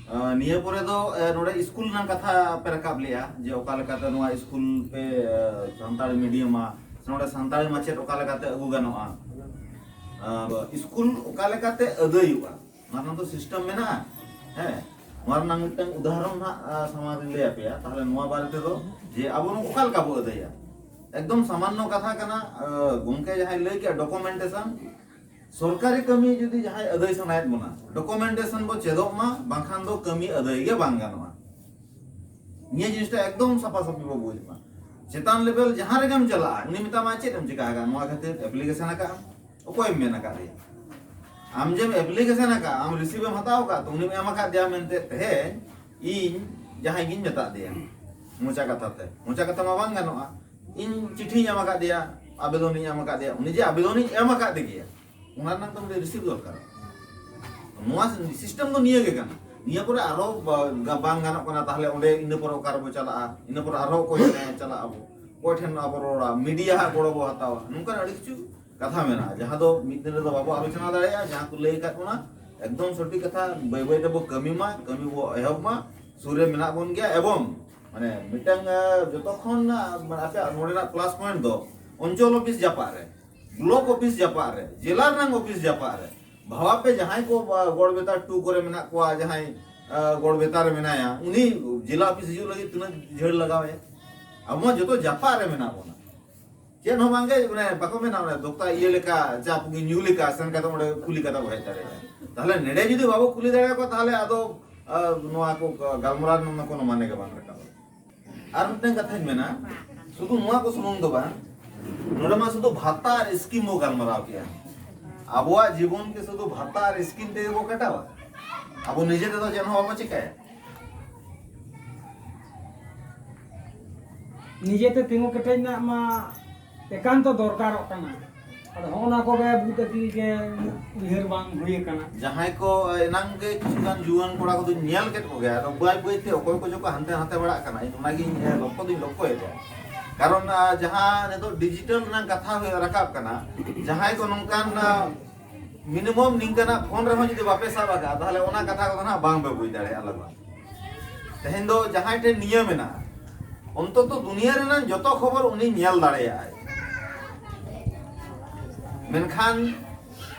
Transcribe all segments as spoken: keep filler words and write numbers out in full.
ᱟᱸ, ᱱᱤᱭᱟᱹ ᱯᱚᱨᱮ ᱫᱚ, ᱮ, ᱱᱚᱰᱮ ᱥᱠᱩᱞ ᱨᱮᱱᱟᱜ ᱠᱟᱛᱷᱟ ᱯᱮ ᱨᱟᱠᱟᱵ ᱞᱮᱜᱼᱟ, ᱡᱮ ᱚᱠᱟ ᱞᱮᱠᱟᱛᱮ ᱱᱚᱣᱟ ᱥᱠᱩᱞ ᱯᱮ, ᱮ, ᱥᱟᱱᱛᱟᱲᱤ ᱢᱤᱰᱤᱭᱟᱢᱟ, ᱥᱮ ᱱᱚᱰᱮ ᱥᱟᱱᱛᱟᱲᱤ ᱢᱟᱪᱮᱫ ᱚᱠᱟ ᱞᱮᱠᱟᱛᱮ ᱟᱹᱜᱩ ᱜᱟᱱᱚᱜᱼᱟ᱾ ᱟᱸ, ᱥᱠᱩᱞ ᱚᱠᱟ ᱞᱮᱠᱟᱛᱮ ᱟᱹᱫᱟᱹᱭᱚᱜᱼᱟ, ᱚᱱᱟ ᱨᱮᱱᱟᱜ ᱫᱚ ᱥᱤᱥᱴᱮᱢ ᱢᱮᱱᱟᱜᱼᱟ᱾ ᱦᱮᱸ, ᱱᱚᱣᱟ ᱨᱮᱱᱟᱜ ᱢᱤᱫᱴᱟᱝ ᱩᱫᱟᱦᱚᱨᱚᱱ ᱦᱟᱸᱜ, ᱟᱸ, ᱥᱟᱢᱟᱝ ᱨᱤᱧ ᱞᱟᱹᱭ ᱟᱯᱮᱭᱟ᱾ ᱛᱟᱦᱞᱮ ᱱᱚᱣᱟ ᱵᱟᱨᱮ ᱛᱮᱫᱚ, ᱡᱮ ᱟᱵᱚ ᱱᱚᱣᱟ ᱚᱠᱟ ᱞᱮᱠᱟ ᱵᱚ ᱟᱹᱫᱟᱹᱭᱟ, ᱮᱠᱫᱚᱢ ᱥᱟᱢᱟᱱᱱᱚ ᱠᱟᱛᱷᱟ ᱠᱟᱱᱟ᱾ ᱟᱸ, ᱜᱚᱢᱠᱮ ᱡᱟᱦᱟᱸᱭ ᱞᱟᱹᱭ ᱠᱮᱜᱼᱟ, ᱰᱚᱠᱩᱢᱮᱱᱴᱮᱥᱚᱱ, ᱥᱚᱨᱠᱟᱨᱤ ᱠᱟᱹᱢᱤ ᱡᱩᱫᱤ ᱡᱟᱦᱟᱸᱭ ᱟᱹᱫᱟᱹᱭ ᱥᱟᱱᱟᱭᱮᱫ ᱵᱚᱱᱟ, ᱰᱚᱠᱩᱢᱮᱱᱴᱮᱥᱚᱱ ᱵᱚ ᱪᱮᱫᱚᱜ ᱢᱟ, ᱵᱟᱝᱠᱷᱟᱱ ᱫᱚ ᱠᱟᱹᱢᱤ ᱟᱹᱫᱟᱹᱭ ᱜᱮ ᱵᱟᱝ ᱜᱟᱱᱚᱜᱼᱟ᱾ ᱱᱤᱭᱟᱹ ᱡᱤᱱᱤᱥᱴᱟ ᱮᱠᱫᱚᱢ ᱥᱟᱯᱷᱟ ᱥᱟᱯᱷᱤ ᱵᱚ ᱵᱩᱡᱽ ᱢᱟ᱾ ᱪᱮᱛᱟᱱ ᱞᱮᱵᱮᱞ ᱡᱟᱦᱟᱸ ᱨᱮᱜᱮᱢ ᱪᱟᱞᱟᱜᱼᱟ, ᱩᱱᱤ ᱢᱮᱛᱟᱢᱟ, "ᱪᱮᱫ ᱮᱢ ᱪᱤᱠᱟ ᱟᱠᱟᱫ? ᱱᱚᱣᱟ ᱠᱷᱟᱹᱛᱤᱨ ᱮᱯᱞᱤᱠᱮᱥᱚᱱ ᱟᱠᱟᱫ ᱟᱢ?" ᱚᱠᱚᱭᱮᱢ ᱢᱮᱱ ᱟᱠᱟᱫ ᱫᱮᱭᱟ? ᱟᱢ ᱡᱮᱢ ᱮᱯᱞᱤᱠᱮᱥᱚᱱ ᱟᱠᱟᱫ, ᱟᱢ ᱨᱤᱥᱤᱵᱷ ᱮᱢ ᱦᱟᱛᱟᱣ ᱟᱠᱟᱫ, ᱛᱚ ᱩᱱᱤᱢ ᱮᱢ ᱟᱠᱟᱫ ᱫᱮᱭᱟ ᱢᱮᱱᱛᱮ ᱛᱮᱦᱮᱧ ᱤᱧ ᱡᱟᱦᱟᱸᱭ ᱜᱤᱧ ᱢᱮᱛᱟᱫ ᱫᱮᱭᱟ, ᱢᱚᱪᱟ ᱠᱟᱛᱷᱟ ᱛᱮ, ᱢᱚᱪᱟ ᱠᱟᱛᱷᱟ ᱢᱟ ᱵᱟᱝ ᱜᱟᱱᱚᱜᱼᱟ, ᱤᱧ ᱪᱤᱴᱷᱤᱧ ᱮᱢ ᱟᱠᱟᱫ ᱫᱮᱭᱟ, ᱟᱵᱮᱫᱚᱱᱤᱧ ᱮᱢ ᱟᱠᱟᱫ ᱫᱮᱭᱟ, ᱩᱱᱤ ᱡᱮ ᱟᱵᱮᱫᱚᱱᱤᱧ ᱮᱢ ᱟᱠᱟᱫ ᱜᱮᱭᱟ, ᱚᱱᱟ ᱨᱮᱱᱟᱜ ᱫᱚ ᱢᱤᱫᱴᱮᱱ ᱨᱤᱥᱤᱵᱷ ᱫᱚᱨᱠᱟᱨ᱾ ᱱᱚᱣᱟ ᱥᱤᱥᱴᱮᱢ ᱫᱚ ᱱᱤᱭᱟᱹ ᱜᱮ ᱠᱟᱱᱟ᱾ ᱱᱤᱭᱟᱹ ᱯᱚᱨᱮ ᱟᱨᱦᱚᱸ ᱵᱟ-, ᱜᱟ-, ᱵᱟᱝ ᱜᱟᱱᱚᱜ ᱠᱟᱱᱟ, ᱛᱟᱦᱞᱮ ᱚᱸᱰᱮ ᱤᱱᱟᱹ ᱯᱚᱨᱮ ᱚᱠᱟ ᱨᱮᱵᱚ ᱪᱟᱞᱟᱜᱼᱟ, ᱤᱱᱟᱹ ᱯᱚᱨᱮ ᱟᱨᱦᱚᱸ ᱚᱠᱚᱭ ᱴᱷᱮᱱ ᱪᱟᱞᱟᱜ ᱟᱵᱚ, ᱚᱠᱚᱭ ᱴᱷᱮᱱ ᱟᱵᱚ ᱨᱚᱲᱟ, ᱢᱤᱰᱤᱭᱟ ᱦᱟᱸᱜ ᱜᱚᱲᱚ ᱵᱚ ᱦᱟᱛᱟᱣᱟ, ᱱᱚᱝᱠᱟᱱ ᱟᱹᱰᱤ ᱠᱤᱪᱷᱩ ᱠᱟᱛᱷᱟ ᱢᱮᱱᱟᱜᱼᱟ, ᱡᱟᱦᱟᱸ ᱫᱚ ᱢᱤᱫ ᱫᱤᱱ ᱨᱮᱫᱚ ᱵᱟᱵᱚ ᱟᱞᱳᱪᱚᱱᱟ ᱫᱟᱲᱮᱭᱟᱜᱼᱟ᱾ ᱡᱟᱦᱟᱸ ᱠᱚ ᱞᱟᱹᱭ ᱟᱠᱟᱫ ᱵᱚᱱᱟ, ᱮᱠᱫᱚᱢ ᱥᱚᱴᱷᱤᱠ ᱠᱟᱛᱷᱟ, ᱵᱟᱹᱭ ᱵᱟᱹᱭ ᱛᱮᱵᱚ ᱠᱟᱹᱢᱤ ᱢᱟ, ᱠᱟᱹᱢᱤ ᱵᱚ ᱮᱦᱚᱵ ᱢᱟ, ᱥᱩᱨ ᱨᱮ ᱢᱮᱱᱟᱜ ᱵᱚᱱ ᱜᱮᱭᱟ᱾ ᱮᱵᱚᱝ ᱢᱟᱱᱮ ᱢᱤᱫᱴᱟᱝ, ᱟᱸ, ᱡᱚᱛᱚ ᱠᱷᱚᱱ, ᱟᱸ, ᱢᱟᱱᱮ ᱟᱯᱮᱭᱟᱜ ᱱᱚᱰᱮᱱᱟᱜ ᱯᱞᱟᱥ ᱯᱚᱭᱮᱱᱴ ᱫᱚ ᱚᱧᱪᱚᱞ ᱚᱯᱷᱤᱥ ᱡᱟᱯᱟᱜ ᱨᱮ, ᱵᱞᱚᱠ ᱚᱯᱷᱤᱥ ᱡᱟᱯᱟᱜ ᱨᱮ, ᱡᱮᱞᱟ ᱨᱮᱱᱟᱜ ᱚᱯᱷᱤᱥ ᱡᱟᱯᱟᱜ ᱨᱮ᱾ ᱵᱷᱟᱵᱟᱣ ᱯᱮ, ᱡᱟᱦᱟᱸᱭ ᱠᱚ, ᱟᱸ, ᱜᱚᱲᱵᱮᱛᱟ ᱴᱩ ᱠᱚᱨᱮ ᱢᱮᱱᱟᱜ ᱠᱚᱣᱟ, ᱡᱟᱦᱟᱸᱭ, ᱟᱸ, ᱜᱚᱲᱵᱮᱛᱟ ᱨᱮ ᱢᱮᱱᱟᱭᱟ, ᱩᱱᱤ ᱡᱮᱞᱟ ᱚᱯᱷᱤᱥ ᱦᱤᱡᱩᱜ ᱞᱟᱹᱜᱤᱫ ᱛᱤᱱᱟᱹᱜ ᱡᱷᱟᱹᱲ ᱞᱟᱜᱟᱣ ᱟᱭᱟ? ᱟᱵᱚ ᱢᱟ ᱡᱚᱛᱚ ᱡᱟᱯᱟᱜ ᱨᱮ ᱢᱮᱱᱟᱜ ᱵᱚᱱᱟ᱾ ᱪᱮᱫ ᱦᱚᱸ ᱵᱟᱝᱜᱮ, ᱢᱟᱱᱮ, ᱵᱟᱠᱚ ᱢᱮᱱᱟ, ᱚᱱᱮ ᱫᱚᱠᱛᱟ ᱤᱭᱟᱹ ᱞᱮᱠᱟ, ᱪᱟ ᱯᱩᱸᱜᱤ ᱧᱩ ᱞᱮᱠᱟ, ᱥᱮᱱ ᱠᱟᱛᱮ ᱚᱸᱰᱮ ᱠᱩᱞᱤ ᱠᱟᱛᱮ ᱵᱚ ᱦᱮᱡ ᱫᱟᱲᱮᱭᱟᱜᱼᱟ᱾ ᱛᱟᱦᱞᱮ ᱱᱮᱰᱮ ᱡᱩᱫᱤ ᱵᱟᱵᱚ ᱠᱩᱞᱤ ᱫᱟᱲᱮᱭᱟᱠᱚᱣᱟ, ᱛᱟᱦᱞᱮ ᱟᱫᱚ, ᱟᱸ, ᱱᱚᱣᱟ ᱠᱚ ᱜᱟᱞᱢᱟᱨᱟᱣ ᱨᱮᱱᱟᱜ ᱠᱳᱱᱳ ᱢᱟᱱᱮ ᱜᱮ ᱵᱟᱝ ᱨᱟᱠᱟᱵᱼᱟ᱾ ᱟᱨ ᱢᱤᱫᱴᱟᱝ ᱠᱟᱛᱷᱟᱧ ᱢᱮᱱᱟ, ᱥᱩᱫᱷᱩ ᱱᱚᱣᱟ ᱠᱚ ᱥᱩᱢᱩᱝ ᱫᱚ ᱵᱟᱝ, ᱱᱚᱰᱮ ᱢᱟ ᱥᱩᱫᱷᱩ ᱵᱷᱟᱛᱟ ᱟᱨ ᱥᱠᱤᱢ ᱵᱚ ᱜᱟᱞᱢᱟᱨᱟᱣ ᱠᱮᱜᱼᱟ᱾ ᱟᱵᱚᱣᱟᱜ ᱡᱤᱵᱚᱱ ᱠᱤ ᱥᱩᱫᱷᱩ ᱵᱷᱟᱛᱟ ᱟᱨ ᱥᱠᱤᱢ ᱛᱮᱜᱮ ᱵᱚ ᱠᱟᱴᱟᱣᱟ? ᱟᱵᱚ ᱱᱤᱡᱮ ᱛᱮᱫᱚ ᱪᱮᱫ ᱦᱚᱸ ᱵᱟᱵᱚ ᱪᱤᱠᱟᱹᱭᱟ᱾ ᱱᱤᱡᱮᱛᱮ ᱛᱤᱸᱜᱩ ᱠᱮᱴᱮᱡ ᱨᱮᱱᱟᱜ ᱢᱟ ᱮᱠᱟᱱᱛᱚ ᱫᱚᱨᱠᱟᱨᱚᱜ ᱠᱟᱱᱟ᱾ ᱟᱫᱚ ᱦᱚᱸᱜᱼᱚ ᱱᱟ ᱠᱚᱜᱮ ᱵᱩᱫ ᱟᱹᱠᱤᱞ ᱜᱮ ᱩᱭᱦᱟᱹᱨ ᱵᱟᱝ ᱦᱩᱭ ᱟᱠᱟᱱᱟ᱾ ᱡᱟᱦᱟᱸᱭ ᱠᱚ ᱮᱱᱟᱝ ᱜᱮ ᱠᱤᱪᱷᱩ ᱜᱟᱱ ᱡᱩᱣᱟᱹᱱ ᱠᱚᱲᱟ ᱠᱚᱫᱚᱧ ᱧᱮᱞ ᱠᱮᱫ ᱠᱚᱜᱮᱭᱟ, ᱟᱫᱚ ᱵᱟᱹᱭ ᱵᱟᱹᱭ ᱛᱮ ᱚᱠᱚᱭ ᱠᱚ ᱪᱚ ᱠᱚ ᱦᱟᱱᱛᱮ ᱱᱟᱛᱮ ᱵᱟᱲᱟᱜ ᱠᱟᱱᱟ, ᱤᱧ ᱚᱱᱟᱜᱤᱧ, ᱮ, ᱞᱚᱠᱠᱷᱚ ᱫᱚᱧ ᱞᱚᱠᱠᱷᱚᱭᱮᱫᱟ᱾ ᱠᱟᱨᱚᱱ, ᱟ, ᱡᱟᱦᱟᱸ ᱱᱤᱛᱚᱜ ᱰᱤᱡᱤᱴᱟᱞ ᱨᱮᱱᱟᱜ ᱠᱟᱛᱷᱟ ᱦᱩᱭ ᱨᱟᱠᱟᱵ ᱠᱟᱱᱟ, ᱡᱟᱦᱟᱸᱭ ᱠᱚ ᱱᱚᱝᱠᱟᱱ, ᱟ, ᱢᱤᱱᱤᱢᱟᱢ ᱱᱤᱝᱠᱟᱱᱟᱜ ᱯᱷᱳᱱ ᱨᱮᱦᱚᱸ ᱡᱩᱫᱤ ᱵᱟᱯᱮ ᱥᱟᱵ ᱟᱠᱟᱫᱼᱟ, ᱛᱟᱦᱚᱞᱮ ᱚᱱᱟ ᱠᱟᱛᱷᱟ ᱠᱚᱫᱚ ᱱᱟᱦᱟᱜ ᱵᱟᱝ ᱯᱮ ᱵᱩᱡᱽ ᱫᱟᱲᱮᱭᱟᱜᱼᱟ ᱞᱟᱜᱟᱱ᱾ ᱛᱮᱦᱮᱧ ᱫᱚ ᱡᱟᱦᱟᱸᱭ ᱴᱷᱮᱱ ᱱᱤᱭᱟᱹ ᱢᱮᱱᱟᱜᱼᱟ, ᱚᱱᱛᱚᱛᱚ ᱫᱩᱱᱤᱭᱟᱹ ᱨᱮᱱᱟᱜ ᱡᱚᱛᱚ ᱠᱷᱚᱵᱚᱨ ᱩᱱᱤ ᱧᱮᱞ ᱫᱟᱲᱮᱭᱟᱜᱼᱟᱭ᱾ ᱢᱮᱱᱠᱷᱟᱱ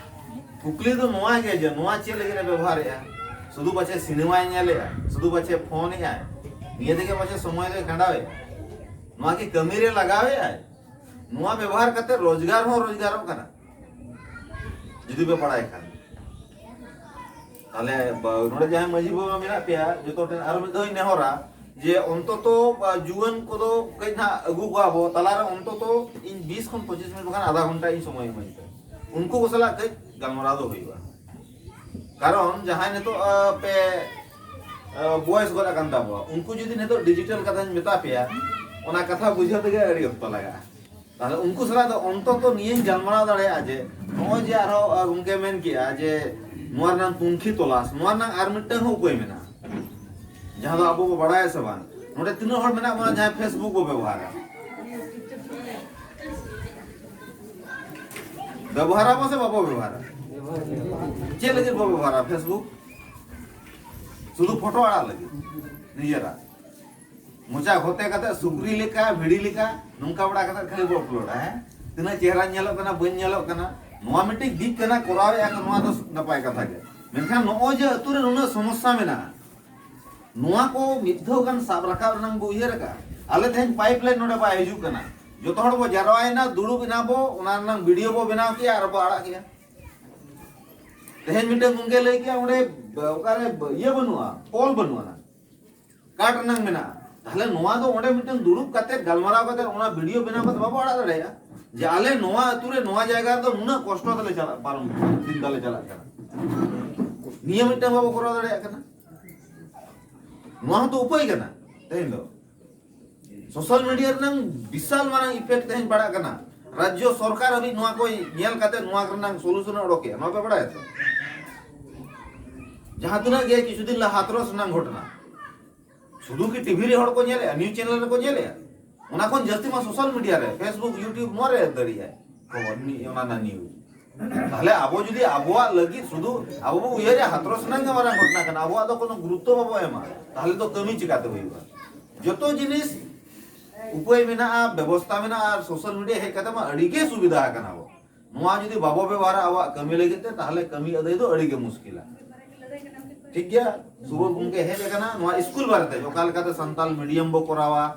ᱠᱩᱠᱞᱤ ᱫᱚ ᱱᱚᱣᱟ ᱜᱮ ᱡᱮ ᱱᱚᱣᱟ ᱪᱮᱫ ᱞᱟᱹᱜᱤᱫ ᱮ ᱵᱮᱵᱚᱦᱟᱨᱮᱜᱼᱟ? ᱥᱩᱫᱷᱩ ᱯᱟᱪᱷᱮ ᱥᱤᱱᱮᱢᱟᱭ ᱧᱮᱞᱮᱜᱼᱟ, ᱥᱩᱫᱷᱩ ᱯᱟᱪᱷᱮ ᱯᱷᱳᱱᱮᱜᱼᱟᱭ, ᱱᱤᱭᱟᱹ ᱛᱮᱜᱮ ᱯᱟᱪᱷᱮ ᱥᱚᱢᱚᱭ ᱫᱚᱭ ᱠᱷᱟᱸᱰᱟᱣᱮᱜᱼᱟ? ᱱᱚᱣᱟ ᱠᱤ ᱠᱟᱹᱢᱤ ᱨᱮ ᱞᱟᱜᱟᱣᱮᱜᱼᱟᱭ? ᱱᱚᱣᱟ ᱵᱮᱵᱚᱦᱟᱨ ᱠᱟᱛᱮ ᱨᱳᱡᱽᱜᱟᱨ ᱦᱚᱸ ᱨᱳᱡᱽᱜᱟᱨᱚᱜ ᱠᱟᱱᱟ ᱡᱩᱫᱤ ᱯᱮ ᱵᱟᱲᱟᱭ ᱠᱷᱟᱱ᱾ ᱛᱟᱦᱞᱮ ᱵᱟ-, ᱱᱚᱰᱮ ᱡᱟᱦᱟᱸᱭ ᱢᱟᱹᱡᱷᱤ ᱵᱟᱵᱟ ᱢᱮᱱᱟᱜ ᱯᱮᱭᱟ, ᱡᱚᱛᱚ ᱴᱷᱮᱱ ᱟᱨ ᱢᱤᱫ ᱫᱷᱟᱣ ᱤᱧ ᱱᱮᱦᱚᱨᱟ ᱡᱮ ᱚᱱᱛᱚᱛᱚ, ᱟ, ᱡᱩᱣᱟᱹᱱ ᱠᱚᱫᱚ ᱠᱟᱹᱡ ᱱᱟᱦᱟᱜ ᱟᱹᱜᱩ ᱠᱚᱣᱟ ᱵᱚ, ᱛᱟᱞᱟᱨᱮ ᱚᱱᱛᱚᱛᱚ ᱤᱧ ᱵᱤᱥ ᱠᱷᱚᱱ ᱯᱚᱸᱪᱤᱥ ᱢᱤᱱᱤᱴ ᱵᱟᱠᱷᱟᱱ ᱟᱫᱷᱟ ᱜᱷᱚᱱᱴᱟ ᱤᱧ ᱥᱚᱢᱚᱭ ᱤᱢᱟᱹᱧ ᱯᱮ, ᱩᱱᱠᱩ ᱠᱚ ᱥᱟᱞᱟᱜ ᱠᱟᱹᱡ ᱜᱟᱞᱢᱟᱨᱟᱣ ᱫᱚ ᱦᱩᱭᱩᱜᱼᱟ᱾ ᱠᱟᱨᱚᱱ ᱡᱟᱦᱟᱸᱭ ᱱᱤᱛᱚᱜ, ᱟ, ᱯᱮ, ᱟ, ᱵᱚᱭᱮᱥ ᱜᱚᱫ ᱟᱠᱟᱱ ᱛᱟᱵᱚᱣᱟ, ᱩᱱᱠᱩ ᱡᱩᱫᱤ ᱱᱤᱛᱚᱜ ᱰᱤᱡᱤᱴᱟᱞ ᱠᱟᱛᱷᱟᱧ ᱢᱮᱛᱟ ᱯᱮᱭᱟ, ᱚᱱᱟ ᱠᱟᱛᱷᱟ ᱵᱩᱡᱷᱟᱹᱣ ᱛᱮᱜᱮ ᱟᱹᱰᱤ ᱚᱠᱛᱚ ᱞᱟᱜᱟᱜᱼᱟ᱾ ᱛᱟᱦᱞᱮ ᱩᱱᱠᱩ ᱥᱟᱞᱟᱜ ᱫᱚ ᱚᱱᱛᱚᱛᱚ ᱱᱤᱭᱟᱹᱧ ᱜᱟᱞᱢᱟᱨᱟᱣ ᱫᱟᱲᱮᱭᱟᱜᱼᱟ ᱡᱮ ᱱᱚᱜᱼᱚᱭ ᱡᱮ ᱟᱨᱦᱚᱸ, ᱟ, ᱜᱚᱢᱠᱮ ᱢᱮᱱ ᱠᱮᱜᱼᱟ ᱡᱮ ᱱᱚᱣᱟ ᱨᱮᱱᱟᱜ ᱛᱩᱱᱠᱷᱤ ᱛᱚᱞᱟᱥ, ᱱᱚᱣᱟ ᱨᱮᱱᱟᱜ ᱟᱨ ᱢᱤᱫᱴᱟᱝ ᱦᱚᱸ ᱩᱯᱟᱹᱭ ᱢᱮᱱᱟᱜᱼᱟ, ᱡᱟᱦᱟᱸ ᱫᱚ ᱟᱵᱚ ᱵᱚ ᱵᱟᱲᱟᱭᱟ ᱥᱮ ᱵᱟᱝ? ᱱᱚᱰᱮ ᱛᱤᱱᱟᱹᱜ ᱦᱚᱲ ᱢᱮᱱᱟᱜ ᱵᱚᱱᱟ ᱡᱟᱦᱟᱸᱭ Facebook ᱵᱚ ᱵᱮᱵᱚᱦᱟᱨᱟ? ᱵᱮᱵᱚᱦᱟᱨᱟ ᱵᱚ ᱥᱮ ᱵᱟᱵᱚ ᱵᱮᱵᱚᱦᱟᱨᱟ? ᱪᱮᱫ ᱞᱟᱹᱜᱤᱫ ᱵᱚ ᱵᱮᱵᱚᱦᱟᱨᱟ Facebook? ᱥᱩᱫᱷᱩ ᱯᱷᱳᱴᱳ ᱟᱲᱟᱜ ᱞᱟᱹᱜᱤᱫ ᱱᱤᱡᱮᱨᱟᱜ᱾ ᱢᱚᱪᱟ ᱜᱷᱚᱛᱮ ᱠᱟᱛᱮ ᱥᱩᱠᱨᱤ ᱞᱮᱠᱟ, ᱵᱷᱤᱲᱤ ᱞᱮᱠᱟ ᱱᱚᱝᱠᱟ ᱵᱟᱲᱟ ᱠᱟᱛᱮ ᱠᱷᱟᱹᱞᱤ ᱵᱚ ᱟᱯᱞᱳᱰᱟ, ᱦᱮᱸ? ᱛᱤᱱᱟᱹᱜ ᱪᱮᱦᱨᱟᱧ ᱧᱮᱞᱚᱜ ᱠᱟᱱᱟ, ᱵᱟᱹᱧ ᱧᱮᱞᱚᱜ ᱠᱟᱱᱟ, ᱱᱚᱣᱟ ᱢᱤᱫᱴᱤᱡ ᱫᱤᱠ ᱠᱟᱱᱟ, ᱠᱚᱨᱟᱣᱮᱫᱼᱟ ᱠᱚ, ᱱᱚᱣᱟ ᱫᱚ ᱱᱟᱯᱟᱭ ᱠᱟᱛᱷᱟ ᱜᱮ᱾ ᱢᱮᱱᱠᱷᱟᱱ ᱱᱚᱜᱼᱚᱭ ᱡᱮ ᱟᱹᱛᱩ ᱨᱮ ᱱᱩᱱᱟᱹᱜ ᱥᱚᱢᱚᱥᱥᱟ ᱢᱮᱱᱟᱜᱼᱟ, ᱱᱚᱣᱟ ᱠᱚ ᱢᱤᱫ ᱫᱷᱟᱣ ᱜᱟᱱ ᱥᱟᱵ ᱨᱟᱠᱟᱵ ᱨᱮᱱᱟᱝ ᱵᱚ ᱩᱭᱦᱟᱹᱨ ᱟᱠᱟᱫᱼᱟ᱾ ᱟᱞᱮ ᱛᱮᱦᱮᱧ ᱯᱟᱭᱤᱯ ᱞᱟᱭᱤᱱ ᱱᱚᱰᱮ ᱵᱟᱭ ᱦᱤᱡᱩᱜ ᱠᱟᱱᱟ, ᱡᱚᱛᱚ ᱦᱚᱲ ᱵᱚ ᱡᱟᱨᱣᱟᱭᱮᱱᱟ, ᱫᱩᱲᱩᱵ ᱮᱱᱟ ᱵᱚ, ᱚᱱᱟ ᱨᱮᱱᱟᱝ ᱵᱷᱤᱰᱤᱭᱳ ᱵᱚ ᱵᱮᱱᱟᱣ ᱠᱮᱜᱼᱟ ᱟᱨ ᱵᱚ ᱟᱲᱟᱜ ᱠᱮᱜᱼᱟ᱾ ᱛᱮᱦᱮᱧ ᱢᱤᱫᱴᱟᱝ ᱜᱚᱢᱠᱮ ᱞᱟᱹᱭ ᱠᱮᱜᱼᱟ, ᱚᱸᱰᱮ ᱚᱠᱟᱨᱮ ᱤᱭᱟᱹ ᱵᱟᱹᱱᱩᱜᱼᱟ, ᱯᱳᱞ ᱵᱟᱹᱱᱩᱜᱼᱟ, ᱠᱟᱴ ᱨᱮᱱᱟᱝ ᱢᱮᱱᱟᱜᱼᱟ᱾ ᱛᱟᱦᱞᱮ ᱱᱚᱣᱟ ᱫᱚ ᱚᱸᱰᱮ ᱢᱤᱫᱴᱟᱝ ᱫᱩᱲᱩᱵ ᱠᱟᱛᱮ, ᱜᱟᱞᱢᱟᱨᱟᱣ ᱠᱟᱛᱮ, ᱚᱱᱟ ᱵᱷᱤᱰᱤᱭᱳ ᱵᱮᱱᱟᱣ ᱠᱟᱛᱮ ᱵᱟᱵᱚ ᱟᱲᱟᱜ ᱫᱟᱲᱮᱭᱟᱜᱼᱟ ᱡᱮ ᱟᱞᱮ ᱱᱚᱣᱟ ᱟᱹᱛᱩ ᱨᱮ, ᱱᱚᱣᱟ ᱡᱟᱭᱜᱟ ᱨᱮᱫᱚ ᱱᱩᱱᱟᱹᱜ ᱠᱚᱥᱴᱚ ᱛᱮᱞᱮ ᱪᱟᱞᱟᱜ, ᱯᱟᱨᱚᱢ, ᱫᱤᱱ ᱛᱟᱞᱮ ᱪᱟᱞᱟᱜ ᱠᱟᱱᱟ? ᱱᱤᱭᱟᱹ ᱢᱤᱫᱴᱟᱝ ᱵᱟᱵᱚ ᱠᱚᱨᱟᱣ ᱫᱟᱲᱮᱭᱟᱜ ᱠᱟᱱᱟ᱾ ᱱᱚᱣᱟ ᱦᱚᱸᱛᱚ ᱩᱯᱟᱹᱭ ᱠᱟᱱᱟ᱾ ᱛᱮᱦᱮᱧ ᱫᱚ ᱥᱳᱥᱟᱞ ᱢᱤᱰᱤᱭᱟ ᱨᱮᱱᱟᱝ ᱵᱤᱥᱟᱞ ᱢᱟᱨᱟᱝ ᱤᱯᱷᱮᱠᱴ ᱛᱮᱦᱮᱧ ᱯᱟᱲᱟᱜ ᱠᱟᱱᱟ᱾ ᱨᱟᱡᱽᱡᱚ ᱥᱚᱨᱠᱟᱨ ᱦᱟᱹᱵᱤᱡ ᱱᱚᱣᱟ ᱠᱚᱭ ᱧᱮᱞ ᱠᱟᱛᱮ ᱱᱚᱣᱟ ᱨᱮᱱᱟᱝ ᱥᱚᱞᱩᱥᱚᱱ ᱮ ᱚᱰᱚᱠᱮᱜᱼᱟ, ᱱᱚᱣᱟ ᱯᱮ ᱵᱟᱲᱟᱭᱟ ᱛᱚ? ᱡᱟᱦᱟᱸ ᱛᱤᱱᱟᱹᱜ ᱜᱮ ᱠᱤᱪᱷᱩ ᱫᱤᱱ ᱞᱟᱦᱟ ᱦᱟᱛᱨᱚᱥ ᱨᱮᱱᱟᱝ ᱜᱷᱚᱴᱚᱱᱟ, ᱥᱩᱫᱷᱩ ᱠᱤ ᱴᱤᱵᱷᱤ ᱨᱮ ᱦᱚᱲ ᱠᱚ ᱧᱮᱞᱮᱜᱼᱟ, ᱱᱤᱭᱩᱡᱽ ᱪᱮᱱᱮᱞ ᱨᱮᱠᱚ ᱧᱮᱞᱮᱜᱼᱟ? ᱚᱱᱟ ᱠᱷᱚᱱ ᱡᱟᱹᱥᱛᱤ ᱢᱟ ᱥᱳᱥᱟᱞ ᱢᱤᱰᱤᱭᱟ ᱨᱮ, Facebook, YouTube, ᱱᱚᱣᱟ ᱨᱮ ᱫᱟᱲᱮᱭᱟᱜᱼᱟᱭ ᱠᱷᱚᱵᱚᱨ, ᱱᱤ-, ᱚᱱᱟ ᱨᱮᱱᱟᱜ ᱱᱤᱭᱩᱡᱽ᱾ ᱛᱟᱦᱞᱮ ᱟᱵᱚ ᱡᱩᱫᱤ ᱟᱵᱚᱣᱟᱜ ᱞᱟᱹᱜᱤᱫ ᱥᱩᱫᱷᱩ ᱟᱵᱚ ᱵᱚ ᱩᱭᱦᱟᱹᱨᱟ ᱦᱟᱛᱨᱚᱥ ᱨᱮᱱᱟᱜ ᱜᱮ ᱢᱟᱨᱟᱝ ᱜᱷᱚᱴᱚᱱᱟ ᱠᱟᱱᱟ, ᱟᱵᱚᱣᱟᱜ ᱫᱚ ᱠᱳᱱᱳ ᱜᱩᱨᱩᱛᱛᱚ ᱵᱟᱵᱚ ᱮᱢᱟ, ᱛᱟᱦᱞᱮ ᱫᱚ ᱠᱟᱹᱢᱤ ᱪᱤᱠᱟᱹᱛᱮ ᱦᱩᱭᱩᱜᱼᱟ? ᱡᱚᱛᱚ ᱡᱤᱱᱤᱥ ᱩᱯᱟᱹᱭ ᱢᱮᱱᱟᱜᱼᱟ, ᱵᱮᱵᱚᱥᱛᱟ ᱢᱮᱱᱟᱜᱼᱟ, ᱟᱨ ᱥᱳᱥᱟᱞ ᱢᱤᱰᱤᱭᱟ ᱦᱮᱡ ᱠᱟᱛᱮ ᱢᱟ ᱟᱹᱰᱤ ᱜᱮ ᱥᱩᱵᱤᱫᱷᱟ ᱟᱠᱟᱱᱟ ᱵᱚ᱾ ᱱᱚᱣᱟ ᱡᱩᱫᱤ ᱵᱟᱵᱚ ᱵᱮᱵᱚᱦᱟᱨᱟ ᱟᱵᱚᱣᱟᱜ ᱠᱟᱹᱢᱤ ᱞᱟᱹᱜᱤᱫ ᱛᱮ, ᱛᱟᱦᱞᱮ ᱠᱟᱹᱢᱤ ᱟᱹᱫᱟᱹᱭ ᱫᱚ ᱟᱹᱰᱤ ᱜᱮ ᱢᱩᱥᱠᱤᱞᱟ᱾ ᱴᱷᱤᱠ ᱜᱮᱭᱟ, ᱥᱩᱵᱳᱫᱷ ᱜᱚᱢᱠᱮ ᱦᱮᱡ ᱟᱠᱟᱱᱟ, ᱱᱚᱣᱟ ᱥᱠᱩᱞ ᱵᱟᱨᱮᱛᱮ ᱚᱠᱟ ᱞᱮᱠᱟᱛᱮ ᱥᱟᱱᱛᱟᱞ ᱢᱤᱰᱤᱭᱟᱢ ᱵᱚ ᱠᱚᱨᱟᱣᱟ,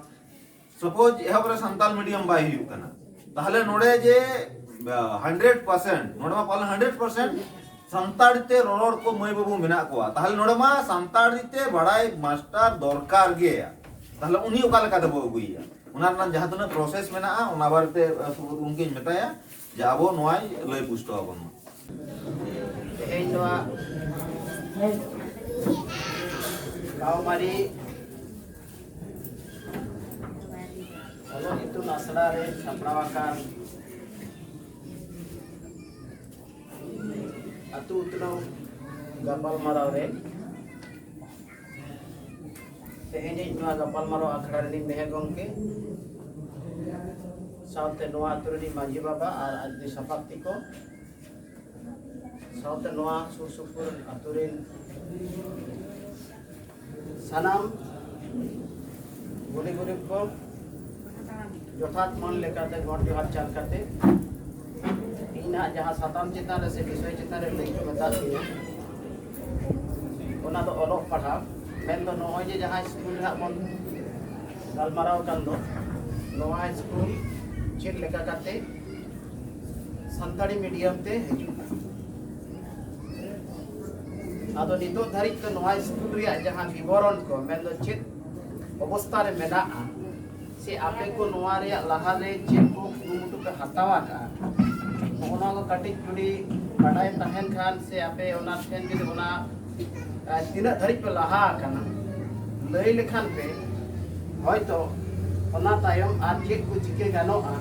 ᱥᱟᱯᱳᱡ ᱮᱦᱚᱵ ᱨᱮ ᱥᱟᱱᱛᱟᱞ ᱢᱤᱰᱤᱭᱟᱢ ᱵᱟᱭ ᱦᱩᱭᱩᱜ ᱠᱟᱱᱟ, ᱛᱟᱦᱞᱮ ᱱᱚᱰᱮ ᱡᱮ ᱦᱟᱱᱰᱨᱮᱰ ᱯᱟᱨᱥᱮᱱᱴ, ᱱᱚᱰᱮ ᱢᱟ ᱯᱟᱞᱮ ᱦᱟᱱᱰᱨᱮᱰ ᱯᱟᱨᱥᱮᱱᱴ ᱥᱟᱱᱛᱟᱲᱤ ᱛᱮ ᱨᱚᱨᱚᱲ ᱠᱚ ᱢᱟᱹᱭ ᱵᱟᱹᱵᱩ ᱢᱮᱱᱟᱜ ᱠᱚᱣᱟ, ᱛᱟᱦᱞᱮ ᱱᱚᱰᱮ ᱢᱟ ᱥᱟᱱᱛᱟᱲᱤ ᱛᱮ ᱵᱟᱲᱟᱭ ᱢᱟᱥᱴᱟᱨ ᱫᱚᱨᱠᱟᱨ ᱜᱮᱭᱟ᱾ ᱛᱟᱦᱞᱮ ᱩᱱᱤ ᱚᱠᱟ ᱞᱮᱠᱟ ᱛᱮᱵᱚ ᱟᱹᱜᱩᱭᱮᱭᱟ? ᱚᱱᱟ ᱨᱮᱱᱟᱜ ᱡᱟᱦᱟᱸ ᱛᱤᱱᱟᱹᱜ ᱯᱨᱚᱥᱮᱥ ᱢᱮᱱᱟᱜᱼᱟ, ᱚᱱᱟ ᱵᱟᱨᱮᱛᱮ ᱥᱩᱵᱳᱫᱷ ᱜᱚᱢᱠᱮᱧ ᱢᱮᱛᱟᱭᱟ ᱡᱮ ᱟᱵᱚ ᱱᱚᱣᱟᱭ ᱞᱟᱹᱭ ᱯᱩᱥᱴᱟᱹᱣ ᱟᱵᱚᱱ ᱢᱟ᱾ ᱛᱮᱦᱮᱧ ᱱᱚᱣᱟ ᱠᱟᱣᱢᱟᱨᱤ ᱚᱞᱚᱜ ᱤᱛᱩᱱ ᱟᱥᱲᱟ ᱨᱮ ᱥᱟᱯᱲᱟᱣ ᱟᱠᱟᱱ ᱟᱹᱛᱩ ᱩᱛᱱᱟᱹᱣ ᱜᱟᱯᱟᱞᱢᱟᱨᱟᱣ ᱨᱮ ᱛᱮᱦᱮᱧᱤᱡ ᱱᱚᱣᱟ ᱜᱟᱯᱟᱞᱢᱟᱨᱟᱣ ᱟᱠᱷᱲᱟ ᱨᱤᱱᱤᱡ ᱢᱮᱦᱮ ᱜᱚᱢᱠᱮ, ᱥᱟᱶᱛᱮ ᱱᱚᱣᱟ ᱟᱹᱛᱩ ᱨᱤᱱᱤᱡ ᱢᱟᱹᱡᱷᱤ ᱵᱟᱵᱟ ᱟᱨ ᱟᱡ ᱥᱟᱯᱟᱵ ᱛᱤᱠᱚ, ᱥᱟᱶᱛᱮ ᱱᱚᱣᱟ ᱥᱩᱨ ᱥᱩᱯᱩᱨ ᱟᱹᱛᱩ ᱨᱤᱱ ᱥᱟᱱᱟᱢ ᱜᱩᱱᱤ ᱜᱩᱨᱤᱵ ᱠᱚ ᱡᱚᱛᱷᱟᱛ ᱢᱟᱹᱱ ᱞᱮᱠᱟᱛᱮ ᱜᱚᱰ ᱡᱚᱦᱟᱨ ᱪᱟᱞ ᱠᱟᱛᱮ, ᱤᱧ ᱱᱟᱦᱟᱜ ᱡᱟᱦᱟᱸ ᱥᱟᱛᱟᱢ ᱪᱮᱛᱟᱱ ᱨᱮ ᱥᱮ ᱵᱤᱥᱚᱭ ᱪᱮᱛᱟᱱ ᱨᱮ ᱞᱟᱹᱭ ᱠᱚ ᱢᱮᱛᱟᱫ ᱞᱤᱧᱟ, ᱚᱱᱟ ᱫᱚ ᱚᱞᱚᱜ ᱯᱟᱲᱦᱟᱣ᱾ ᱢᱮᱱᱫᱚ ᱱᱚᱜᱼᱚᱭ ᱡᱮ ᱡᱟᱦᱟᱸ ᱥᱠᱩᱞ ᱨᱮ ᱦᱟᱸᱜ ᱵᱚᱱ ᱜᱟᱞᱢᱟᱨᱟᱣ ᱠᱟᱱ ᱫᱚ, ᱱᱚᱣᱟ ᱥᱠᱩᱞ ᱪᱮᱫ ᱞᱮᱠᱟ ᱠᱟᱛᱮ ᱥᱟᱱᱛᱟᱲᱤ ᱢᱤᱰᱤᱭᱟᱢ ᱛᱮ ᱦᱤᱡᱩᱜᱼᱟ᱾ ᱟᱫᱚ ᱱᱤᱛᱚᱜ ᱫᱷᱟᱹᱨᱤᱡ ᱛᱮ ᱱᱚᱣᱟ ᱥᱠᱩᱞ ᱨᱮᱭᱟᱜ ᱡᱟᱦᱟᱸ ᱵᱤᱵᱚᱨᱚᱱ ᱠᱚ, ᱢᱮᱱᱫᱚ ᱪᱮᱫ ᱚᱵᱚᱥᱛᱟ ᱨᱮ ᱢᱮᱱᱟᱜᱼᱟ, ᱥᱮ ᱟᱯᱮ ᱠᱚ ᱱᱚᱣᱟ ᱨᱮᱭᱟᱜ ᱞᱟᱦᱟ ᱨᱮ ᱪᱮᱫ ᱠᱚ ᱠᱩᱨᱩᱢᱩᱴᱩ ᱯᱮ ᱦᱟᱛᱟᱣ ᱟᱠᱟᱫᱼᱟ, ᱱᱚᱜᱼᱚ ᱱᱚᱣᱟ ᱠᱚ ᱠᱟᱹᱴᱤᱡ ᱡᱩᱫᱤ ᱵᱟᱰᱟᱭ ᱛᱟᱦᱮᱱ ᱠᱷᱟᱱ, ᱥᱮ ᱟᱯᱮ ᱚᱱᱟ ᱴᱷᱮᱱ ᱡᱩᱫᱤ ᱚᱱᱟ, ᱟᱨ ᱛᱤᱱᱟᱹᱜ ᱫᱷᱟᱹᱨᱤᱡ ᱯᱮ ᱞᱟᱦᱟ ᱟᱠᱟᱱᱟ, ᱞᱟᱹᱭ ᱞᱮᱠᱷᱟᱱ ᱯᱮ, ᱦᱚᱭᱛᱚ ᱚᱱᱟ ᱛᱟᱭᱚᱢ ᱟᱨ ᱪᱮᱫ ᱠᱚ ᱪᱤᱠᱟᱹ ᱜᱟᱱᱚᱜᱼᱟ,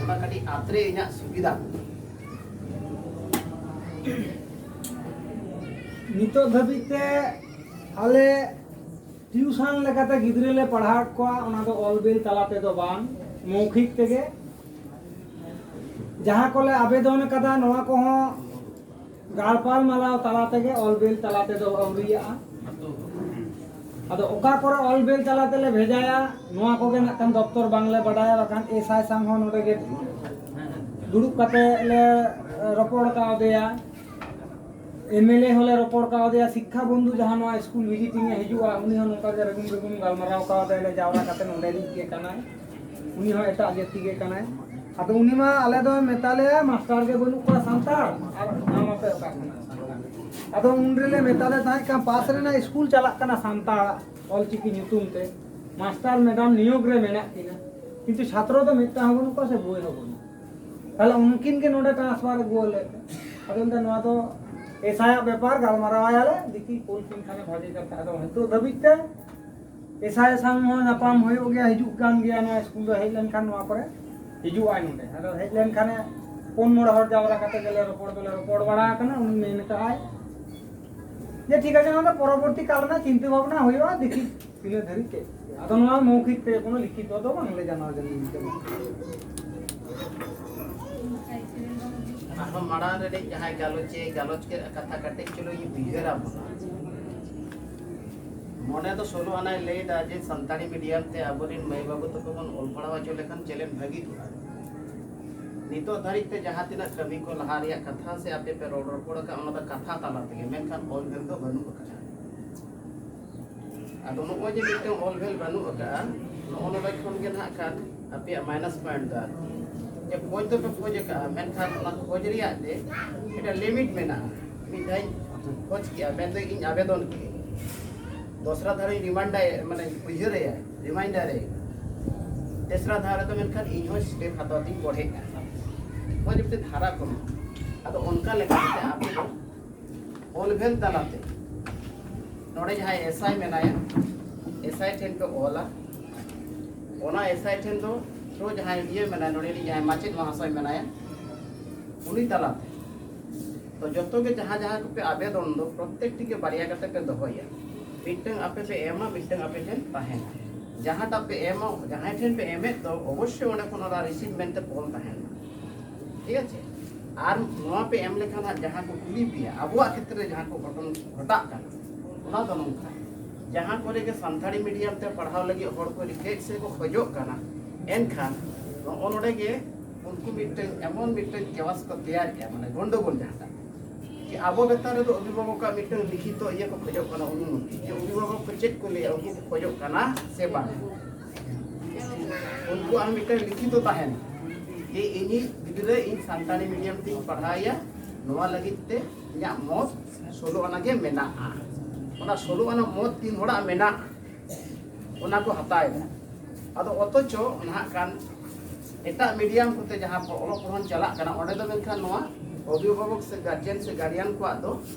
ᱚᱱᱟ ᱠᱟᱹᱴᱤᱡ ᱟᱛᱨᱮ ᱤᱧᱟᱹᱜ ᱥᱩᱵᱤᱫᱷᱟ᱾ ᱱᱤᱛᱚᱜ ᱫᱷᱟᱹᱵᱤᱡ ᱛᱮ ᱟᱞᱮ ᱴᱤᱭᱩᱥᱚᱱ ᱞᱮᱠᱟᱛᱮ ᱜᱤᱫᱽᱨᱟᱹ ᱞᱮ ᱯᱟᱲᱦᱟᱣᱮᱫ ᱠᱚᱣᱟ, ᱚᱱᱟ ᱫᱚ ᱚᱞ ᱵᱤᱞ ᱛᱟᱞᱟ ᱛᱮᱫᱚ ᱵᱟᱝ, ᱢᱳᱣᱠᱷᱤᱠ ᱛᱮᱜᱮ᱾ ᱡᱟᱦᱟᱸ ᱠᱚᱞᱮ ᱟᱵᱮᱫᱚᱱ ᱠᱟᱫᱟ, ᱱᱚᱣᱟ ᱠᱚᱦᱚᱸ ᱜᱟᱲᱯᱟᱞ ᱢᱟᱞᱟᱣ ᱛᱟᱞᱟ ᱛᱮᱜᱮ, ᱚᱞ ᱵᱤᱞ ᱛᱟᱞᱟ ᱛᱮᱫᱚ ᱟᱹᱣᱨᱤᱭᱟᱜᱼᱟ᱾ ᱟᱫᱚ ᱚᱠᱟ ᱠᱚᱨᱮ ᱚᱞ ᱵᱤᱞ ᱛᱟᱞᱟ ᱛᱮᱞᱮ ᱵᱷᱮᱡᱟᱭᱟ, ᱱᱚᱣᱟ ᱠᱚᱜᱮ ᱢᱤᱫᱴᱟᱝ ᱫᱚᱯᱛᱚᱨ ᱵᱟᱝᱞᱮ ᱵᱟᱰᱟᱭᱟ᱾ ᱵᱟᱠᱷᱟᱱ ᱮᱥ ᱟᱭ ᱥᱟᱝ ᱦᱚᱸ ᱱᱚᱰᱮ ᱜᱮ ᱫᱩᱲᱩᱵ ᱠᱟᱛᱮ ᱞᱮ ᱨᱚᱯᱚᱲ ᱠᱟᱣᱫᱮᱭᱟ, ᱮᱢ ᱮᱞ ᱮ ᱦᱚᱸᱞᱮ ᱨᱚᱯᱚᱲ ᱠᱟᱣᱫᱮᱭᱟ, ᱥᱤᱠᱠᱷᱟ ᱵᱚᱱᱫᱷᱩ ᱡᱟᱦᱟᱸ ᱱᱚᱣᱟ ᱥᱠᱩᱞ ᱵᱷᱤᱡᱤᱴᱤᱝ ᱮ ᱦᱤᱡᱩᱜᱼᱟ, ᱩᱱᱤ ᱦᱚᱸ ᱱᱚᱝᱠᱟ ᱜᱮ ᱨᱮᱜᱩᱢ ᱨᱮᱜᱩᱢ ᱜᱟᱞᱢᱟᱨᱟᱣ ᱠᱟᱣᱫᱟᱭ, ᱞᱮ ᱡᱟᱣᱨᱟ ᱠᱟᱛᱮ ᱱᱚᱰᱮᱱᱤᱡ ᱜᱮ ᱠᱟᱱᱟᱭ, ᱩᱱᱤ ᱦᱚᱸ ᱮᱴᱟᱜ ᱡᱟᱹᱛᱤ ᱜᱮ ᱠᱟᱱᱟᱭ᱾ ᱟᱫᱚ ᱩᱱᱤ ᱢᱟ ᱟᱞᱮ ᱫᱚ ᱢᱮᱛᱟ ᱞᱮᱭᱟ, ᱢᱟᱥᱴᱟᱨ ᱜᱮ ᱵᱟᱹᱱᱩᱜ ᱠᱚᱣᱟ ᱥᱟᱱᱛᱟᱲ, ᱟᱨ ᱧᱟᱢ ᱟᱯᱮ ᱚᱠᱟ ᱠᱷᱚᱱᱟᱜ ᱥᱟᱱᱛᱟᱲ? ᱟᱫᱚ ᱩᱱ ᱨᱮᱞᱮ ᱢᱮᱛᱟ ᱞᱮ ᱛᱟᱦᱮᱸᱫ, ᱠᱟᱢᱯᱟᱥ ᱨᱮᱱᱟᱜ ᱥᱠᱩᱞ ᱪᱟᱞᱟᱜ ᱠᱟᱱᱟ ᱥᱟᱱᱛᱟᱲ ᱚᱞᱪᱤᱠᱤ ᱧᱩᱛᱩᱢ ᱛᱮ, ᱢᱟᱥᱴᱟᱨ ᱢᱮᱰᱟᱢ ᱱᱤᱭᱳᱜᱽ ᱨᱮ ᱢᱮᱱᱟᱜ ᱠᱤᱱᱟ, ᱠᱤᱱᱛᱩ ᱪᱷᱟᱛᱨᱚ ᱫᱚ ᱢᱤᱫᱴᱟᱝ ᱦᱚᱸ ᱵᱟᱹᱱᱩᱜ ᱠᱚᱣᱟ ᱥᱮ ᱵᱳᱭ ᱦᱚᱸ ᱵᱟᱹᱱᱩᱜ᱾ ᱛᱟᱦᱞᱮ ᱩᱱᱠᱤᱱ ᱜᱮ ᱱᱚᱰᱮ ᱴᱨᱟᱱᱥᱯᱷᱟᱨ ᱟᱹᱜᱩ ᱟᱞᱮ ᱯᱮ᱾ ᱟᱫᱚ ᱢᱮᱱᱫᱟ, ᱱᱚᱣᱟ ᱫᱚ ᱮᱥ ᱟᱭ ᱟᱜ ᱵᱮᱯᱟᱨ, ᱜᱟᱞᱢᱟᱨᱟᱣ ᱟᱭᱟᱞᱮ, ᱫᱮᱠᱷᱤ ᱠᱩᱞ ᱠᱤᱱ ᱠᱷᱟᱱᱮ ᱵᱷᱟᱜᱮ ᱠᱟᱛᱷᱟ᱾ ᱟᱫᱚ ᱱᱤᱛᱚᱜ ᱫᱷᱟᱹᱵᱤᱡ ᱛᱮ ᱮᱥ ᱟᱭ ᱥᱟᱝ ᱦᱚᱸ ᱧᱟᱯᱟᱢ ᱦᱩᱭᱩᱜ ᱜᱮᱭᱟ, ᱦᱤᱡᱩᱜ ᱠᱟᱱ ᱜᱮᱭᱟ, ᱱᱚᱣᱟ ᱥᱠᱩᱞ ᱫᱚ ᱦᱮᱡ ᱞᱮᱱᱠᱷᱟᱱ ᱱᱚᱣᱟ ᱠᱚᱨᱮ ᱦᱤᱡᱩᱜ ᱟᱭ ᱱᱚᱰᱮ᱾ ᱟᱫᱚ ᱦᱮᱡ ᱞᱮᱱᱠᱷᱟᱱᱮ ᱯᱩᱱ ᱢᱚᱬᱮ ᱦᱚᱲ ᱡᱟᱣᱨᱟ ᱠᱟᱛᱮ ᱜᱮᱞᱮ ᱨᱚᱯᱚᱲ ᱫᱚᱞᱮ ᱨᱚᱯᱚᱲ ᱵᱟᱲᱟ ᱟᱠᱟᱱᱟ᱾ ᱩᱱᱤ ᱢᱮᱱ ᱠᱟᱜᱼᱟᱭ ᱡᱮ ᱴᱷᱤᱠ ᱟᱪᱷᱮ, ᱚᱱᱟ ᱫᱚ ᱯᱚᱨᱚᱵᱚᱨᱛᱤ ᱠᱟᱞ ᱨᱮᱱᱟᱜ ᱪᱤᱱᱛᱟᱹ ᱵᱷᱟᱵᱽᱱᱟ ᱦᱩᱭᱩᱜᱼᱟ, ᱫᱮᱠᱷᱤ ᱛᱤᱱᱟᱹᱜ ᱫᱷᱟᱹᱨᱤᱡ ᱪᱮᱫ ᱪᱤᱠᱟᱹᱜᱼᱟ᱾ ᱟᱫᱚ ᱱᱚᱣᱟ ᱢᱳᱣᱠᱷᱤᱠ ᱛᱮ, ᱠᱳᱱᱳ ᱞᱤᱠᱷᱤᱛ ᱫᱚ ᱵᱟᱝᱞᱮ ᱡᱟᱱᱟᱣ ᱡᱟᱹᱱᱤᱡ ᱱᱤᱛᱚᱜ ᱫᱚ᱾ ᱟᱨᱦᱚᱸ ᱢᱟᱲᱟᱝ ᱨᱮ ᱡᱟᱦᱟᱸᱭ ᱜᱟᱞᱚᱪᱮ ᱜᱟᱞᱚᱪ ᱠᱮᱫ ᱠᱟᱛᱷᱟ ᱠᱟᱹᱴᱤᱡ ᱪᱩᱞᱩᱝ ᱤᱧ ᱩᱭᱦᱟᱹᱨ ᱟᱵᱚᱱᱟ᱾ ᱢᱚᱱᱮ ᱫᱚ ᱥᱳᱞᱳ ᱟᱱᱟᱭ ᱞᱟᱹᱭ ᱮᱫᱟ ᱡᱮ ᱥᱟᱱᱛᱟᱲᱤ ᱢᱤᱰᱤᱭᱟᱢ ᱛᱮ ᱟᱵᱚᱨᱮᱱ ᱢᱟᱹᱭ ᱵᱟᱹᱵᱩ ᱛᱟᱠᱚ ᱵᱚᱱ ᱚᱞ ᱯᱟᱲᱦᱟᱣ ᱦᱚᱪᱚ ᱞᱮᱠᱷᱟᱱ ᱪᱮᱞᱮᱱ ᱵᱷᱟᱹᱜᱤ ᱠᱚᱜᱼᱟ᱾ ᱱᱤᱛᱚᱜ ᱫᱷᱟᱹᱨᱤᱡ ᱛᱮ ᱡᱟᱦᱟᱸ ᱛᱤᱱᱟᱹᱜ ᱠᱟᱹᱢᱤ ᱠᱚ ᱞᱟᱦᱟ ᱨᱮᱭᱟᱜ ᱠᱟᱛᱷᱟ ᱥᱮ ᱟᱯᱮ ᱯᱮ ᱨᱚᱲ ᱨᱚᱯᱚᱲ ᱟᱠᱟᱫ, ᱚᱱᱟ ᱫᱚ ᱠᱟᱛᱷᱟ ᱛᱟᱞᱟ ᱛᱮᱜᱮ, ᱢᱮᱱᱠᱷᱟᱱ ᱚᱞ ᱵᱮᱞ ᱫᱚ ᱵᱟᱹᱱᱩᱜ ᱟᱠᱟᱫᱟ᱾ ᱟᱫᱚ ᱱᱚᱜᱼᱚᱭ ᱡᱮ ᱢᱤᱫᱴᱟᱝ ᱚᱞ ᱵᱮᱞ ᱵᱟᱹᱱᱩᱜ ᱟᱠᱟᱫᱼᱟ, ᱱᱚᱜᱼᱚ ᱱᱚᱰᱮ ᱠᱷᱚᱱ ᱜᱮ ᱱᱟᱦᱟᱜ ᱠᱷᱟᱱ ᱟᱯᱮᱭᱟᱜ ᱢᱟᱭᱱᱟᱥ ᱯᱚᱭᱮᱱᱴ ᱫᱚ ᱟᱨᱠᱤ᱾ ᱡᱮ ᱠᱷᱚᱡᱽ ᱫᱚᱯᱮ ᱠᱷᱚᱡᱽ ᱟᱠᱟᱫᱼᱟ, ᱢᱮᱱᱠᱷᱟᱱ ᱚᱱᱟ ᱠᱷᱚᱡᱽ ᱨᱮᱭᱟᱜ ᱡᱮ ᱢᱤᱫᱴᱟᱝ ᱞᱤᱢᱤᱴ ᱢᱮᱱᱟᱜᱼᱟ᱾ ᱢᱤᱫ ᱫᱷᱟᱣ ᱠᱷᱚᱡᱽ ᱠᱮᱜᱼᱟ, ᱢᱮᱱᱫᱚ ᱤᱧ ᱟᱵᱮᱫᱚᱱ ᱠᱮᱜᱼᱟ, ᱫᱚᱥᱨᱟ ᱫᱷᱟᱣ ᱤᱧ ᱨᱤᱢᱟᱭᱤᱱᱰᱟᱨ, ᱢᱟᱱᱮ ᱩᱭᱦᱟᱹᱨ ᱟᱭᱟ, ᱨᱤᱢᱟᱭᱤᱱᱰᱟᱨ ᱟᱭᱟ, ᱛᱮᱥᱨᱟ ᱫᱷᱟᱣ ᱨᱮᱫᱚ ᱢᱮᱱᱠᱷᱟᱱ ᱤᱧ ᱦᱚᱸ ᱥᱴᱮᱯ ᱦᱟᱛᱟᱣ ᱛᱤᱧ ᱵᱚᱲᱦᱮᱜᱼᱟ᱾ ᱱᱚᱣᱟ ᱡᱮ ᱢᱤᱫᱴᱮᱱ ᱫᱷᱟᱨᱟ ᱠᱚ ᱢᱮᱱᱟᱜᱼᱟ᱾ ᱟᱫᱚ ᱚᱱᱠᱟ ᱞᱮᱠᱟᱛᱮ ᱟᱯᱮ ᱫᱚ ᱚᱞ ᱵᱷᱮᱞ ᱛᱟᱞᱟᱛᱮ ᱱᱚᱰᱮ ᱡᱟᱦᱟᱸᱭ ᱮᱥ ᱟᱭ ᱢᱮᱱᱟᱭᱟ, ᱮᱥ ᱟᱭ ᱴᱷᱮᱱ ᱯᱮ ᱚᱞᱟ, ᱚᱱᱟ ᱮᱥ ᱟᱭ ᱴᱷᱮᱱ ᱫᱚ ᱛᱷᱨᱳ ᱡᱟᱦᱟᱸᱭ ᱤᱭᱟᱹ ᱢᱮᱱᱟᱭᱟ, ᱱᱚᱰᱮ ᱨᱤᱱᱤᱡ ᱡᱟᱦᱟᱸᱭ ᱢᱟᱪᱮᱫ ᱢᱚᱦᱟᱥᱚᱭ ᱢᱮᱱᱟᱭᱟ, ᱩᱱᱤ ᱛᱟᱞᱟᱛᱮ᱾ ᱛᱚ ᱡᱚᱛᱚ ᱜᱮ ᱡᱟᱦᱟᱸ ᱡᱟᱦᱟᱸ ᱠᱚᱯᱮ ᱟᱵᱮᱫᱚᱱ ᱫᱚ, ᱯᱨᱚᱛᱛᱮᱠᱴᱤ ᱜᱮ ᱵᱟᱨᱭᱟ ᱠᱟᱛᱮ ᱯᱮ ᱫᱚᱦᱚᱭᱟ᱾ ᱢᱤᱫᱴᱟᱝ ᱟᱯᱮ ᱯᱮ ᱮᱢᱟ, ᱢᱤᱫᱴᱟᱝ ᱟᱯᱮ ᱴᱷᱮᱱ ᱛᱟᱦᱮᱱᱟ᱾ ᱡᱟᱦᱟᱸᱴᱟᱜ ᱯᱮ ᱮᱢᱟ, ᱡᱟᱦᱟᱸᱭ ᱴᱷᱮᱱ ᱯᱮ ᱮᱢᱮᱫ ᱫᱚ, ᱚᱵᱚᱥᱥᱳᱭ ᱚᱸᱰᱮ ᱠᱷᱚᱱ ᱚᱱᱟ ᱨᱤᱥᱤᱵᱷ ᱢᱮᱱᱛᱮ ᱚᱞ ᱛᱟᱦᱮᱱᱟ᱾ ᱴᱷᱤᱠ ᱟᱪᱷᱮ? ᱟᱨ ᱱᱚᱣᱟ ᱯᱮ ᱮᱢ ᱞᱮᱠᱷᱟᱱ ᱦᱟᱸᱜ ᱡᱟᱦᱟᱸ ᱠᱚ ᱠᱩᱞᱤ ᱯᱮᱭᱟ, ᱟᱵᱚᱣᱟᱜ ᱠᱷᱮᱛᱨᱮ ᱡᱟᱦᱟᱸ ᱠᱚ ᱜᱷᱚᱴᱚᱱ ᱜᱷᱚᱴᱟᱜ ᱠᱟᱱᱟ, ᱚᱱᱟ ᱫᱚ ᱱᱚᱝᱠᱟ, ᱡᱟᱦᱟᱸ ᱠᱚᱨᱮ ᱜᱮ ᱥᱟᱱᱛᱟᱲᱤ ᱢᱤᱰᱤᱭᱟᱢ ᱛᱮ ᱯᱟᱲᱦᱟᱣ ᱞᱟᱹᱜᱤᱫ ᱦᱚᱲ ᱠᱚ ᱨᱤᱠᱮᱴ ᱥᱮ ᱠᱚ ᱠᱷᱚᱡᱚᱜ ᱠᱟᱱᱟ, ᱮᱱᱠᱷᱟᱱ ᱱᱚᱜᱼᱚ ᱱᱚᱰᱮ ᱜᱮ ᱩᱱᱠᱩ ᱢᱤᱫᱴᱟᱝ ᱮᱢᱚᱱ ᱢᱤᱫᱴᱟᱝ ᱠᱮᱣᱟᱥ ᱠᱚ ᱛᱮᱭᱟᱨ ᱠᱮᱜᱼᱟ, ᱢᱟᱱᱮ ᱜᱚᱱᱰᱚᱜᱳᱞ ᱡᱟᱦᱟᱸᱴᱟᱜ, ᱠᱤ ᱟᱵᱚ ᱵᱮᱯᱟᱨ ᱨᱮᱫᱚ ᱚᱵᱷᱤᱵᱷᱟᱵᱚᱠᱟᱜ ᱢᱤᱫᱴᱟᱝ ᱞᱤᱠᱷᱤᱛᱚ ᱤᱭᱟᱹ ᱠᱚ ᱠᱷᱚᱡᱚᱜ ᱠᱟᱱᱟ, ᱚᱱᱩᱢᱚᱛᱤ, ᱡᱮ ᱚᱵᱷᱤᱵᱷᱟᱵᱚᱠ ᱠᱚ ᱪᱮᱫ ᱠᱚ ᱞᱟᱹᱭᱟ, ᱩᱱᱠᱩ ᱠᱚ ᱠᱷᱚᱡᱚᱜ ᱠᱟᱱᱟ ᱥᱮ ᱵᱟᱝ? ᱩᱱᱠᱩᱣᱟᱜ ᱦᱚᱸ ᱢᱤᱫᱴᱟᱝ ᱞᱤᱠᱷᱤᱛᱚ ᱛᱟᱦᱮᱱᱟ ᱡᱮ ᱤᱧᱤᱡ ᱜᱤᱫᱽᱨᱟᱹ ᱤᱧ ᱥᱟᱱᱛᱟᱲᱤ ᱢᱤᱰᱤᱭᱟᱢ ᱛᱤᱧ ᱯᱟᱲᱦᱟᱣᱮᱭᱟ, ᱱᱚᱣᱟ ᱞᱟᱹᱜᱤᱫ ᱛᱮ ᱤᱧᱟᱹᱜ ᱢᱚᱛ ᱥᱳᱞᱳ ᱟᱱᱟ ᱜᱮ ᱢᱮᱱᱟᱜᱼᱟ᱾ ᱚᱱᱟ ᱥᱳᱞᱳ ᱟᱱᱟ ᱢᱚᱛ ᱛᱤᱱ ᱦᱚᱲᱟᱜ ᱢᱮᱱᱟᱜᱼᱟ, ᱚᱱᱟ ᱠᱚ ᱦᱟᱛᱟᱣ ᱮᱫᱟ᱾ ᱟᱫᱚ ᱚᱛᱷᱚᱪᱚ ᱱᱟᱦᱟᱜ ᱠᱷᱟᱱ ᱮᱴᱟᱜ ᱢᱤᱰᱤᱭᱟᱢ ᱠᱚᱛᱮ ᱡᱟᱦᱟᱸ ᱚᱞᱚᱜ ᱯᱟᱲᱦᱟᱣ ᱪᱟᱞᱟᱜ ᱠᱟᱱᱟ, ᱚᱸᱰᱮ ᱫᱚ ᱢᱮᱱᱠᱷᱟᱱ ᱱᱚᱣᱟ ᱚᱵᱷᱤᱵᱷᱟᱵᱚᱠ ᱥᱮ ᱜᱟᱨᱡᱮᱱ ᱥᱮ ᱜᱟᱨᱰᱤᱭᱟᱱ ᱠᱚᱣᱟᱜ ᱫᱚ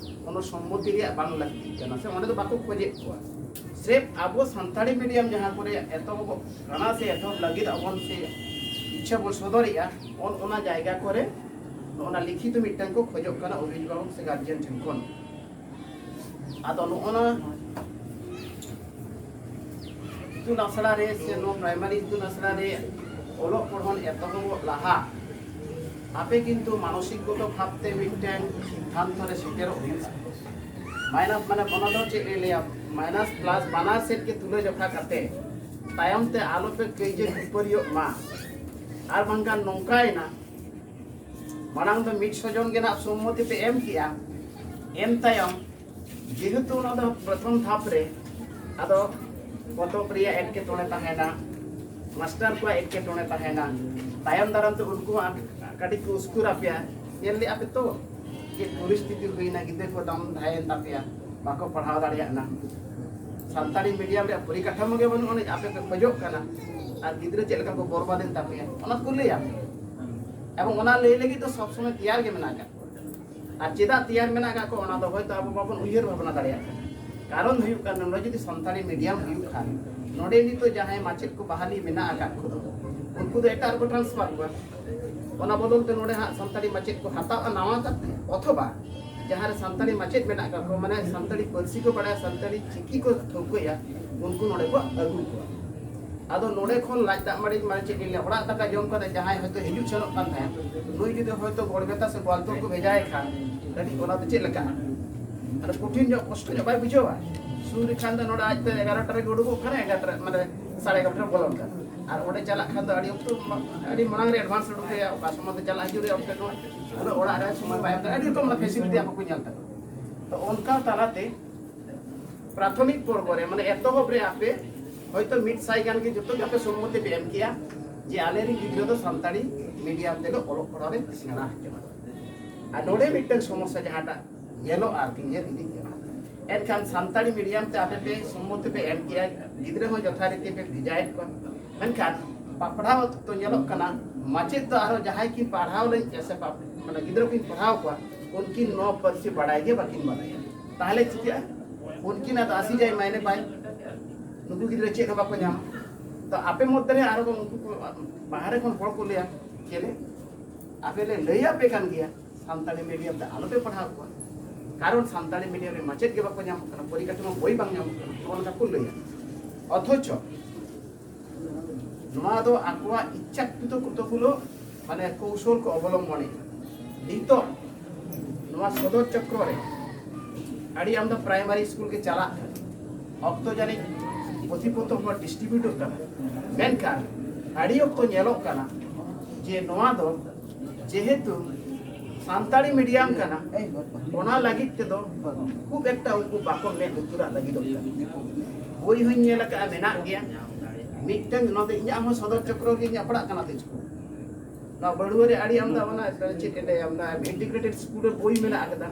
ᱠᱳᱱᱳ ᱥᱚᱢᱢᱚᱛᱤ ᱨᱮᱭᱟᱜ ᱵᱟᱝ ᱞᱟᱹᱠᱛᱤᱜ ᱠᱟᱱᱟ, ᱥᱮ ᱚᱸᱰᱮ ᱫᱚ ᱵᱟᱠᱚ ᱠᱷᱚᱡᱮᱫ ᱠᱚᱣᱟ᱾ ᱥᱨᱮᱯ ᱟᱵᱚ ᱥᱟᱱᱛᱟᱲᱤ ᱢᱤᱰᱤᱭᱟᱢ ᱡᱟᱦᱟᱸ ᱠᱚᱨᱮ ᱮᱛᱚᱦᱚᱵᱚᱜ ᱠᱟᱱᱟ ᱥᱮ ᱮᱛᱚᱦᱚᱵ ᱞᱟᱹᱜᱤᱫ ᱟᱵᱚᱱ ᱥᱮ ᱤᱪᱪᱷᱟ ᱵᱚᱱ ᱥᱚᱫᱚᱨᱮᱜᱼᱟ, ᱚᱱ ᱚᱱᱟ ᱡᱟᱭᱜᱟ ᱠᱚᱨᱮ ᱱᱚᱜᱼᱚ ᱱᱟ ᱞᱤᱠᱷᱤᱛ ᱢᱤᱫᱴᱟᱝ ᱠᱚ ᱠᱷᱚᱡᱚᱜ ᱠᱟᱱᱟ ᱚᱵᱷᱤᱵᱷᱟᱵᱚᱠ ᱥᱮ ᱜᱟᱨᱡᱮᱱ ᱴᱷᱮᱱ ᱠᱷᱚᱱ᱾ ᱟᱫᱚ ᱱᱚᱜᱼᱚ ᱱᱟ ᱤᱛᱩᱱ ᱟᱥᱲᱟ ᱨᱮ ᱥᱮ ᱱᱚᱣᱟ ᱯᱨᱟᱭᱢᱟᱨᱤ ᱤᱛᱩᱱ ᱟᱥᱲᱟ ᱨᱮ ᱚᱞᱚᱜ ᱯᱟᱲᱦᱟᱣ ᱮᱛᱚᱦᱚᱵᱚᱜ ᱞᱟᱦᱟ ᱟᱯᱮ ᱠᱤᱱᱛᱩ ᱢᱟᱱᱚᱥᱤᱠᱜᱚᱛᱚ ᱵᱷᱟᱵᱽᱛᱮ ᱢᱤᱫᱴᱮᱱ ᱥᱤᱫᱽᱫᱷᱟᱱᱛᱚ ᱨᱮ ᱥᱮᱴᱮᱨᱚᱜ ᱦᱩᱭᱩᱜᱼᱟ᱾ ᱢᱟᱭᱱᱟᱥ ᱢᱟᱱᱮ ᱚᱱᱟ ᱫᱚ ᱪᱮᱫ ᱞᱮ ᱞᱟᱹᱭᱟ, ᱢᱟᱭᱱᱟᱥ ᱯᱞᱟᱥ ᱵᱟᱱᱟᱨ ᱥᱮᱫ ᱜᱮ ᱛᱩᱞᱟᱹ ᱡᱚᱠᱷᱟ ᱠᱟᱛᱮ ᱛᱟᱭᱚᱢ ᱛᱮ ᱟᱞᱚᱯᱮ ᱠᱟᱹᱭᱡᱟᱹ ᱠᱷᱟᱹᱯᱟᱹᱨᱤᱭᱚᱜ ᱢᱟ᱾ ᱟᱨ ᱵᱟᱝᱠᱷᱟᱱ ᱱᱚᱝᱠᱟᱭᱮᱱᱟ, ᱢᱟᱲᱟᱝ ᱫᱚ ᱢᱤᱫ ᱥᱚ ᱡᱚᱱ ᱜᱮ ᱱᱟᱜ ᱥᱚᱢᱢᱚᱛᱤ ᱯᱮ ᱮᱢ ᱠᱮᱜᱼᱟ, ᱮᱢ ᱛᱟᱭᱚᱢ ᱡᱮᱦᱮᱛᱩ ᱚᱱᱟ ᱫᱚ ᱯᱨᱚᱛᱷᱚᱢ ᱫᱷᱟᱯ ᱨᱮ, ᱟᱫᱚ ᱯᱚᱛᱚᱵ ᱨᱮᱭᱟᱜ ᱮᱴᱠᱮᱴᱚᱬᱮ ᱛᱟᱦᱮᱱᱟ, ᱢᱟᱥᱴᱟᱨ ᱠᱚᱣᱟᱜ ᱮᱴᱠᱮᱴᱚᱬᱮ ᱛᱟᱦᱮᱱᱟ, ᱛᱟᱭᱚᱢ ᱫᱟᱨᱟᱢ ᱛᱮ ᱩᱱᱠᱩ ᱦᱚᱸ ᱠᱟᱹᱴᱤᱡ ᱠᱚ ᱩᱥᱠᱩᱨ ᱟᱯᱮᱭᱟ᱾ ᱧᱮᱞ ᱞᱮᱜᱼᱟ ᱯᱮ ᱛᱚ ᱪᱮᱫ ᱯᱚᱨᱤᱥᱛᱷᱤᱛᱤ ᱦᱩᱭᱱᱟ, ᱜᱤᱫᱽᱨᱟᱹ ᱠᱚ ᱰᱟᱣᱩᱱ ᱛᱟᱦᱮᱸᱭᱮᱱ ᱛᱟᱯᱮᱭᱟ, ᱵᱟᱠᱚ ᱯᱟᱲᱦᱟᱣ ᱫᱟᱲᱮᱭᱟᱜ ᱠᱟᱱᱟ, ᱥᱟᱱᱛᱟᱲᱤ ᱢᱤᱰᱤᱭᱟᱢ ᱨᱮᱭᱟᱜ ᱯᱚᱨᱤᱠᱟᱴᱷᱟᱢᱳ ᱜᱮ ᱵᱟᱹᱱᱩᱜ ᱟᱹᱱᱤᱡ, ᱟᱯᱮ ᱯᱮ ᱠᱷᱚᱡᱚᱜ ᱠᱟᱱᱟ, ᱟᱨ ᱜᱤᱫᱽᱨᱟᱹ ᱪᱮᱫ ᱞᱮᱠᱟ ᱠᱚ ᱵᱚᱨᱵᱟᱫᱮᱱ ᱛᱟᱯᱮᱭᱟ, ᱚᱱᱟ ᱠᱚ ᱞᱟᱹᱭᱟ᱾ ᱮᱵᱚᱝ ᱚᱱᱟ ᱞᱟᱹᱭ ᱞᱟᱹᱜᱤᱫ ᱫᱚ ᱥᱚᱵ ᱥᱚᱢᱚᱭ ᱛᱮᱭᱟᱨ ᱜᱮ ᱢᱮᱱᱟᱜ ᱟᱠᱟᱫ ᱠᱚᱣᱟ᱾ ᱟᱨ ᱪᱮᱫᱟᱜ ᱛᱮᱭᱟᱨ ᱢᱮᱱᱟᱜ ᱟᱠᱟᱫ ᱠᱚᱣᱟ, ᱚᱱᱟ ᱫᱚ ᱦᱚᱭᱛᱳ ᱟᱵᱚ ᱵᱟᱵᱚᱱ ᱩᱭᱦᱟᱹᱨ ᱵᱷᱟᱵᱽᱱᱟ ᱫᱟᱲᱮᱭᱟᱜ ᱠᱟᱱᱟ᱾ ᱠᱟᱨᱚᱱ ᱦᱩᱭᱩᱜ ᱠᱟᱱᱟ, ᱱᱚᱰᱮ ᱡᱩᱫᱤ ᱥᱟᱱᱛᱟᱲᱤ ᱢᱤᱰᱤᱭᱟᱢ ᱦᱩᱭᱩᱜ ᱠᱷᱟᱱ, ᱱᱚᱰᱮ ᱱᱤᱛᱚᱜ ᱡᱟᱦᱟᱸᱭ ᱢᱟᱪᱮᱫ ᱠᱚ ᱵᱟᱦᱟᱞᱤ ᱢᱮᱱᱟᱜ ᱟᱠᱟᱫ ᱠᱚᱫᱚ, ᱩᱱᱠᱩ ᱫᱚ ᱮᱴᱟᱜ ᱨᱮᱠᱚ ᱴᱨᱟᱱᱥᱯᱷᱟᱨ ᱠᱚᱣᱟ᱾ ᱚᱱᱟ ᱵᱚᱫᱚᱞ ᱛᱮ ᱱᱚᱰᱮ ᱦᱟᱸᱜ ᱥᱟᱱᱛᱟᱲᱤ ᱢᱟᱪᱮᱫ ᱠᱚ ᱦᱟᱛᱟᱣᱟ ᱱᱟᱣᱟ ᱠᱟᱛᱮ, ᱚᱛᱷᱚᱵᱟ ᱡᱟᱦᱟᱸ ᱨᱮ ᱥᱟᱱᱛᱟᱲᱤ ᱢᱟᱪᱮᱫ ᱢᱮᱱᱟᱜ ᱟᱠᱟᱫ ᱠᱚᱣᱟ, ᱢᱟᱱᱮ ᱥᱟᱱᱛᱟᱲᱤ ᱯᱟᱹᱨᱥᱤ ᱠᱚ ᱵᱟᱲᱟᱭᱟ, ᱥᱟᱱᱛᱟᱲᱤ ᱪᱤᱠᱤ ᱠᱚ ᱴᱷᱟᱹᱣᱠᱟᱹᱭᱟ, ᱩᱱᱠᱩ ᱱᱚᱰᱮ ᱠᱚ ᱟᱹᱜᱩ ᱠᱚᱣᱟ᱾ ᱟᱫᱚ ᱱᱚᱰᱮ ᱠᱷᱚᱱ ᱞᱟᱡ ᱫᱟᱜ ᱢᱟᱹᱲᱤ, ᱢᱟᱱᱮ ᱪᱮᱫ ᱞᱤᱧ ᱞᱟᱹᱭᱟ, ᱚᱲᱟᱜ ᱫᱟᱠᱟ ᱡᱚᱢ ᱠᱟᱛᱮ ᱡᱟᱦᱟᱸᱭ ᱦᱚᱭᱛᱳ ᱦᱤᱡᱩᱜ ᱥᱮᱱᱚᱜ ᱠᱟᱱ ᱛᱟᱦᱮᱸᱫ, ᱱᱩᱭ ᱡᱩᱫᱤ ᱦᱚᱭᱛᱳ ᱜᱚᱲᱵᱮᱛᱟ ᱥᱮ ᱜᱳᱣᱟᱞᱛᱳᱲ ᱠᱚ ᱵᱷᱮᱡᱟᱭᱮ ᱠᱷᱟᱱ, ᱠᱟᱹᱴᱤᱡ ᱚᱱᱟ ᱫᱚ ᱪᱮᱫ ᱞᱮᱠᱟ? ᱟᱫᱚ ᱠᱚᱴᱷᱤᱱ ᱧᱚᱜ, ᱠᱚᱥᱴᱚ ᱧᱚᱜ ᱵᱟᱭ ᱵᱩᱡᱷᱟᱹᱣᱟ? ᱥᱩᱨ ᱨᱮ ᱠᱷᱟᱱ ᱫᱚ ᱱᱚᱰᱮ ᱟᱡ ᱛᱮ ᱮᱜᱟᱨᱚᱴᱟ ᱨᱮᱜᱮ ᱩᱰᱩᱠᱚᱜ ᱠᱟᱱᱟ, ᱮᱜᱟᱨᱚᱴᱟ ᱨᱮ, ᱢᱟᱱᱮ ᱥᱟᱲᱮ ᱮᱜᱟᱨᱚᱴᱟ ᱨᱮ ᱵᱚᱞᱚᱱ ᱠᱟᱱᱟ᱾ ᱟᱨ ᱚᱸᱰᱮ ᱪᱟᱞᱟᱜ ᱠᱷᱟᱱ ᱫᱚ ᱟᱹᱰᱤ ᱚᱠᱛᱚ ᱢᱟ-, ᱟᱹᱰᱤ ᱢᱟᱲᱟᱝ ᱨᱮ advance ᱩᱰᱩᱠ ᱦᱩᱭᱩᱜᱼᱟ, ᱚᱠᱟ ᱥᱚᱢᱚᱭ ᱫᱚ ᱪᱟᱞᱟᱜ ᱦᱤᱡᱩᱜ ᱨᱮᱭᱟᱜ ᱚᱠᱛᱚ ᱱᱚᱣᱟ, ᱟᱫᱚ ᱚᱲᱟᱜ ᱨᱮ ᱥᱚᱢᱚᱭ ᱵᱟᱭ ᱮᱢ ᱠᱟᱱᱟ, ᱟᱹᱰᱤ ᱨᱚᱠᱚᱢ ᱚᱱᱟ facility ᱟᱠᱚ ᱠᱚ ᱧᱮᱞ ᱛᱟᱠᱚ᱾ ᱛᱚ ᱚᱱᱠᱟ ᱛᱟᱞᱟᱛᱮ ᱯᱨᱟᱛᱷᱚᱢᱤᱠ ᱯᱚᱨᱵᱚ ᱨᱮ, ᱢᱟᱱᱮ ᱮᱛᱚᱦᱚᱵ ᱨᱮ ᱟᱯᱮ ᱦᱚᱭᱛᱳ ᱢᱤᱫ ᱥᱟᱭ ᱜᱟᱱ ᱜᱮ ᱡᱚᱛᱚ ᱜᱮ ᱟᱯᱮ ᱥᱚᱢᱢᱚᱛᱤ ᱯᱮ ᱮᱢ ᱠᱮᱜᱼᱟ ᱡᱮ ᱟᱞᱮ ᱨᱮᱱ ᱜᱤᱫᱽᱨᱟᱹ ᱫᱚ ᱥᱟᱱᱛᱟᱲᱤ medium ᱛᱮᱜᱮ ᱚᱞᱚᱜ ᱯᱟᱲᱦᱟᱣ ᱞᱮ ᱥᱮᱬᱟ ᱦᱚᱪᱚ ᱠᱚᱣᱟ᱾ ᱟᱨ ᱱᱚᱰᱮ ᱢᱤᱫᱴᱟᱝ ᱥᱚᱢᱚᱥᱥᱟ ᱡᱟᱦᱟᱸᱴᱟᱜ ᱧᱮᱞᱚᱜᱼᱟ ᱟᱨᱠᱤ, ᱧᱮᱞ ᱤᱫᱤᱜ ᱠᱟᱱᱟ᱾ ᱮᱱᱠᱷᱟᱱ ᱥᱟᱱᱛᱟᱲᱤ medium ᱛᱮ ᱟᱯᱮ ᱯᱮ ᱥᱚᱢᱢᱚᱛᱤ ᱯᱮ ᱮᱢ ᱠᱮᱜᱼᱟ, ᱜᱤᱫᱽᱨᱟᱹ ᱦᱚᱸ ᱡᱚᱛᱷᱟᱨᱤᱛᱤ ᱯᱮ ᱵᱷᱮᱡᱟᱭᱮᱫ ᱠᱚᱣᱟ, ᱢᱮᱱᱠᱷᱟᱱ ᱯᱟᱲᱦᱟᱣ ᱚᱠᱛᱚ ᱧᱮᱞᱚᱜ ᱠᱟᱱᱟ, ᱢᱟᱪᱮᱫ ᱫᱚ ᱟᱨᱦᱚᱸ ᱡᱟᱦᱟᱸᱭ ᱠᱤᱱ ᱯᱟᱲᱦᱟᱣ ᱞᱟᱹᱜᱤᱫ ᱥᱮ ᱯᱟ-, ᱢᱟᱱᱮ ᱜᱤᱫᱽᱨᱟᱹ ᱠᱤᱱ ᱯᱟᱲᱦᱟᱣ ᱠᱚᱣᱟ, ᱩᱱᱠᱤᱱ ᱱᱚᱣᱟ ᱯᱟᱹᱨᱥᱤ ᱵᱟᱲᱟᱭ ᱜᱮ ᱵᱟᱹᱠᱤᱱ ᱵᱟᱲᱟᱭᱟ᱾ ᱛᱟᱦᱚᱞᱮ ᱪᱤᱠᱟᱹᱜᱼᱟ? ᱩᱱᱠᱤᱱᱟᱜ ᱫᱚ ᱟᱥᱤ ᱡᱟᱭ ᱢᱟᱭᱱᱮ ᱯᱟᱭ, ᱱᱩᱠᱩ ᱜᱤᱫᱽᱨᱟᱹ ᱪᱮᱫ ᱦᱚᱸ ᱵᱟᱠᱚ ᱧᱟᱢᱟ᱾ ᱛᱚ ᱟᱯᱮ ᱢᱚᱫᱽᱫᱷᱮ ᱨᱮ ᱟᱨᱦᱚᱸ ᱩᱱᱠᱩ ᱠᱚ ᱵᱟᱦᱨᱮ ᱠᱷᱚᱱ ᱦᱚᱲ ᱠᱚ ᱞᱟᱹᱭᱟ, ᱪᱮᱞᱮ, ᱟᱯᱮ ᱞᱮ ᱞᱟᱹᱭ ᱟᱯᱮ ᱠᱟᱱ ᱜᱮᱭᱟ, ᱥᱟᱱᱛᱟᱲᱤ medium ᱛᱮ ᱟᱞᱚᱯᱮ ᱯᱟᱲᱦᱟᱣ ᱠᱚᱣᱟ, ᱠᱟᱨᱚᱱ ᱥᱟᱱᱛᱟᱲᱤ medium ᱨᱮ ᱢᱟᱪᱮᱫ ᱜᱮ ᱵᱟᱠᱚ ᱧᱟᱢᱚᱜ ᱠᱟᱱᱟ, ᱯᱚᱨᱤᱠᱟᱴᱷᱟᱢᱳ ᱵᱳᱭ ᱵᱟᱝ ᱧᱟᱢᱚᱜ ᱠᱟᱱᱟ, ᱱᱚᱜᱼᱚ ᱱᱚᱝᱠᱟ ᱠᱚ ᱞᱟᱹᱭᱟ᱾ ᱚᱛᱷᱚᱪᱚ ᱱᱚᱣᱟ ᱫᱚ ᱟᱠᱚᱣᱟᱜ ᱤᱪᱪᱷᱟᱠᱨᱤᱛᱚ ᱠᱚᱛᱚᱜᱩᱞᱚ, ᱢᱟᱱᱮ, ᱠᱳᱣᱥᱚᱞ ᱠᱚ ᱚᱵᱚᱞᱚᱢᱵᱚᱱᱮᱫᱟ᱾ ᱱᱤᱛᱚᱜ ᱱᱚᱣᱟ ᱥᱚᱫᱚᱨ ᱪᱚᱠᱨᱚ ᱨᱮ ᱟᱹᱰᱤ ᱟᱢᱫᱟ primary school ᱜᱮ ᱪᱟᱞᱟᱜ ᱠᱟᱱᱟ, ᱚᱠᱛᱚ ᱡᱟᱹᱱᱤᱡ ᱯᱩᱛᱷᱤ ᱯᱚᱛᱚᱵ ᱦᱚᱸ distributeᱚᱜ ᱠᱟᱱᱟ, ᱢᱮᱱᱠᱷᱟᱱ ᱟᱹᱰᱤ ᱚᱠᱛᱚ ᱧᱮᱞᱚᱜ ᱠᱟᱱᱟ ᱡᱮ ᱱᱚᱣᱟ ᱫᱚ ᱡᱮᱦᱮᱛᱩ ᱥᱟᱱᱛᱟᱲᱤ medium ᱠᱟᱱᱟ, ᱚᱱᱟ ᱞᱟᱹᱜᱤᱫ ᱛᱮᱫᱚ ᱠᱷᱩᱵ ᱮᱠᱴᱟ ᱩᱱᱠᱩ ᱵᱟᱠᱚ ᱢᱮᱫ ᱞᱩᱛᱩᱨᱟᱜ ᱞᱟᱹᱜᱤᱫᱚᱜ ᱠᱟᱱᱟ᱾ ᱵᱳᱭ ᱦᱚᱸᱧ ᱧᱮᱞ ᱟᱠᱟᱫᱼᱟ, ᱢᱮᱱᱟᱜ ᱜᱮᱭᱟ᱾ ᱢᱤᱫᱴᱟᱝ ᱱᱚᱣᱟ ᱫᱚ ᱤᱧᱟᱹᱜ ᱦᱚᱸ ᱥᱚᱫᱚᱨ ᱪᱚᱠᱨᱚ ᱜᱮ ᱤᱧᱟᱹᱜ ᱯᱟᱲᱟᱜ ᱠᱟᱱᱟ ᱛᱚ ᱥᱠᱩᱞ᱾ ᱱᱚᱣᱟ ᱵᱟᱹᱲᱩᱣᱟᱹ ᱨᱮ ᱟᱹᱰᱤ ᱟᱢᱫᱟ ᱚᱱᱟ ᱪᱮᱫ ᱠᱚ ᱞᱟᱹᱭᱟ, ᱚᱱᱟ integrated ᱥᱠᱩᱞ ᱨᱮ ᱵᱳᱭ ᱢᱮᱱᱟᱜ ᱟᱠᱟᱫᱟ᱾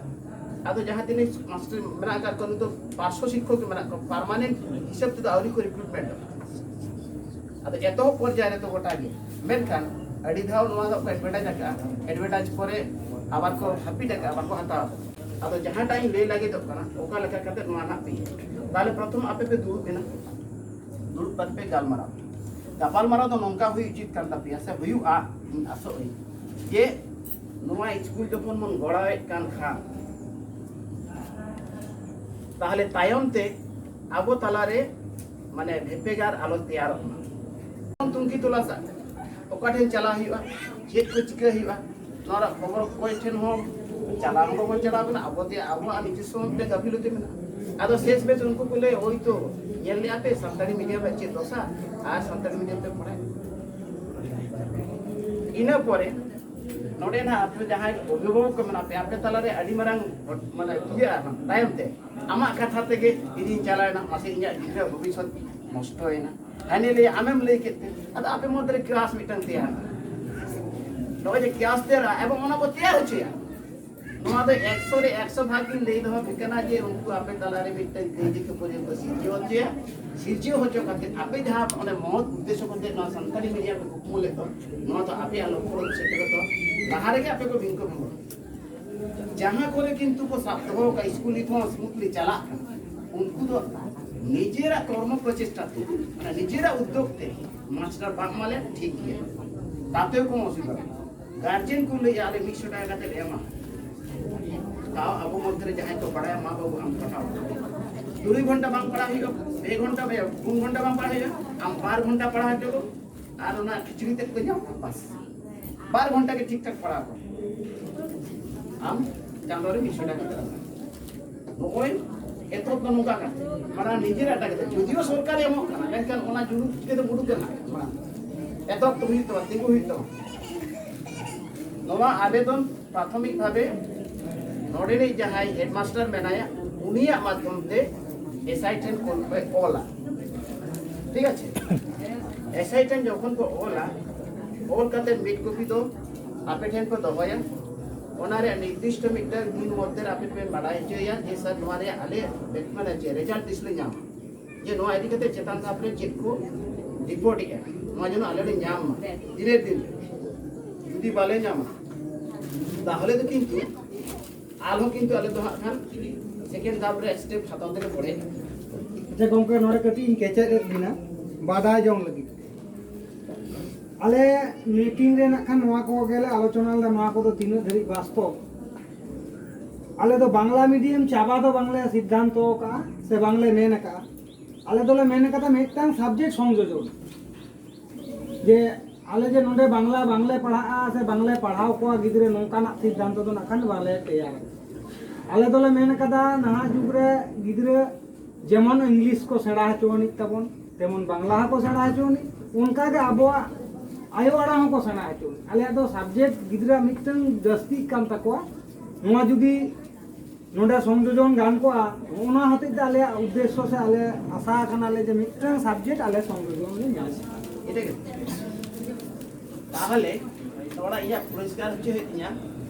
ᱟᱫᱚ ᱡᱟᱦᱟᱸ ᱛᱤᱱᱟᱹᱜ ᱢᱟᱥᱴᱟᱨ ᱢᱮᱱᱟᱜ ᱟᱠᱟᱫ ᱠᱚᱣᱟ, ᱱᱤᱛᱚᱜ ᱯᱟᱨᱥᱚ ᱥᱤᱠᱠᱷᱚᱠ ᱜᱮ ᱢᱮᱱᱟᱜ ᱠᱚᱣᱟ, permanent ᱦᱤᱥᱟᱹᱵ ᱛᱮᱫᱚ ᱟᱹᱣᱨᱤ ᱠᱚ recruitmentᱚᱜᱼᱟ᱾ ᱟᱫᱚ ᱮᱛᱚᱦᱚᱵ ᱯᱚᱨᱡᱟᱭ ᱨᱮᱛᱚ ᱜᱚᱴᱟ ᱜᱮ, ᱢᱮᱱᱠᱷᱟᱱ ᱟᱹᱰᱤ ᱫᱷᱟᱣ ᱱᱚᱣᱟ ᱫᱚ ᱠᱚ advertise ᱟᱠᱟᱫᱼᱟ, advertise ᱯᱚᱨᱮ ᱟᱵᱟᱨ ᱠᱚ ᱦᱟᱹᱯᱤᱫ ᱟᱠᱟᱫᱼᱟ, ᱵᱟᱠᱚ ᱦᱟᱛᱟᱣ ᱟᱠᱟᱫᱼᱟ᱾ ᱟᱫᱚ ᱡᱟᱦᱟᱸᱴᱟᱜ ᱤᱧ ᱞᱟᱹᱭ ᱞᱟᱹᱜᱤᱫᱚᱜ ᱠᱟᱱᱟ, ᱚᱠᱟ ᱞᱮᱠᱟ ᱠᱟᱛᱮ ᱱᱚᱣᱟ ᱱᱟᱜ ᱯᱮ ᱤᱭᱟᱹ᱾ ᱛᱟᱦᱚᱞᱮ ᱯᱨᱚᱛᱷᱚᱢ ᱟᱯᱮ ᱯᱮ ᱫᱩᱲᱩᱵ ᱮᱱᱟ, ᱫᱩᱲᱩᱵ ᱠᱟᱛᱮ ᱯᱮ ᱜᱟᱞᱢᱟᱨᱟᱣ᱾ ᱜᱟᱯᱟᱞᱢᱟᱨᱟᱣ ᱫᱚ ᱱᱚᱝᱠᱟ ᱦᱩᱭ ᱩᱪᱤᱛ ᱠᱟᱱ ᱛᱟᱯᱮᱭᱟ, ᱥᱮ ᱦᱩᱭᱩᱜᱼᱟ, ᱤᱧ ᱟᱥᱚᱜ ᱟᱹᱧ ᱡᱮ ᱱᱚᱣᱟ ᱥᱠᱩᱞ ᱡᱚᱠᱷᱚᱱ ᱵᱚᱱ ᱜᱚᱲᱟᱣᱮᱫ ᱠᱟᱱ ᱠᱷᱟᱱ, ᱛᱟᱦᱚᱞᱮ ᱛᱟᱭᱚᱢ ᱛᱮ ᱟᱵᱚ ᱛᱟᱞᱟᱨᱮ ᱢᱟᱱᱮ ᱵᱷᱮᱯᱮᱜᱟᱨ ᱟᱞᱚ ᱛᱮᱭᱟᱨᱚᱜ ᱢᱟ᱾ ᱛᱩᱝᱠᱷᱤ ᱛᱚᱞᱟᱥᱟ, ᱚᱠᱟ ᱴᱷᱮᱱ ᱪᱟᱞᱟᱣ ᱦᱩᱭᱩᱜᱼᱟ, ᱪᱮᱫ ᱠᱚ ᱪᱤᱠᱟᱹ ᱦᱩᱭᱩᱜᱼᱟ, ᱱᱚᱣᱟ ᱨᱮᱭᱟᱜ ᱠᱷᱚᱵᱚᱨ ᱚᱠᱚᱭ ᱴᱷᱮᱱ ᱦᱚᱸ ᱪᱟᱞᱟᱣ ᱦᱚᱸ ᱵᱟᱵᱚᱱ ᱪᱟᱞᱟᱣ ᱠᱟᱱᱟ᱾ ᱟᱵᱚ ᱛᱮ ᱟᱵᱚᱣᱟᱜ ᱱᱤᱡᱮᱥᱥᱚ ᱢᱤᱫᱴᱮᱱ ᱜᱟᱹᱯᱷᱤᱞᱚᱛᱤ ᱢᱮᱱᱟᱜᱼᱟ᱾ ᱟᱫᱚ ᱥᱮᱥ ᱢᱮᱥ ᱩᱱᱠᱩ ᱠᱚ ᱞᱟᱹᱭᱟ, "ᱳᱭ ᱛᱚ ᱧᱮᱞ ᱞᱮᱜᱼᱟ ᱯᱮ ᱥᱟᱱᱛᱟᱲᱤ ᱢᱤᱰᱤᱭᱟᱢ ᱨᱮ ᱪᱮᱫ ᱫᱚᱥᱟ, ᱟᱨ ᱥᱟᱱᱛᱟᱲᱤ ᱢᱤᱰᱤᱭᱟᱢ ᱛᱮ ᱯᱟᱲᱦᱟᱜ?" ᱤᱱᱟᱹ ᱯᱚᱨᱮ ᱱᱚᱰᱮ ᱱᱟᱦᱟᱜ ᱟᱯᱮ ᱡᱟᱦᱟᱸᱭ ᱚᱵᱷᱤᱵᱷᱟᱵᱚᱠ ᱠᱚ ᱢᱮᱱᱟᱜ ᱯᱮ, ᱟᱯᱮ ᱛᱟᱞᱟᱨᱮ ᱟᱹᱰᱤ ᱢᱟᱨᱟᱝ ᱢᱟᱱᱮ ᱤᱭᱟᱹ ᱛᱟᱭᱚᱢ ᱛᱮ ᱟᱢᱟᱜ ᱠᱟᱛᱷᱟ ᱛᱮᱜᱮ ᱤᱧᱤᱧ ᱪᱟᱞᱟᱣᱮᱱᱟ, ᱢᱟᱥᱮ ᱤᱧᱟᱹᱜ ᱜᱤᱫᱽᱨᱟᱹ ᱵᱷᱚᱵᱤᱥᱥᱚᱛ ᱱᱚᱥᱴᱚᱭᱮᱱᱟ᱾ ᱦᱟᱹᱱᱤ ᱞᱟᱹᱭ, ᱟᱢᱮᱢ ᱞᱟᱹᱭ ᱠᱮᱫ ᱛᱮ, ᱟᱫᱚ ᱟᱯᱮ ᱢᱚᱫᱽᱫᱷᱮ ᱨᱮ ᱠᱮᱭᱟᱥ ᱢᱤᱫᱴᱟᱝ ᱛᱮᱭᱟᱨ᱾ ᱱᱚᱜᱼᱚᱭ ᱡᱮ ᱠᱮᱭᱟᱥ ᱛᱮᱭᱟᱨᱟ ᱮᱵᱚᱝ ᱚᱱᱟ ᱵᱚ ᱛᱮᱭᱟᱨ ᱦᱚᱪᱚᱭᱟ, ᱱᱚᱣᱟ ᱫᱚ ᱮᱠᱥᱚ ᱨᱮ ᱮᱠᱥᱚ ᱵᱷᱟᱜᱽ ᱤᱧ ᱞᱟᱹᱭ ᱫᱚᱦᱚ ᱟᱯᱮ ᱠᱟᱱᱟ ᱡᱮ ᱩᱱᱠᱩ ᱟᱯᱮ ᱛᱟᱞᱟᱨᱮ ᱢᱤᱫᱴᱟᱝ ᱠᱟᱹᱭᱡᱟᱹ ᱠᱷᱟᱹᱯᱟᱹᱨᱤ ᱠᱚ ᱥᱤᱨᱡᱟᱹᱣ ᱦᱚᱪᱚᱭᱟ᱾ ᱥᱤᱨᱡᱟᱹᱣ ᱦᱚᱪᱚ ᱠᱟᱛᱮ ᱟᱯᱮ ᱡᱟᱦᱟᱸ ᱚᱸᱰᱮ ᱢᱚᱦᱚᱛ ᱩᱫᱽᱫᱮᱥᱥᱚ ᱠᱟᱛᱮ ᱱᱚᱣᱟ ᱥᱟᱱᱛᱟᱲᱤ ᱢᱤᱰᱤᱭᱟᱢ ᱯᱮ ᱠᱩᱠᱢᱩ ᱞᱮᱫ ᱫᱚ, ᱱᱚᱣᱟ ᱫᱚ ᱟᱯᱮᱭᱟᱜ ᱞᱚᱠᱠᱷᱚ ᱨᱮ ᱥᱮᱴᱮᱨᱚᱜ ᱫᱚ ᱞᱟᱦᱟ ᱨᱮᱜᱮ ᱟᱯᱮ ᱠᱚ ᱵᱤᱱᱠᱚ ᱵᱤᱱᱠᱚ ᱡᱟᱦᱟᱸ ᱠᱚᱨᱮ ᱠᱤᱱᱛᱩ ᱠᱚ ᱥᱟᱵ ᱫᱚᱦᱚ ᱟᱠᱟᱫ, ᱥᱠᱩᱞ ᱱᱤᱛ ᱦᱚᱸ ᱥᱢᱩᱛᱷᱞᱤ ᱪᱟᱞᱟᱜ ᱠᱟᱱᱟ, ᱩᱱᱠᱩ ᱫᱚ ᱱᱤᱡᱮᱨᱟᱜ ᱠᱚᱨᱢᱚ ᱯᱨᱚᱪᱮᱥᱴᱟ ᱛᱮ, ᱢᱟᱱᱮ ᱱᱤᱡᱮᱨᱟᱜ ᱩᱫᱽᱫᱳᱜᱽ ᱛᱮ ᱢᱟᱥᱴᱟᱨ ᱵᱟᱝ ᱮᱢᱟᱞᱮ ᱴᱷᱤᱠ ᱜᱮᱭᱟ, ᱛᱟᱛᱮᱣ ᱠᱳᱱᱳ ᱚᱥᱩᱵᱤᱫᱷᱟ ᱵᱟᱹᱱᱩᱜ᱾ ᱜᱟᱨᱡᱮᱱ ᱠᱚ ᱞᱟᱹᱭᱟ, "ᱟᱞᱮ ᱢᱤᱫᱥᱚ ᱴᱟᱠᱟ ᱠᱟᱛᱮ ᱞᱮ ᱮᱢᱟ, ᱛᱟᱣ ᱟᱵᱚ ᱢᱚᱫᱽᱫᱷᱮ ᱨᱮ ᱡᱟᱦᱟᱸᱭ ᱠᱚ ᱵᱟᱲᱟᱭᱟ, ᱢᱟ ᱵᱟᱹᱵᱩ ᱟᱢ ᱯᱟᱲᱦᱟᱣ ᱠᱚ᱾ ᱛᱩᱨᱩᱭ ᱜᱷᱚᱱᱴᱟ ᱵᱟᱝ ᱯᱟᱲᱦᱟᱣ ᱦᱩᱭᱩᱜᱼᱟ, ᱯᱮ ᱜᱷᱚᱱᱴᱟ, ᱯᱩᱱ ᱜᱷᱚᱱᱴᱟ ᱵᱟᱝ ᱯᱟᱲᱦᱟᱣ ᱦᱩᱭᱩᱜᱼᱟ, ᱟᱢ ᱵᱟᱨ ᱜᱷᱚᱱᱴᱟ ᱯᱟᱲᱦᱟᱣ ᱦᱚᱪᱚ ᱠᱚ, ᱟᱨ ᱚᱱᱟ ᱠᱷᱤᱪᱲᱤ ᱛᱮᱫ ᱠᱚ ᱧᱟᱢᱟ, ᱵᱟᱥ, ᱵᱟᱨ ᱜᱷᱚᱱᱴᱟ ᱜᱮ ᱴᱷᱤᱠ ᱴᱷᱟᱠ ᱯᱟᱲᱦᱟᱣ ᱠᱚ, ᱟᱢ ᱪᱟᱸᱫᱳ ᱨᱮ ᱢᱤᱫᱥᱚ ᱴᱟᱠᱟ ᱠᱟᱛᱮ ᱮᱢ ᱢᱮ᱾" ᱱᱚᱜᱼᱚᱭ ᱮᱛᱚᱦᱚᱵ ᱫᱚ ᱱᱚᱝᱠᱟ ᱠᱟᱱᱟ, ᱢᱟᱱᱮ ᱱᱤᱡᱮᱨᱟᱜ ᱴᱟᱠᱟ ᱛᱮ, ᱡᱩᱫᱤᱭᱳ ᱥᱚᱨᱠᱟᱨᱮ ᱮᱢᱚᱜ ᱠᱟᱱᱟ, ᱢᱮᱱᱠᱷᱟᱱ ᱚᱱᱟ ᱡᱩᱲᱩ ᱛᱮᱫᱚ ᱵᱩᱰᱩ ᱠᱟᱱᱟ, ᱢᱟᱲᱟᱝ ᱮᱛᱚᱦᱚᱵ ᱛᱮ ᱦᱩᱭᱩᱜ ᱛᱟᱢᱟ, ᱛᱤᱸᱜᱩ ᱦᱩᱭᱩᱜ ᱛᱟᱢᱟ᱾ ᱱᱚᱣᱟ ᱟᱵᱮᱫᱚᱱ ᱯᱨᱟᱛᱷᱚᱢᱤᱠ ᱵᱷᱟᱵᱮ ᱱᱚᱰᱮᱱᱤᱡ ᱡᱟᱦᱟᱸᱭ ᱦᱮᱰᱢᱟᱥᱴᱟᱨ ᱢᱮᱱᱟᱭᱟ, ᱩᱱᱤᱭᱟᱜ ᱢᱟᱫᱽᱫᱷᱚᱢ ᱛᱮ ᱮᱥᱟᱭ ᱴᱷᱮᱱ ᱠᱚᱞ ᱯᱮ ᱚᱞᱟ, ᱴᱷᱤᱠ ᱟᱪᱷᱮ? ᱮᱥᱟᱭ ᱴᱷᱮᱱ ᱡᱚᱠᱷᱚᱱ ᱠᱚ ᱚᱞᱟ, ᱚᱞ ᱠᱟᱛᱮ ᱢᱤᱫ ᱠᱚᱯᱤ ᱫᱚ ᱟᱯᱮ ᱴᱷᱮᱱ ᱠᱚ ᱫᱚᱦᱚᱭᱟ᱾ ᱚᱱᱟ ᱨᱮᱭᱟᱜ ᱱᱤᱨᱫᱤᱥᱴᱚ ᱢᱤᱫᱴᱟᱝ ᱫᱤᱱ ᱢᱚᱫᱽᱫᱷᱮ ᱨᱮ ᱟᱯᱮ ᱯᱮ ᱵᱟᱰᱟᱭ ᱦᱚᱪᱚᱭᱟ ᱡᱮ, "ᱥᱟᱨ, ᱱᱚᱣᱟ ᱨᱮᱭᱟᱜ ᱟᱞᱮ ᱢᱟᱱᱮ ᱪᱮᱫ ᱨᱮᱡᱟᱞᱴ ᱛᱤᱥ ᱞᱮ ᱧᱟᱢᱟ?" ᱡᱮ ᱱᱚᱣᱟ ᱤᱫᱤ ᱠᱟᱛᱮ ᱪᱮᱛᱟᱱ ᱫᱷᱟᱯ ᱨᱮ ᱪᱮᱫ ᱠᱚ ᱨᱤᱯᱳᱨᱴ ᱮᱜᱼᱟ, ᱱᱚᱣᱟ ᱡᱮᱱᱚ ᱟᱞᱮ ᱞᱮ ᱧᱟᱢ ᱢᱟ ᱛᱤᱱᱟᱹᱜ ᱫᱤᱱ ᱨᱮ᱾ ᱡᱩᱫᱤ ᱵᱟᱞᱮ ᱧᱟᱢᱟ, ᱛᱟᱦᱚᱞᱮ ᱫᱚ ᱠᱤᱱᱛᱩ ᱟᱨᱦᱚᱸ ᱠᱤᱱᱛᱩ ᱟᱞᱮ ᱫᱚ ᱦᱟᱸᱜ ᱠᱷᱟᱱ ᱥᱮᱠᱮᱱᱰ ᱫᱷᱟᱯ ᱨᱮ ᱥᱴᱮᱯ ᱦᱟᱛᱟᱣ ᱛᱮᱞᱮ ᱯᱚᱲᱮᱜᱼᱟ᱾ ᱟᱪᱪᱷᱟ ᱜᱚᱢᱠᱮ, ᱱᱚᱰᱮ ᱠᱟᱹᱴᱤᱡ ᱤᱧ ᱠᱮᱪᱮᱫ ᱮᱫ ᱵᱤᱱᱟ ᱵᱟᱰᱟᱭ ᱡᱚᱝ ᱞᱟᱹᱜᱤᱫ᱾ ᱟᱞᱮ ᱢᱤᱴᱤᱝ ᱨᱮ ᱱᱟᱜ ᱠᱷᱟᱱ ᱱᱚᱣᱟ ᱠᱚ ᱜᱮᱞᱮ ᱟᱞᱳᱪᱚᱱᱟ ᱞᱮᱫᱟ, ᱱᱚᱣᱟ ᱠᱚᱫᱚ ᱛᱤᱱᱟᱹᱜ ᱫᱷᱟᱹᱨᱤᱡ ᱵᱟᱥᱛᱚᱵ᱾ ᱟᱞᱮ ᱫᱚ ᱵᱟᱝᱞᱟ ᱢᱤᱰᱤᱭᱟᱢ ᱪᱟᱵᱟ ᱫᱚ ᱵᱟᱝᱞᱮ ᱥᱤᱫᱽᱫᱷᱟᱱᱛᱚ ᱟᱠᱟᱫᱼᱟ ᱥᱮ ᱵᱟᱝᱞᱮ ᱢᱮᱱ ᱟᱠᱟᱫᱼᱟ, ᱟᱞᱮ ᱫᱚᱞᱮ ᱢᱮᱱ ᱠᱟᱫᱟ ᱢᱤᱫᱴᱟᱝ ᱥᱟᱵᱡᱮᱠᱴ ᱥᱚᱝᱡᱳᱡᱚᱱ, ᱡᱮ ᱟᱞᱮ ᱡᱮ ᱱᱚᱰᱮ ᱵᱟᱝᱞᱟ ᱵᱟᱝᱞᱮ ᱯᱟᱲᱦᱟᱜᱼᱟ ᱥᱮ ᱵᱟᱝᱞᱮ ᱯᱟᱲᱦᱟᱣ ᱠᱚᱣᱟ ᱜᱤᱫᱽᱨᱟᱹ, ᱱᱚᱝᱠᱟᱱᱟᱜ ᱥᱤᱫᱽᱫᱷᱟᱱᱛᱚ ᱫᱚ ᱱᱟᱜ ᱠᱷᱟᱱ ᱵᱟᱞᱮ ᱛᱮᱭᱟᱨ᱾ ᱟᱞᱮ ᱫᱚᱞᱮ ᱢᱮᱱ ᱠᱟᱫᱟ ᱱᱟᱦᱟᱜ ᱡᱩᱜᱽ ᱨᱮ ᱜᱤᱫᱽᱨᱟᱹ ᱡᱮᱢᱚᱱ ᱤᱝᱞᱤᱥ ᱠᱚ ᱥᱮᱬᱟ ᱦᱚᱪᱚ ᱟᱹᱱᱤᱡ ᱛᱟᱵᱚᱱ, ᱛᱮᱢᱚᱱ ᱵᱟᱝᱞᱟ ᱦᱚᱸᱠᱚ ᱥᱮᱬᱟ ᱦᱚᱪᱚ ᱟᱹᱱᱤᱡ, ᱚᱱᱠᱟᱜᱮ ᱟᱵᱚᱣᱟᱜ ᱟᱭᱳ ᱟᱲᱟᱝ ᱦᱚᱸᱠᱚ ᱥᱮᱬᱟ ᱦᱚᱪᱚ ᱟᱹᱱᱤᱡ᱾ ᱟᱞᱮᱭᱟᱜ ᱫᱚ ᱥᱟᱵᱡᱮᱠᱴ ᱜᱤᱫᱽᱨᱟᱹ ᱢᱤᱫᱴᱟᱝ ᱡᱟᱹᱥᱛᱤᱜ ᱠᱟᱱ ᱛᱟᱠᱚᱣᱟ, ᱱᱚᱣᱟ ᱡᱩᱫᱤ ᱱᱚᱰᱮ ᱥᱚᱝᱡᱳᱡᱚᱱ ᱜᱟᱱ ᱠᱚᱜᱼᱟ, ᱚᱱᱟ ᱦᱚᱛᱮᱡ ᱛᱮ ᱟᱞᱮᱭᱟᱜ ᱩᱫᱽᱫᱮᱥᱥᱚ ᱥᱮ ᱟᱞᱮ ᱟᱥᱟ ᱟᱠᱟᱱᱟᱞᱮ ᱡᱮ ᱢᱤᱫᱴᱟᱝ ᱥᱟᱵᱡᱮᱠᱴ ᱟᱞᱮ ᱥᱚᱝᱡᱳᱡᱚᱱ ᱞᱮ ᱧᱟᱢᱟ᱾ ᱮᱴᱟᱜ ᱜᱮ᱾ ᱛᱟᱦᱚᱞᱮ ᱛᱷᱚᱲᱟ ᱤᱧᱟᱹᱜ ᱯᱚᱨᱤᱥᱠᱟᱨ ᱦᱚᱪᱚ ᱦᱩᱭᱩᱜ ᱛᱤᱧᱟ᱾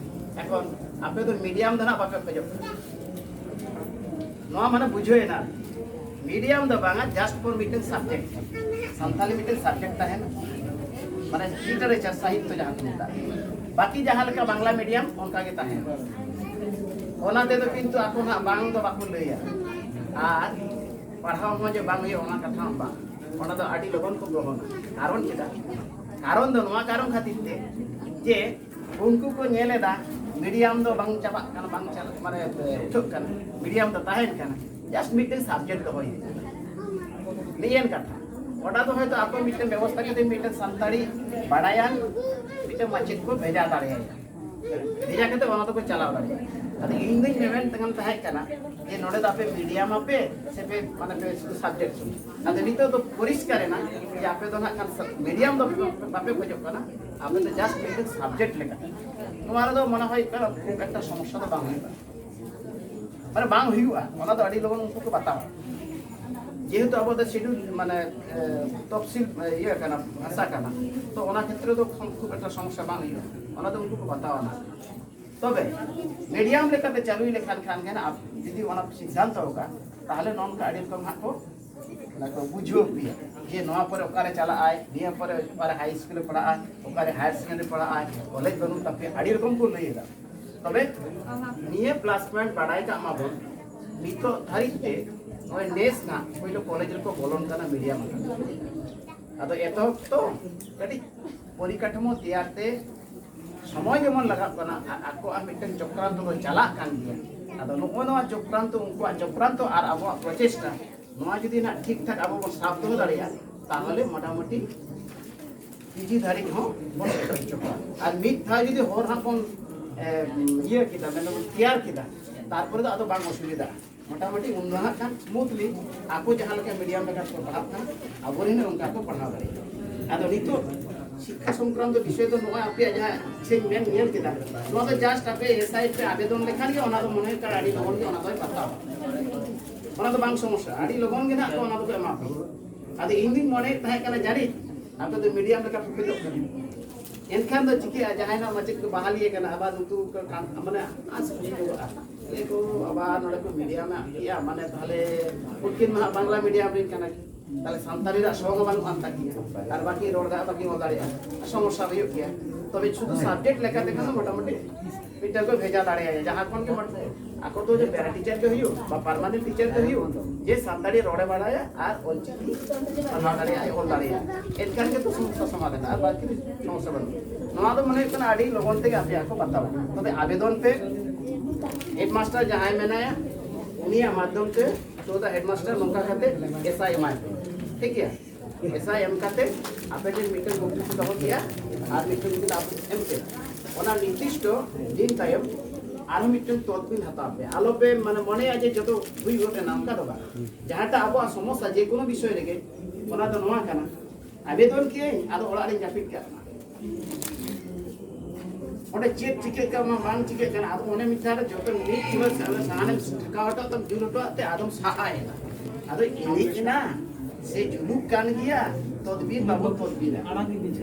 ᱮᱠᱷᱚᱱ ᱟᱯᱮ ᱫᱚ ᱢᱤᱰᱤᱭᱟᱢ ᱫᱚ ᱱᱟᱜ ᱵᱟᱯᱮ ᱠᱷᱚᱡᱚᱜ ᱠᱟᱱᱟ, ᱱᱚᱣᱟ ᱢᱟᱱᱮ ᱵᱩᱡᱷᱟᱹᱣ ᱮᱱᱟ᱾ ᱢᱤᱰᱤᱭᱟᱢ ᱫᱚ ᱵᱟᱝᱟ, ᱡᱟᱥᱴ ᱯᱷᱚᱨ ᱢᱤᱫᱴᱮᱱ ᱥᱟᱵᱡᱮᱠᱴ, ᱥᱟᱱᱛᱟᱞᱤ ᱢᱤᱫᱴᱮᱱ ᱥᱟᱵᱡᱮᱠᱴ ᱛᱟᱦᱮᱱᱟ, ᱢᱟᱱᱮ ᱞᱤᱴᱟᱨᱮᱪᱟᱨ, ᱥᱟᱦᱤᱛᱛᱚ ᱡᱟᱦᱟᱸ ᱠᱚ ᱢᱮᱛᱟᱜᱼᱟ᱾ ᱵᱟᱹᱠᱤ ᱡᱟᱦᱟᱸ ᱞᱮᱠᱟ ᱵᱟᱝᱞᱟ ᱢᱤᱰᱤᱭᱟᱢ ᱚᱱᱠᱟ ᱜᱮ ᱛᱟᱦᱮᱱᱟ᱾ ᱚᱱᱟ ᱛᱮᱫᱚ ᱠᱤᱱᱛᱩ ᱟᱠᱚ ᱱᱟᱜ ᱵᱟᱝ ᱫᱚ ᱵᱟᱠᱚ ᱞᱟᱹᱭᱟ, ᱟᱨ ᱯᱟᱲᱦᱟᱣ ᱦᱚᱸ ᱡᱮ ᱵᱟᱝ ᱦᱩᱭᱩᱜᱼᱟ ᱚᱱᱟ ᱠᱟᱛᱷᱟ ᱦᱚᱸ ᱵᱟᱝ, ᱚᱱᱟ ᱫᱚ ᱟᱹᱰᱤ ᱞᱚᱜᱚᱱ ᱠᱚ ᱜᱨᱚᱦᱚᱱᱟ᱾ ᱠᱟᱨᱚᱱ ᱪᱮᱫᱟᱜ? ᱠᱟᱨᱚᱱ ᱫᱚ ᱱᱚᱣᱟ ᱠᱟᱨᱚᱱ ᱠᱷᱟᱹᱛᱤᱨ ᱛᱮ ᱡᱮ ᱩᱱᱠᱩ ᱠᱚ ᱧᱮᱞ ᱮᱫᱟ ᱢᱤᱰᱤᱭᱟᱢ ᱫᱚ ᱵᱟᱝ ᱪᱟᱵᱟᱜ ᱠᱟᱱᱟ, ᱵᱟᱝ ᱪᱟᱞᱟᱜ, ᱢᱟᱱᱮ ᱩᱴᱷᱟᱹᱜ ᱠᱟᱱᱟ, ᱢᱤᱰᱤᱭᱟᱢ ᱫᱚ ᱛᱟᱦᱮᱱ ᱠᱟᱱᱟ, ᱡᱟᱥᱴ ᱢᱤᱫᱴᱮᱱ ᱥᱟᱵᱡᱮᱠᱴ ᱫᱚᱦᱚᱭ ᱦᱩᱭᱩᱜ ᱠᱟᱱᱟ᱾ ᱱᱤᱭᱟᱹ ᱠᱟᱛᱷᱟ, ᱚᱱᱟ ᱫᱚ ᱦᱚᱭᱛᱳ ᱟᱠᱚ ᱢᱤᱫᱴᱮᱱ ᱵᱮᱵᱚᱥᱛᱷᱟ ᱠᱟᱛᱮ ᱢᱤᱫᱴᱮᱱ ᱥᱟᱱᱛᱟᱲᱤ ᱵᱟᱲᱟᱭᱟᱱ ᱢᱤᱫᱴᱮᱱ ᱢᱟᱪᱮᱫ ᱠᱚ ᱵᱷᱮᱡᱟ ᱫᱟᱲᱮᱭᱟᱭᱟ, ᱵᱷᱮᱡᱟ ᱠᱟᱛᱮ ᱚᱱᱟ ᱫᱚᱠᱚ ᱪᱟᱞᱟᱣ ᱫᱟᱲᱮᱭᱟᱜᱼᱟ᱾ ᱟᱫᱚ ᱤᱧ ᱫᱚᱧ ᱢᱮᱢᱮᱱ ᱛᱟᱦᱮᱱ ᱛᱟᱦᱮᱸ ᱠᱟᱱᱟ ᱡᱮ ᱱᱚᱰᱮ ᱫᱚ ᱟᱯᱮ ᱢᱤᱰᱤᱭᱟᱢ ᱟᱯᱮ ᱥᱮ ᱯᱮ, ᱢᱟᱱᱮ ᱯᱮ ᱥᱩᱫᱷᱩ ᱥᱟᱵᱡᱮᱠᱴ ᱥᱩᱢᱩᱝ᱾ ᱟᱫᱚ ᱱᱤᱛᱚᱜ ᱫᱚ ᱯᱚᱨᱤᱥᱠᱟᱨ ᱮᱱᱟ ᱡᱮ ᱟᱯᱮ ᱫᱚ ᱱᱟᱜ ᱠᱷᱟᱱ ᱢᱤᱰᱤᱭᱟᱢ ᱫᱚ ᱵᱟᱯᱮ ᱠᱷᱚᱡᱚᱜ ᱠᱟᱱᱟ, ᱟᱯᱮ ᱫᱚ ᱡᱟᱥᱴ ᱢᱤᱫᱴᱮᱱ ᱥᱟᱵᱡᱮᱠᱴ ᱞᱮᱠᱟ᱾ ᱱᱚᱣᱟ ᱨᱮᱫᱚ ᱢᱚᱱᱮ ᱦᱩᱭᱩᱜ ᱠᱟᱱᱟ ᱠᱷᱩᱵ ᱮᱠᱴᱟ ᱥᱚᱢᱚᱥᱥᱟ ᱫᱚ ᱵᱟᱝ ᱦᱩᱭᱩᱜᱼᱟ, ᱢᱟᱱᱮ ᱵᱟᱝ ᱦᱩᱭᱩᱜᱼᱟ, ᱚᱱᱟ ᱫᱚ ᱟᱹᱰᱤ ᱞᱚᱜᱚᱱ ᱩᱱᱠᱩ ᱠᱚ ᱵᱟᱛᱟᱣᱟ᱾ ᱡᱮᱦᱮᱛᱩ ᱟᱵᱚ ᱫᱚ ᱥᱤᱰᱩᱞ, ᱢᱟᱱᱮ ᱮ, ᱛᱚᱯᱥᱤᱞ, ᱮ, ᱤᱭᱟᱹ ᱠᱟᱱᱟ, ᱵᱷᱟᱥᱟ ᱠᱟᱱᱟ, ᱛᱚ ᱚᱱᱟ ᱠᱷᱮᱛᱨᱮ ᱫᱚ ᱠᱷᱩᱵ ᱮᱠᱴᱟ ᱥᱚᱢᱚᱥᱥᱟ ᱵᱟᱝ ᱦᱩᱭᱩᱜᱼᱟ, ᱚᱱᱟ ᱫᱚ ᱩᱱᱠᱩ ᱠᱚ ᱵᱟᱛᱟᱣᱟ ᱱᱟᱜ᱾ ᱛᱚᱵᱮ ᱢᱤᱰᱤᱭᱟᱢ ᱞᱮᱠᱟᱛᱮ ᱪᱟᱹᱞᱩᱭ ᱞᱮᱠᱷᱟᱱ ᱠᱷᱟᱱ ᱜᱮ ᱱᱟᱜ, ᱡᱩᱫᱤ ᱚᱱᱟ ᱥᱤᱫᱽᱫᱷᱟᱱᱛᱚ ᱟᱠᱟᱫ, ᱛᱟᱦᱚᱞᱮ ᱱᱚᱝᱠᱟ ᱟᱹᱰᱤ ᱨᱚᱠᱚᱢ ᱦᱟᱸᱜ ᱠᱚ ᱚᱱᱟ ᱠᱚ ᱵᱩᱡᱷᱟᱹᱣ ᱯᱮᱭᱟ ᱡᱮ ᱱᱚᱣᱟ ᱯᱚᱨᱮ ᱚᱠᱟᱨᱮ ᱪᱟᱞᱟᱜ ᱟᱭ, ᱱᱤᱭᱟᱹ ᱯᱚᱨᱮ ᱚᱠᱟᱨᱮ ᱦᱟᱭ ᱥᱠᱩᱞ ᱮ ᱯᱟᱲᱦᱟᱜᱼᱟ, ᱚᱠᱟᱨᱮ ᱦᱟᱭᱟᱨ ᱥᱮᱠᱮᱱᱰᱟᱨᱤ ᱯᱟᱲᱦᱟᱜ ᱟᱭ, ᱠᱚᱞᱮᱡᱽ ᱵᱟᱹᱱᱩᱜ ᱛᱟᱯᱮᱭᱟ, ᱟᱹᱰᱤ ᱨᱚᱠᱚᱢ ᱠᱚ ᱞᱟᱹᱭ ᱮᱫᱟ᱾ ᱛᱚᱵᱮ ᱱᱤᱭᱟᱹ ᱯᱞᱟᱥ ᱯᱚᱭᱮᱱᱴ ᱵᱟᱰᱟᱭ ᱠᱟᱜ ᱢᱟᱵᱚᱱ, ᱱᱤᱛᱚᱜ ᱫᱷᱟᱹᱨᱤᱡ ᱛᱮ ᱱᱚᱜᱼᱚᱭ ᱱᱮᱥ ᱱᱟᱜ ᱯᱳᱭᱞᱳ ᱠᱚᱞᱮᱡᱽ ᱨᱮᱠᱚ ᱵᱚᱞᱚᱱ ᱠᱟᱱᱟ ᱢᱤᱰᱤᱭᱟᱢ ᱟᱠᱟᱱᱟ᱾ ᱟᱫᱚ ᱮᱛᱚᱦᱚᱵ ᱛᱚ ᱠᱟᱹᱴᱤᱡ ᱯᱚᱨᱤᱠᱟᱴᱷᱟᱢᱳ ᱛᱮᱭᱟᱨ ᱛᱮ ᱥᱚᱢᱚᱭ ᱡᱮᱢᱚᱱ ᱞᱟᱜᱟᱜ ᱠᱟᱱᱟ, ᱟᱨ ᱟᱠᱚᱣᱟᱜ ᱢᱤᱫᱴᱮᱱ ᱪᱚᱠᱨᱟᱱᱛᱚ ᱫᱚ ᱪᱟᱞᱟᱜ ᱠᱟᱱ ᱜᱮᱭᱟ᱾ ᱟᱫᱚ ᱱᱚᱜᱼᱚ ᱱᱚᱣᱟ ᱪᱚᱠᱨᱟᱱᱛᱚ, ᱩᱱᱠᱩᱣᱟᱜ ᱪᱚᱠᱨᱟᱱᱛᱚ ᱟᱨ ᱟᱵᱚᱣᱟᱜ ᱯᱨᱚᱪᱮᱥᱴᱟ, ᱱᱚᱣᱟ ᱡᱩᱫᱤ ᱱᱟᱜ ᱴᱷᱤᱠ ᱴᱷᱟᱠ ᱟᱵᱚ ᱵᱚᱱ ᱥᱟᱵ ᱫᱚᱦᱚ ᱫᱟᱲᱮᱭᱟᱜᱼᱟ, ᱛᱟᱦᱚᱞᱮ ᱢᱚᱴᱟᱢᱩᱴᱤ ᱯᱤᱡᱤ ᱫᱷᱟᱹᱨᱤᱡ ᱦᱚᱸ ᱵᱚᱱ ᱥᱮᱴᱮᱨ ᱦᱚᱪᱚ ᱠᱚᱣᱟ᱾ ᱟᱨ ᱢᱤᱫ ᱫᱷᱟᱣ ᱡᱩᱫᱤ ᱦᱚᱨ ᱦᱟᱸᱜ ᱵᱚᱱ, ᱮ, ᱤᱭᱟᱹ ᱠᱮᱫᱟ, ᱢᱮᱱᱫᱚ ᱵᱚᱱ ᱛᱮᱭᱟᱨ ᱠᱮᱫᱟ, ᱛᱟᱨᱯᱚᱨᱮ ᱫᱚ ᱟᱫᱚ ᱵᱟᱝ ᱚᱥᱩᱵᱤᱫᱷᱟᱜᱼᱟ᱾ ᱢᱚᱴᱟᱢᱩᱴᱤ ᱩᱱ ᱫᱚ ᱦᱟᱸᱜ ᱠᱷᱟᱱ smoothly ᱟᱠᱚ ᱡᱟᱦᱟᱸ ᱞᱮᱠᱟ medium ᱞᱮᱠᱟ ᱠᱚ ᱯᱟᱲᱦᱟᱜ ᱠᱟᱱᱟ, ᱟᱵᱚᱨᱮᱱ ᱦᱚᱸ ᱚᱱᱠᱟ ᱠᱚ ᱯᱟᱲᱦᱟᱣ ᱫᱟᱲᱮᱭᱟᱜᱼᱟ᱾ ᱟᱫᱚ ᱱᱤᱛᱚᱜ ᱥᱤᱠᱠᱷᱟ ᱥᱚᱝᱠᱨᱟᱱᱛᱚ ᱵᱤᱥᱚᱭ ᱫᱚ ᱱᱚᱜᱼᱚᱭ ᱟᱯᱮᱭᱟᱜ ᱡᱟᱦᱟᱸ ᱤᱪᱪᱷᱟᱹᱧ ᱢᱮᱱ ᱧᱮᱞ ᱠᱮᱫᱟ, ᱱᱚᱣᱟ ᱫᱚ just ᱟᱯᱮ ᱮᱥ ᱟᱭ ᱯᱮ ᱟᱵᱮᱫᱚᱱ ᱞᱮᱠᱷᱟᱱ ᱜᱮ ᱚᱱᱟ ᱫᱚ ᱢᱚᱱᱮ ᱦᱩᱭᱩᱜ ᱠᱟᱱᱟ ᱟᱹᱰᱤ ᱞᱚᱜᱚᱱ ᱜᱮ ᱚᱱᱟ ᱫᱚᱭ ᱯᱟᱛᱟᱣᱟ᱾ ᱚᱱᱟ ᱫᱚ ᱵᱟᱝ ᱥᱚᱢᱚᱥᱥᱟ, ᱟᱹᱰᱤ ᱞᱚᱜᱚᱱ ᱜᱮ ᱱᱟᱜ ᱠᱚ ᱚᱱᱟ ᱫᱚᱠᱚ ᱮᱢᱟ ᱯᱮᱭᱟ᱾ ᱟᱫᱚ ᱤᱧ ᱫᱩᱧ ᱢᱚᱱᱮᱭᱮᱫ ᱛᱟᱦᱮᱸ ᱠᱟᱱᱟ ᱡᱟᱹᱱᱤᱡ ᱟᱯᱮ ᱫᱚ medium ᱞᱮᱠᱟ ᱯᱮ ᱯᱷᱮᱰᱚᱜ ᱠᱟᱱᱟ᱾ ᱮᱱᱠᱷᱟᱱ ᱫᱚ ᱪᱤᱠᱟᱹᱜᱼᱟ, ᱡᱟᱦᱟᱸᱭ ᱱᱟᱜ ᱢᱟᱪᱮᱫ ᱠᱚ ᱵᱟᱦᱟᱞᱤ ᱟᱠᱟᱱᱟ, ᱟᱵᱟᱨ ᱩᱱᱠᱩ ᱠᱚ ᱠᱟᱱ-, ᱢᱟᱱᱮ ᱟᱥ ᱦᱩᱭᱩᱜᱼᱟ᱾ ᱞᱟᱹᱭ ᱠᱚ, "ᱵᱟᱵᱟ, ᱱᱚᱰᱮ ᱠᱚ medium ᱮᱫ ᱜᱮᱭᱟ, ᱢᱟᱱᱮ ᱛᱟᱦᱞᱮ ᱩᱱᱠᱤᱱ ᱢᱟ ᱦᱟᱸᱜ ᱵᱟᱝᱞᱟ medium ᱨᱮᱱ ᱠᱟᱱᱟ ᱠᱤᱱ, ᱛᱟᱦᱞᱮ ᱥᱟᱱᱛᱟᱲᱤ ᱨᱮᱱᱟᱜ ᱥᱚ ᱦᱚᱸ ᱵᱟᱹᱱᱩᱜ ᱟᱱ ᱛᱟᱹᱠᱤᱱᱟ, ᱟᱨ ᱵᱟᱹᱠᱤᱱ ᱨᱚᱲ ᱫᱟᱲᱮᱭᱟᱜᱼᱟ, ᱵᱟᱹᱠᱤᱱ ᱚᱞ ᱫᱟᱲᱮᱭᱟᱜᱼᱟ, ᱥᱚᱢᱚᱥᱥᱟ ᱦᱩᱭᱩᱜ ᱜᱮᱭᱟ᱾ ᱛᱚᱵᱮ ᱥᱩᱫᱷᱩ subject ᱞᱮᱠᱟᱛᱮ ᱠᱷᱟᱱ ᱫᱚ ᱢᱚᱴᱟᱢᱩᱴᱤ ᱢᱤᱫᱴᱟᱝ ᱠᱚ ᱵᱷᱮᱡᱟ ᱫᱟᱲᱮᱭᱟᱭᱟ, ᱡᱟᱦᱟᱸ ᱠᱷᱚᱱ ᱜᱮ ᱢᱚᱴ-, ᱟᱠᱚ ᱫᱚ ᱡᱮ para teacher ᱜᱮ ᱦᱩᱭᱩᱜ ᱵᱟ permanent teacher ᱜᱮ ᱦᱩᱭᱩᱜ, ᱡᱮ ᱥᱟᱱᱛᱟᱲᱤ ᱨᱚᱲᱮ ᱵᱟᱲᱟᱭᱟ ᱟᱨ ᱚᱞᱪᱤᱠᱤ ᱯᱟᱲᱦᱟᱣ ᱫᱟᱲᱮᱭᱟᱜᱼᱟᱭ, ᱚᱞ ᱫᱟᱲᱮᱭᱟᱜᱼᱟ, ᱮᱱᱠᱷᱟᱱ ᱜᱮ ᱛᱚ ᱥᱚᱢᱚᱥᱥᱟ ᱥᱚᱢᱟᱫᱷᱟᱱ, ᱟᱨ ᱵᱟᱹᱠᱤ ᱥᱚᱢᱚᱥᱥᱟ ᱵᱟᱹᱱᱩᱜᱼᱟ᱾ ᱱᱚᱣᱟ ᱫᱚ ᱢᱚᱱᱮ ᱦᱩᱭᱩᱜ ᱠᱟᱱᱟ ᱟᱹᱰᱤ ᱞᱚᱜᱚᱱ ᱛᱮᱜᱮ ᱟᱯᱮᱭᱟᱜ ᱠᱚ ᱵᱟᱛᱟᱣᱟ᱾ ᱛᱚᱵᱮ ᱟᱵᱮᱫᱚᱱ ᱯᱮ, headmaster ᱡᱟᱦᱟᱸᱭ ᱢᱮᱱᱟᱭᱟ, ᱩᱱᱤᱭᱟᱜ ᱢᱟᱫᱽᱫᱷᱚᱢ ᱛᱮ ᱛᱚ ᱫᱟ headmaster ᱱᱚᱝᱠᱟ ᱠᱟᱛᱮ ᱮᱥ ᱟᱭ ᱮᱢᱟᱭ ᱯᱮ, ᱴᱷᱤᱠ ᱜᱮᱭᱟ? ᱮᱥ ᱟᱭ ᱮᱢ ᱠᱟᱛᱮ ᱟᱯᱮ ᱴᱷᱮᱱ ᱢᱤᱫᱴᱮᱱ ᱠᱚᱯᱤ ᱠᱚ ᱫᱚᱦᱚ ᱠᱮᱜᱼᱟ ᱟᱨ ᱢᱤᱫᱴᱮᱱ ᱠᱤᱛᱟᱹᱵ ᱮᱢ ᱠᱮᱫᱟ᱾ ᱚᱱᱟ ᱱᱤᱨᱫᱤᱥᱴᱚ ᱫᱤᱱ ᱛᱟᱭᱚᱢ ᱟᱨᱦᱚᱸ ᱢᱤᱫᱴᱮᱱ ᱛᱚᱫᱵᱤᱞ ᱦᱟᱛᱟᱣ ᱯᱮ᱾ ᱟᱞᱚ ᱯᱮ ᱢᱟᱱᱮ ᱢᱚᱱᱮᱭᱟ ᱡᱮ ᱡᱚᱛᱚ ᱦᱩᱭ ᱜᱚᱫ ᱮᱱᱟ, ᱚᱱᱠᱟ ᱫᱚ ᱵᱟᱝ᱾ ᱡᱟᱦᱟᱸᱴᱟᱜ ᱟᱵᱚᱣᱟᱜ ᱥᱚᱢᱚᱥᱥᱟ ᱡᱮ ᱠᱳᱱᱳ ᱵᱤᱥᱚᱭ ᱨᱮᱜᱮ, ᱚᱱᱟ ᱫᱚ ᱱᱚᱣᱟ ᱠᱟᱱᱟ, ᱟᱵᱮᱫᱚᱱ ᱠᱮᱜᱼᱟᱹᱧ, ᱟᱫᱚ ᱚᱲᱟᱜ ᱨᱤᱧ ᱡᱟᱹᱯᱤᱫ ᱠᱟᱜ ᱠᱟᱱᱟ᱾ ᱚᱸᱰᱮ ᱪᱮᱫ ᱪᱤᱠᱟᱹᱜ ᱠᱟᱱᱟ, ᱵᱟᱝ ᱪᱤᱠᱟᱹᱜ ᱠᱟᱱᱟ, ᱟᱫᱚ ᱚᱱᱮ ᱢᱤᱫ ᱫᱷᱟᱣ ᱨᱮ ᱡᱚᱛᱚ ᱢᱤᱫ ᱪᱩᱞᱟᱹ ᱥᱟᱦᱟᱱᱮᱢ ᱴᱷᱮᱠᱟᱣ ᱦᱚᱴᱚ ᱠᱟᱜ ᱛᱟᱢ, ᱡᱩᱞ ᱦᱚᱴᱚ ᱠᱟᱜ ᱛᱮ ᱟᱫᱚᱢ ᱥᱟᱦᱟᱭᱮᱱᱟ᱾ ᱟᱫᱚ ᱮᱱᱮᱡ ᱮᱱᱟ ᱥᱮ ᱡᱩᱞᱩᱜ ᱠᱟᱱ ᱜᱮᱭᱟ, ᱛᱚᱫᱵᱤᱨ ᱵᱟᱵᱚ ᱛᱚᱫᱵᱤᱨᱟ᱾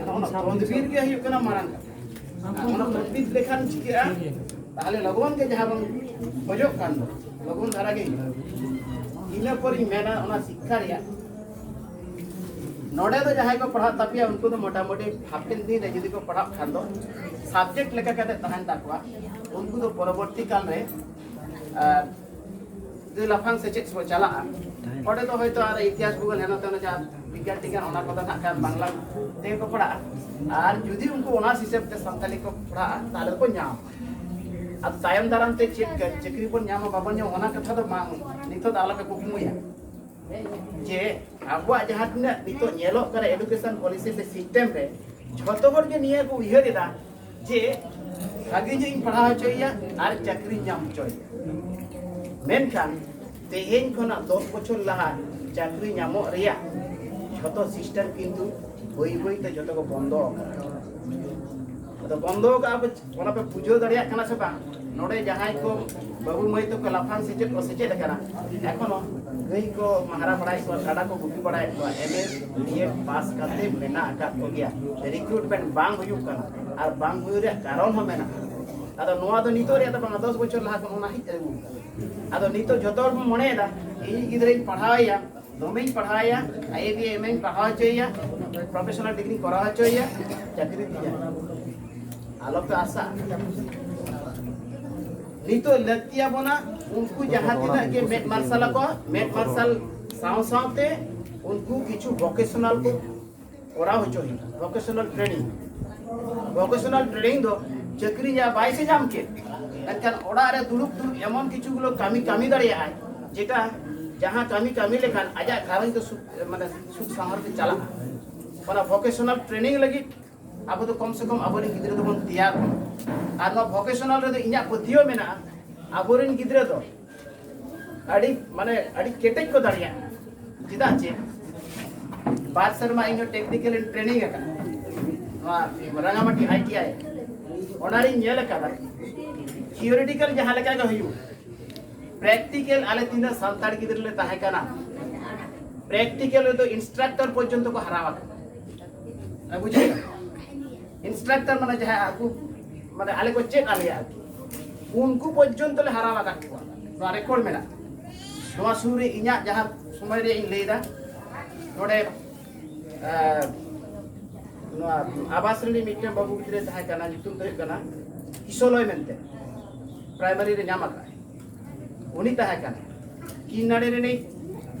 ᱟᱫᱚ ᱚᱱᱟ ᱛᱚᱫᱵᱤᱨ ᱜᱮ ᱦᱩᱭᱩᱜ ᱠᱟᱱᱟ ᱢᱟᱨᱟᱝ ᱠᱟᱛᱷᱟ᱾ ᱟᱨ ᱚᱱᱟ ᱛᱚᱫᱵᱤᱨ ᱞᱮᱠᱷᱟᱱ ᱪᱤᱠᱟᱹᱜᱼᱟ? ᱛᱟᱦᱞᱮ ᱞᱚᱜᱚᱱ ᱜᱮ ᱡᱟᱦᱟᱸ ᱵᱚᱱ ᱠᱷᱚᱡᱚᱜ ᱠᱟᱱ ᱫᱚ, ᱞᱚᱜᱚᱱ ᱫᱷᱟᱨᱟ ᱜᱮ ᱦᱩᱭᱩᱜᱼᱟ᱾ ᱤᱱᱟᱹ ᱯᱚᱨᱤᱧ ᱢᱮᱱᱟ, ᱚᱱᱟ ᱥᱤᱠᱠᱷᱟ ᱨᱮᱭᱟᱜ ᱱᱚᱰᱮ ᱫᱚ ᱡᱟᱦᱟᱸᱭ ᱠᱚ ᱯᱟᱲᱦᱟᱜ ᱛᱟᱯᱮᱭᱟ, ᱩᱱᱠᱩ ᱫᱚ ᱢᱚᱴᱟᱢᱩᱴᱤ ᱦᱟᱯᱮᱱ ᱫᱤᱱ ᱨᱮ ᱡᱩᱫᱤ ᱠᱚ ᱯᱟᱲᱦᱟᱜ ᱠᱷᱟᱱ ᱫᱚ subject ᱞᱮᱠᱟ ᱠᱟᱛᱮ ᱛᱟᱦᱮᱱ ᱛᱟᱠᱚᱣᱟ, ᱩᱱᱠᱩ ᱫᱚ ᱯᱚᱨᱚᱵᱚᱨᱛᱤ ᱠᱟᱞ ᱨᱮ, ᱟᱨ, ᱡᱩᱫᱤ ᱞᱟᱯᱷᱟᱝ ᱥᱮᱪᱮᱫ ᱠᱚ ᱪᱟᱞᱟᱜᱼᱟ, ᱚᱸᱰᱮ ᱫᱚ ᱦᱚᱭᱛᱳ ᱟᱨ ᱤᱛᱤᱦᱟᱥ, ᱵᱷᱩᱜᱳᱞ, ᱦᱮᱱᱟ ᱛᱮᱱᱟ ᱡᱟᱦᱟᱸ ᱵᱤᱜᱽᱜᱟᱱ ᱴᱤᱜᱽᱜᱟᱱ, ᱚᱱᱟ ᱠᱚᱫᱚ ᱱᱟᱜ ᱠᱷᱟᱱ ᱵᱟᱝᱞᱟ ᱛᱮᱜᱮ ᱠᱚ ᱯᱟᱲᱦᱟᱜᱼᱟ᱾ ᱟᱨ ᱡᱩᱫᱤ ᱩᱱᱠᱩ ᱚᱱᱟᱨᱥ ᱦᱤᱥᱟᱹᱵ ᱛᱮ ᱥᱟᱱᱛᱟᱲᱤ ᱠᱚ ᱯᱟᱲᱦᱟᱜᱼᱟ, ᱛᱟᱦᱞᱮ ᱫᱚᱠᱚ ᱧᱟᱢᱟ᱾ ᱟᱨ ᱛᱟᱭᱚᱢ ᱫᱟᱨᱟᱢ ᱛᱮ ᱪᱮᱫ ᱠᱟ-, ᱪᱟᱹᱠᱨᱤ ᱵᱚᱱ ᱧᱟᱢᱟ ᱵᱟᱵᱚᱱ ᱧᱟᱢᱟ, ᱚᱱᱟ ᱠᱟᱛᱷᱟ ᱫᱚ ᱵᱟᱝ, ᱱᱤᱛᱚᱜ ᱫᱚ ᱟᱞᱚᱯᱮ ᱠᱩᱠᱢᱩᱭᱟ᱾ ᱡᱮ ᱟᱵᱚᱣᱟᱜ ᱡᱟᱦᱟᱸ ᱛᱤᱱᱟᱹᱜ ᱱᱤᱛᱚᱜ ᱧᱮᱞᱚᱜ ᱠᱟᱱᱟ education policy ᱥᱮ system ᱨᱮ, ᱡᱷᱚᱛᱚ ᱦᱚᱲ ᱜᱮ ᱱᱤᱭᱟᱹ ᱠᱚ ᱩᱭᱦᱟᱹᱨ ᱮᱫᱟ ᱡᱮ ᱵᱷᱟᱜᱮ ᱧᱚᱜ ᱤᱧ ᱯᱟᱲᱦᱟᱣ ᱦᱚᱪᱚᱭᱮᱭᱟ ᱟᱨ ᱪᱟᱹᱠᱨᱤᱧ ᱧᱟᱢ ᱦᱚᱪᱚᱭᱮᱭᱟ᱾ ᱢᱮᱱᱠᱷᱟᱱ ᱛᱮᱦᱮᱧ ᱠᱷᱚᱱᱟᱜ ᱫᱚᱥ ᱵᱚᱪᱷᱚᱨ ᱞᱟᱦᱟ ᱪᱟᱹᱠᱨᱤ ᱧᱟᱢᱚᱜ ᱨᱮᱭᱟᱜ ᱡᱷᱚᱛᱚ system ᱠᱤᱱᱛᱩ ᱵᱟᱹᱭ ᱵᱟᱹᱭ ᱛᱮ ᱡᱷᱚᱛᱚ ᱠᱚ ᱵᱚᱱᱫᱚ ᱟᱠᱟᱫᱟ᱾ ᱟᱫᱚ ᱵᱚᱱᱫᱚ ᱟᱠᱟᱫ ᱯᱮ, ᱚᱱᱟ ᱯᱮ ᱵᱩᱡᱷᱟᱹᱣ ᱫᱟᱲᱮᱭᱟᱜ ᱠᱟᱱᱟ ᱥᱮ ᱵᱟᱝ? ᱱᱚᱰᱮ ᱡᱟᱦᱟᱸᱭ ᱠᱚ ᱵᱟᱹᱵᱩ ᱢᱟᱹᱭ ᱛᱟᱠᱚ ᱞᱟᱯᱷᱟᱝ ᱥᱮᱪᱮᱫ ᱠᱚ ᱥᱮᱪᱮᱫ ᱟᱠᱟᱱᱟ, ᱮᱠᱷᱚᱱᱚ ᱜᱟᱹᱭ ᱠᱚ ᱢᱟᱦᱨᱟ ᱵᱟᱲᱟᱭᱮᱫ ᱠᱚᱣᱟ, ᱠᱟᱰᱟ ᱠᱚ ᱜᱩᱯᱤ ᱵᱟᱲᱟᱭᱮᱫ ᱠᱚᱣᱟ, M A B Ed ᱯᱟᱥ ᱠᱟᱛᱮ ᱢᱮᱱᱟᱜ ᱟᱠᱟᱫ ᱠᱚᱜᱮᱭᱟ᱾ ᱨᱤᱠᱨᱩᱴᱢᱮᱱᱴ ᱵᱟᱝ ᱦᱩᱭᱩᱜ ᱠᱟᱱᱟ, ᱟᱨ ᱵᱟᱝ ᱦᱩᱭ ᱨᱮᱭᱟᱜ ᱠᱟᱨᱚᱱ ᱦᱚᱸ ᱢᱮᱱᱟᱜᱼᱟ᱾ ᱟᱫᱚ ᱱᱚᱣᱟ ᱫᱚ ᱱᱤᱛᱚᱜ ᱨᱮᱭᱟᱜ ᱫᱚ ᱵᱟᱝᱟ, ᱫᱚᱥ ᱵᱚᱪᱷᱚᱨ ᱞᱟᱦᱟ ᱠᱷᱚᱱ ᱚᱱᱟ ᱦᱮᱡ ᱟᱹᱜᱩ ᱟᱠᱟᱱᱟ᱾ ᱟᱫᱚ ᱱᱤᱛᱚᱜ ᱡᱚᱛᱚ ᱦᱚᱲ ᱵᱚᱱ ᱢᱚᱱᱮᱭᱮᱫᱟ, ᱤᱧᱤᱡ ᱜᱤᱫᱽᱨᱟᱹᱧ ᱯᱟᱲᱦᱟᱣᱮᱭᱟ, ᱫᱚᱢᱮᱧ ᱯᱟᱲᱦᱟᱣᱮᱭᱟ, I A B M ᱤᱧ ᱯᱟᱲᱦᱟᱣ ᱦᱚᱪᱚᱭᱮᱭᱟ, ᱯᱨᱚᱯᱷᱮᱥᱚᱱᱟᱞ ᱰᱤᱜᱽᱨᱤᱧ ᱠᱚᱨᱟᱣ ᱦᱚᱪᱚᱭᱮᱭᱟ, ᱪᱟᱹᱠᱨᱤ ᱛᱤᱧᱟ᱾ ᱟᱞᱚᱯᱮ ᱟᱥᱟ᱾ ᱱᱤᱛᱚᱜ ᱞᱟᱹᱠᱛᱤ ᱟᱵᱚᱱᱟ ᱩᱱᱠᱩ ᱡᱟᱦᱟᱸ ᱛᱤᱱᱟᱹᱜ ᱜᱮ ᱢᱮᱫ ᱢᱟᱨᱥᱟᱞ ᱟᱠᱚ, ᱢᱮᱫ ᱢᱟᱨᱥᱟᱞ ᱥᱟᱶ ᱥᱟᱶᱛᱮ ᱩᱱᱠᱩ ᱠᱤᱪᱷᱩ ᱵᱷᱚᱠᱮᱥᱚᱱᱟᱞ ᱠᱚ ᱠᱚᱨᱟᱣ ᱦᱚᱪᱚ ᱦᱩᱭᱩᱜᱼᱟ᱾ ᱵᱷᱚᱠᱮᱥᱚᱱᱟᱞ ᱴᱨᱮᱱᱤᱝ, ᱵᱷᱚᱠᱮᱥᱚᱱᱟᱞ ᱴᱨᱮᱱᱤᱝ ᱫᱚ ᱪᱟᱹᱠᱨᱤ ᱧᱟᱢ ᱵᱟᱭ ᱥᱮ ᱧᱟᱢ ᱠᱮᱫ, ᱢᱮᱱᱠᱷᱟᱱ ᱚᱲᱟᱜ ᱨᱮ ᱫᱩᱲᱩᱵ ᱫᱩᱲᱩᱵ ᱮᱢᱚᱱ ᱠᱤᱪᱷᱩ ᱜᱩᱞᱳ ᱠᱟᱹᱢᱤ ᱠᱟᱹᱢᱤ ᱫᱟᱲᱮᱭᱟᱜᱼᱟᱭ, ᱡᱮᱴᱟ ᱡᱟᱦᱟᱸ ᱠᱟᱹᱢᱤ ᱠᱟᱹᱢᱤ ᱞᱮᱠᱷᱟᱱ ᱟᱡᱟᱜ ᱜᱷᱟᱨᱚᱸᱡᱽ ᱫᱚ ᱥᱩᱠ, ᱢᱟᱱᱮ ᱥᱩᱠ ᱥᱟᱶᱟᱨ ᱛᱮ ᱪᱟᱞᱟᱜᱼᱟ᱾ ᱚᱱᱟ ᱵᱷᱚᱠᱮᱥᱚᱱᱟᱞ ᱴᱨᱮᱱᱤᱝ ᱞᱟᱹᱜᱤᱫ ᱟᱵᱚ ᱫᱚ ᱠᱚᱢ ᱥᱮ ᱠᱚᱢ ᱟᱵᱚᱨᱮᱱ ᱜᱤᱫᱽᱨᱟᱹ ᱫᱚᱵᱚᱱ ᱛᱮᱭᱟᱨ ᱠᱚᱣᱟ᱾ ᱟᱨ ᱱᱚᱣᱟ ᱵᱷᱚᱠᱮᱥᱚᱱᱟᱞ ᱨᱮᱫᱚ ᱤᱧᱟᱹᱜ ᱯᱟᱹᱛᱭᱟᱹᱣ ᱢᱮᱱᱟᱜᱼᱟ, ᱟᱵᱚᱨᱮᱱ ᱜᱤᱫᱽᱨᱟᱹ ᱫᱚ ᱟᱹᱰᱤ, ᱢᱟᱱᱮ, ᱟᱹᱰᱤ ᱠᱮᱴᱮᱡ ᱠᱚ ᱫᱟᱲᱮᱭᱟᱜᱼᱟ᱾ ᱪᱮᱫᱟᱜ ᱪᱮ ᱵᱟᱨ ᱥᱮᱨᱢᱟ ᱤᱧ ᱦᱚᱸ ᱴᱮᱠᱱᱤᱠᱮᱞ ᱤᱧ ᱴᱨᱮᱱᱤᱝ ᱟᱠᱟᱱᱟ ᱱᱚᱣᱟ ᱨᱟঙᱟᱢᱟᱴᱤ I T I᱾ ᱚᱱᱟᱨᱤᱧ ᱧᱮᱞ ᱟᱠᱟᱫᱟ, ᱛᱷᱤᱭᱳᱨᱤᱴᱤᱠᱟᱞ ᱡᱟᱦᱟᱸ ᱞᱮᱠᱟ ᱜᱮ ᱦᱩᱭᱩᱜ, ᱯᱨᱮᱠᱴᱤᱠᱮᱞ ᱟᱞᱮ ᱛᱤᱱᱟᱹᱜ ᱥᱟᱱᱛᱟᱲ ᱜᱤᱫᱽᱨᱟᱹ ᱞᱮ ᱛᱟᱦᱮᱸ ᱠᱟᱱᱟ, ᱯᱨᱮᱠᱴᱤᱠᱮᱞ ᱨᱮᱫᱚ ᱤᱱᱥᱴᱨᱟᱠᱴᱚᱨ ᱯᱚᱨᱡᱚᱱᱛᱚ ᱠᱚ ᱦᱟᱨᱟᱣ ᱟᱠᱟᱱᱟ᱾ ᱵᱩᱡᱷᱟᱹᱣ? ᱤᱱᱥᱴᱨᱟᱠᱴᱚᱨ ᱢᱟᱱᱮ ᱡᱟᱦᱟᱸ ᱟᱠᱚ, ᱢᱟᱱᱮ ᱟᱞᱮ ᱠᱚ ᱪᱮᱫ ᱟᱞᱮᱭᱟ ᱟᱨᱠᱤ, ᱩᱱᱠᱩ ᱯᱚᱨᱡᱚᱱᱛᱚ ᱞᱮ ᱦᱟᱨᱟᱣ ᱟᱠᱟᱫ ᱠᱚᱣᱟ᱾ ᱱᱚᱣᱟ ᱨᱮᱠᱚᱨᱰ ᱢᱮᱱᱟᱜᱼᱟ᱾ ᱱᱚᱣᱟ ᱥᱩᱨ ᱨᱮ ᱤᱧᱟᱹᱜ ᱡᱟᱦᱟᱸ ᱥᱚᱢᱚᱭ ᱨᱮ ᱤᱧ ᱞᱟᱹᱭᱫᱟ, ᱱᱚᱰᱮ ᱟᱨ ᱱᱚᱣᱟ ᱟᱵᱟᱥ ᱨᱤᱱᱤᱡ ᱢᱤᱫᱴᱮᱱ ᱵᱟᱹᱵᱩ ᱜᱤᱫᱽᱨᱟᱹᱭ ᱛᱟᱦᱮᱸ ᱠᱟᱱᱟ, ᱧᱩᱛᱩᱢ ᱫᱚ ᱦᱩᱭᱩᱜ ᱠᱟᱱᱟ ᱠᱤᱥᱳᱞᱚᱭ ᱢᱮᱱᱛᱮ, ᱯᱨᱟᱭᱢᱟᱨᱤ ᱨᱮ ᱧᱟᱢ ᱟᱠᱟᱫ᱾ ᱩᱱᱤ ᱛᱟᱦᱮᱸ ᱠᱟᱱᱟ᱾ ᱠᱤᱱᱟᱲᱤ ᱨᱤᱱᱤᱡ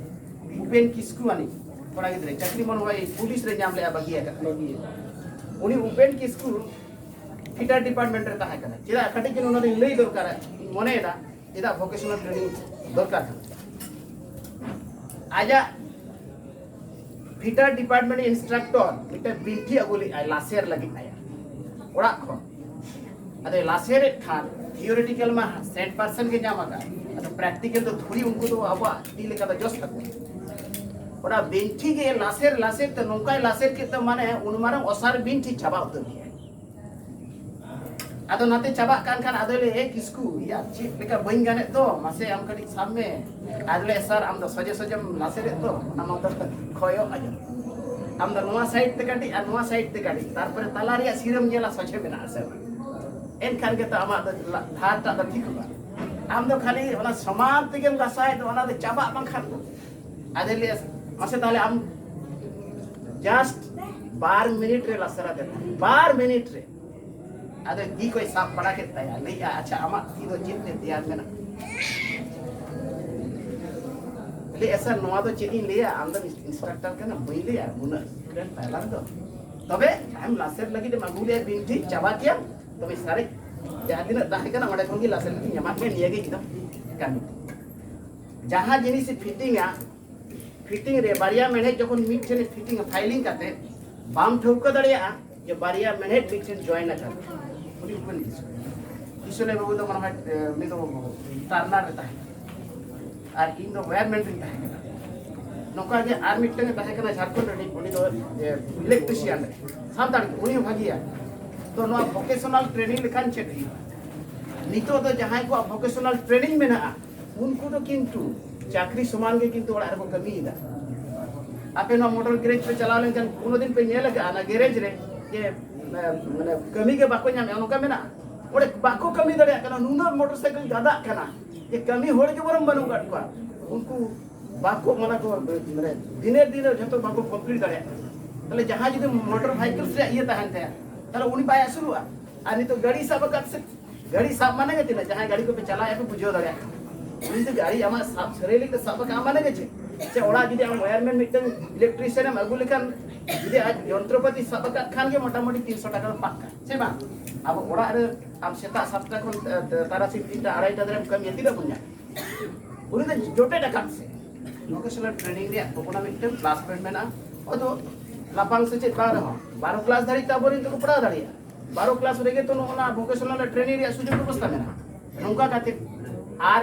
ᱩᱯᱮᱱ ᱠᱤᱥᱠᱩ ᱟᱹᱱᱤᱡ ᱠᱚᱲᱟ ᱜᱤᱫᱽᱨᱟᱹ, ᱪᱟᱹᱠᱨᱤ ᱢᱚᱱ ᱦᱚᱭ ᱯᱩᱞᱤᱥ ᱨᱮ ᱧᱟᱢ ᱞᱮᱜᱼᱟ, ᱵᱟᱹᱜᱤ ᱟᱠᱟᱫ᱾ ᱩᱱᱤ ᱩᱯᱮᱱ ᱠᱤᱥᱠᱩ ᱯᱷᱤᱴᱟᱨ ᱰᱤᱯᱟᱨᱴᱢᱮᱱᱴ ᱨᱮ ᱛᱟᱦᱮᱸ ᱠᱟᱱᱟ᱾ ᱪᱮᱫᱟᱜ ᱠᱟᱹᱴᱤᱡ ᱪᱩᱞᱩᱝ ᱚᱱᱟ ᱫᱚᱧ ᱞᱟᱹᱭ ᱫᱚᱨᱠᱟᱨᱟ, ᱤᱧ ᱢᱚᱱᱮᱭᱮᱫᱟ ᱪᱮᱫᱟᱜ ᱵᱷᱚᱠᱮᱥᱚᱱᱟᱞ ᱴᱨᱮᱱᱤᱝ ᱫᱚᱨᱠᱟᱨ ᱠᱟᱱᱟ᱾ ᱟᱡᱟᱜ ᱯᱷᱤᱴᱟᱨ ᱰᱤᱯᱟᱨᱴᱢᱮᱱᱴ ᱤᱱᱥᱴᱨᱟᱠᱴᱚᱨ ᱢᱤᱫᱴᱮᱱ ᱵᱤᱱᱴᱷᱤ ᱟᱹᱜᱩ ᱞᱮᱫᱟᱭ ᱞᱟᱥᱮᱨ ᱞᱟᱹᱜᱤᱫ ᱟᱭᱟᱜ ᱚᱲᱟᱜ ᱠᱷᱚᱱ᱾ ᱟᱫᱚᱭ ᱞᱟᱥᱮᱨᱮᱫ ᱠᱷᱟᱱ ᱛᱷᱤᱭᱳᱨᱤᱴᱤᱠᱟᱞ ᱢᱟ ᱥᱮᱱᱴ ᱯᱟᱨᱥᱮᱱᱴ ᱜᱮ ᱧᱟᱢ ᱟᱠᱟᱫ, ᱟᱫᱚ ᱯᱨᱮᱠᱴᱤᱠᱟᱞ ᱫᱚ ᱛᱷᱚᱲᱤ ᱩᱱᱠᱩ ᱫᱚ ᱟᱵᱚᱣᱟᱜ ᱛᱤ ᱞᱮᱠᱟ ᱫᱚ ᱡᱚᱥ ᱛᱟᱠᱚ᱾ ᱚᱱᱟ ᱵᱤᱱᱴᱷᱤ ᱜᱮ ᱞᱟᱥᱮᱨ ᱞᱟᱥᱮᱨ ᱛᱮ ᱱᱚᱝᱠᱟᱭ ᱞᱟᱥᱮᱨ ᱠᱮᱫ ᱛᱮ, ᱢᱟᱱᱮ ᱩᱱ ᱢᱟᱨᱟᱝ ᱚᱥᱟᱨ ᱵᱤᱱᱴᱷᱤ ᱪᱟᱵᱟ ᱩᱛᱟᱹᱨ ᱠᱮᱫᱟᱭ᱾ ᱟᱫᱚ ᱱᱟᱛᱮ ᱪᱟᱵᱟᱜ ᱠᱟᱱ ᱠᱷᱟᱱ ᱟᱫᱚᱭ ᱞᱟᱹᱭ, "ᱮ ᱠᱤᱥᱠᱩ, ᱭᱟ ᱪᱮᱫ ᱞᱮᱠᱟ ᱵᱟᱹᱧ ᱜᱟᱱᱮᱫ ᱫᱚ, ᱢᱟᱥᱮ ᱟᱢ ᱠᱟᱹᱴᱤᱡ ᱥᱟᱵ ᱢᱮ᱾" ᱟᱫᱚ ᱞᱟᱹᱭ, "ᱥᱟᱨ, ᱟᱢ ᱫᱚ ᱥᱚᱡᱷᱮ ᱥᱚᱡᱷᱮᱢ ᱞᱟᱥᱮᱨᱮᱫ ᱫᱚ, ᱚᱱᱟ ᱢᱟ ᱫᱚ ᱠᱷᱚᱭᱚᱜ ᱟᱸᱡᱚᱢ᱾ ᱟᱢ ᱫᱚ ᱱᱚᱣᱟ ᱥᱟᱭᱤᱰ ᱛᱮ ᱠᱟᱹᱴᱤᱡ ᱟᱨ ᱱᱚᱣᱟ ᱥᱟᱭᱤᱰ ᱛᱮ ᱠᱟᱹᱴᱤᱡ, ᱛᱟᱨᱯᱚᱨᱮ ᱛᱟᱞᱟ ᱨᱮᱭᱟᱜ ᱥᱤᱨᱟᱹᱢ ᱧᱮᱞᱟ ᱥᱚᱡᱷᱮ ᱢᱮᱱᱟᱜᱼᱟ ᱥᱮ ᱵᱟᱝ, ᱮᱱᱠᱷᱟᱱ ᱜᱮᱛᱚ ᱟᱢᱟᱜ ᱫᱚ ᱞᱟ-, ᱫᱷᱟᱨ ᱴᱟᱜ ᱫᱚ ᱴᱷᱤᱠᱚᱜᱼᱟ᱾ ᱟᱢ ᱫᱚ ᱠᱷᱟᱹᱞᱤ ᱚᱱᱟ ᱥᱚᱢᱟᱱ ᱛᱮᱜᱮᱢ ᱜᱷᱟᱥᱟᱣᱮᱫ ᱫᱚ, ᱚᱱᱟ ᱫᱚ ᱪᱟᱵᱟᱜ ᱵᱟᱝᱠᱷᱟᱱ ᱫᱚ᱾" ᱟᱫᱚᱭ ᱞᱟᱹᱭᱟ, "ᱢᱟᱥᱮ ᱛᱟᱦᱚᱞᱮ ᱟᱢ ᱡᱟᱥᱴ ᱵᱟᱨ ᱢᱤᱱᱤᱴ ᱨᱮ ᱞᱟᱥᱮᱨ ᱟᱫᱮ ᱛᱟᱦᱮᱸ, ᱵᱟᱨ ᱢᱤᱱᱤᱴ ᱨᱮ ᱟᱫᱚ ᱛᱤ ᱠᱚᱭ ᱥᱟᱵ ᱵᱟᱲᱟ ᱠᱮᱫ ᱛᱟᱭᱟ, ᱞᱟᱹᱭᱟ, 'ᱟᱪᱪᱷᱟ, ᱟᱢᱟᱜ ᱛᱤ ᱫᱚ ᱪᱮᱫ ᱛᱮ ᱛᱮᱭᱟᱨ ᱢᱮᱱᱟᱜᱼᱟ?' ᱞᱟᱹᱭᱟ, 'ᱥᱟᱨ, ᱱᱚᱣᱟ ᱫᱚ ᱪᱮᱫ ᱤᱧ ᱞᱟᱹᱭᱟ, ᱟᱢ ᱫᱚ ᱤᱱᱥᱴᱨᱟᱠᱴᱟᱨ ᱠᱟᱱᱟᱢ, ᱵᱟᱹᱧ ᱞᱟᱹᱭᱟ, ᱩᱱᱟᱹᱜ ᱥᱴᱩᱰᱮᱱᱴ ᱛᱟᱞᱟ ᱨᱮᱫᱚ᱾ ᱛᱚᱵᱮ ᱟᱢ ᱞᱟᱥᱮᱨ ᱞᱟᱹᱜᱤᱫ ᱮᱢ ᱟᱹᱜᱩ ᱞᱮᱭᱟ ᱵᱤᱱᱴᱷᱤ, ᱪᱟᱵᱟ ᱠᱮᱭᱟᱢ, ᱛᱚᱵᱮ ᱥᱟᱨᱮᱡ ᱡᱟᱦᱟᱸ ᱛᱤᱱᱟᱹᱜ ᱛᱟᱦᱮᱸ ᱠᱟᱱᱟ ᱚᱸᱰᱮ ᱠᱷᱚᱱ ᱜᱮ ᱞᱟᱥᱮᱨ ᱠᱟᱛᱮ ᱧᱟᱢᱟᱜ ᱢᱮ, ᱱᱤᱭᱟᱹ ᱜᱮ ᱤᱧ ᱫᱚ ᱠᱟᱹᱢᱤ᱾ ᱡᱟᱦᱟᱸ ᱡᱤᱱᱤᱥ ᱯᱷᱤᱴᱤᱝᱟ, ᱯᱷᱤᱴᱤᱝ ᱨᱮ ᱵᱟᱨᱭᱟ ᱢᱮᱬᱦᱮᱫ ᱡᱚᱠᱷᱚᱱ ᱢᱤᱫ ᱴᱷᱮᱱ ᱯᱷᱤᱴᱤᱝ ᱯᱷᱟᱭᱞᱤᱝ ᱠᱟᱛᱮ ᱵᱟᱢ ᱴᱷᱟᱹᱣᱠᱟᱹ ᱫᱟᱲᱮᱭᱟᱜᱼᱟ ᱡᱮ ᱵᱟᱨᱭᱟ ᱢᱮᱬᱦᱮᱫ ᱢᱤᱫ ᱴᱷᱮᱱ ᱡᱚᱭᱮᱱ ᱟᱠᱟᱱᱟ, ᱩᱱᱤ ᱩᱯᱮᱱ ᱠᱤᱥᱠᱩ᱾ ᱠᱤᱥᱚᱞᱮ ᱵᱟᱹᱵᱩ ᱫᱚ ᱢᱚᱱᱮ ᱦᱚᱭ, ᱮ, ᱩᱱᱤ ᱫᱚ ᱴᱟᱨᱱᱟᱨ ᱨᱮ ᱛᱟᱦᱮᱸ ᱠᱟᱱᱟ ᱟᱨ ᱤᱧ ᱫᱚ ᱣᱟᱭᱟᱨᱢᱮᱱ ᱨᱤᱧ ᱛᱟᱦᱮᱸ ᱠᱟᱱᱟ᱾ ᱱᱚᱝᱠᱟ ᱜᱮ ᱟᱨ ᱢᱤᱫᱴᱟᱝ ᱮ ᱛᱟᱦᱮᱸ ᱠᱟᱱᱟ ᱡᱷᱟᱲᱠᱷᱚᱸᱰ ᱨᱤᱱᱤᱡ, ᱩᱱᱤ ᱫᱚ, ᱮ, ᱤᱞᱮᱠᱴᱨᱤᱥᱤᱭᱟᱱ ᱨᱮ, ᱥᱟᱱᱛᱟᱲ ᱜᱮ, ᱩᱱᱤ ᱦᱚᱸ ᱵᱷᱟᱹᱜᱤᱭᱟ᱾ ᱛᱚ ᱱᱚᱣᱟ ᱵᱷᱚᱠᱮᱥᱚᱱᱟᱞ ᱴᱨᱮᱱᱤᱝ ᱞᱮᱠᱷᱟᱱ ᱪᱮᱫ ᱦᱩᱭᱩᱜᱼᱟ? ᱱᱤᱛᱚᱜ ᱫᱚ ᱡᱟᱦᱟᱸᱭ ᱠᱚᱣᱟᱜ ᱵᱷᱚᱠᱮᱥᱚᱱᱟᱞ ᱴᱨᱮᱱᱤᱝ ᱢᱮᱱᱟᱜᱼᱟ, ᱩᱱᱠᱩ ᱫᱚ ᱠᱤᱱᱛᱩ ᱪᱟᱹᱠᱨᱤ ᱥᱚᱢᱟᱱ ᱜᱮ ᱠᱤᱱᱛᱩ ᱚᱲᱟᱜ ᱨᱮᱠᱚ ᱠᱟᱹᱢᱤᱭᱮᱫᱟ᱾ ᱟᱯᱮ ᱱᱚᱣᱟ ᱢᱚᱴᱚᱨ ᱜᱮᱨᱮᱡᱽ ᱯᱮ ᱪᱟᱞᱟᱣ ᱞᱮᱱᱠᱷᱟᱱ ᱠᱳᱱᱳ ᱫᱤᱱ ᱯᱮ ᱧᱮᱞ ᱟᱠᱟᱫᱼᱟ ᱚᱱᱟ ᱜᱮᱨᱮᱡᱽ ᱨᱮ ᱡᱮ, ᱮ, ᱢᱟᱱᱮ ᱠᱟᱹᱢᱤ ᱜᱮ ᱵᱟᱠᱚ ᱧᱟᱢᱮᱫᱼᱟ, ᱱᱚᱝᱠᱟ ᱢᱮᱱᱟᱜᱼᱟ? ᱚᱸᱰᱮ ᱵᱟᱠᱚ ᱠᱟᱹᱢᱤ ᱫᱟᱲᱮᱭᱟᱜ ᱠᱟᱱᱟ, ᱱᱩᱱᱟᱹᱜ ᱢᱚᱴᱚᱨ ᱥᱟᱭᱠᱮᱞ ᱜᱟᱫᱟᱜ ᱠᱟᱱᱟ ᱡᱮ ᱠᱟᱹᱢᱤ ᱦᱚᱲ ᱜᱮ ᱵᱚᱨᱚᱝ ᱵᱟᱹᱱᱩᱜ ᱟᱠᱟᱫ ᱠᱚᱣᱟ᱾ ᱩᱱᱠᱩ ᱵᱟᱠᱚ, ᱢᱟᱱᱮ ᱠᱚ, ᱢᱟᱱᱮ ᱫᱤᱱᱮᱨ ᱫᱤᱱᱮᱨ ᱡᱷᱚᱛᱚ ᱵᱟᱠᱚ ᱠᱚᱢᱯᱞᱤᱴ ᱫᱟᱲᱮᱭᱟᱜ ᱠᱟᱱᱟ᱾ ᱛᱟᱦᱞᱮ ᱡᱟᱦᱟᱸᱭ ᱡᱩᱫᱤ ᱢᱚᱴᱚᱨ ᱵᱷᱟᱭᱠᱮᱞᱥ ᱨᱮᱭᱟᱜ ᱤᱭᱟᱹ ᱛᱟᱦᱮᱱ ᱛᱟᱭᱟ, ᱛᱟᱦᱞᱮ ᱩᱱᱤ ᱵᱟᱭ ᱟᱹᱥᱩᱞᱚᱜᱼᱟ᱾ ᱟᱨ ᱱᱤᱛᱚᱜ ᱜᱟᱹᱰᱤ ᱥᱟᱵ ᱟᱠᱟᱫ ᱥᱮ, ᱜᱟᱹᱰᱤ ᱥᱟᱵ ᱢᱟᱱᱮ ᱜᱮ ᱪᱮᱫ? ᱡᱟᱦᱟᱸᱭ ᱜᱟᱹᱰᱤ ᱠᱚᱯᱮ ᱪᱟᱞᱟᱣᱮᱫᱼᱟ ᱯᱮ ᱵᱩᱡᱷᱟᱹᱣ ᱫᱟᱲᱮᱭᱟᱜ ᱠᱟᱱᱟ᱾ ᱩᱱᱤ ᱡᱩᱫᱤ ᱜᱟᱹᱰᱤ ᱟᱢᱟᱜ ᱥᱟᱵ ᱥᱟᱹᱨᱟᱹᱭ ᱞᱟᱹᱜᱤᱫ ᱛᱮ ᱥᱟᱵ ᱟᱠᱟᱫ ᱢᱟᱱᱮ ᱜᱮ ᱪᱮᱫ? ᱥᱮ ᱚᱲᱟᱜ ᱡᱩᱫᱤ ᱟᱢ ᱣᱟᱭᱟᱨᱢᱮᱱ ᱢᱤᱫᱴᱟᱝ ᱤᱞᱮᱠᱴᱨᱤᱥᱤᱭᱟᱱ ᱮᱢ ᱟᱹᱜᱩ ᱞᱮᱠᱷᱟᱱ ᱡᱩᱫᱤ ᱟᱡ ᱡᱚᱱᱛᱨᱚᱯᱟᱹᱛᱤ ᱥᱟᱵ ᱟᱠᱟᱫ ᱠᱷᱟᱱ ᱜᱮ ᱢᱚᱴᱟᱢᱩᱴᱤ ᱛᱤᱱᱥᱚ ᱴᱟᱠᱟ ᱫᱚ ᱯᱟᱠᱟ, ᱥᱮ ᱵᱟᱝ? ᱟᱵᱚ ᱚᱲᱟᱜ ᱨᱮ ᱟᱢ ᱥᱮᱛᱟᱜ ᱥᱟᱛᱴᱟ ᱠᱷᱚᱱ, ᱮ, ᱛᱟᱨᱟᱥᱤᱧ ᱛᱤᱱᱴᱟ ᱟᱲᱟᱭᱴᱟ ᱫᱷᱟᱹᱨᱤᱡ ᱮᱢ ᱠᱟᱹᱢᱤᱭᱟ, ᱛᱤᱱᱟᱹᱜ ᱵᱚᱱ ᱧᱟᱢᱟ? ᱩᱱᱤ ᱫᱚ ᱡᱚᱴᱮᱫ ᱟᱠᱟᱫ ᱥᱮ᱾ ᱵᱷᱚᱠᱮᱥᱚᱱᱟᱞ ᱴᱨᱮᱱᱤᱝ ᱨᱮᱭᱟᱜ ᱠᱚ ᱚᱱᱟ ᱢᱤᱫᱴᱟᱝ ᱯᱞᱟᱥ ᱯᱚᱭᱮᱱᱴ ᱢᱮᱱᱟᱜᱼᱟ᱾ ᱦᱚᱭᱛᱳ ᱞᱟᱯᱷᱟᱝ ᱥᱮᱪᱮᱫ ᱵᱟᱝ ᱨᱮᱦᱚᱸ ᱵᱟᱨᱚ ᱠᱞᱟᱥ ᱫᱷᱟᱹᱨᱤᱡ ᱛᱮ ᱟᱵᱚᱨᱮᱱ ᱫᱚᱠᱚ ᱯᱟᱲᱦᱟᱣ ᱫᱟᱲᱮᱭᱟᱜᱼᱟ᱾ ᱵᱟᱨᱚ ᱠᱞᱟᱥ ᱨᱮᱜᱮ ᱛᱚ ᱱᱚᱜᱼᱚ ᱱᱟ ᱵᱷᱚᱠᱮᱥᱚᱱᱟᱞ ᱴᱨᱮᱱᱤᱝ ᱨᱮᱭᱟᱜ ᱥᱩᱡᱳᱜᱽ ᱵᱮᱵᱚᱥᱛᱷᱟ ᱢᱮᱱᱟᱜᱼᱟ᱾ ᱱᱚᱝᱠᱟ ᱠᱟᱛᱮ ᱟᱨ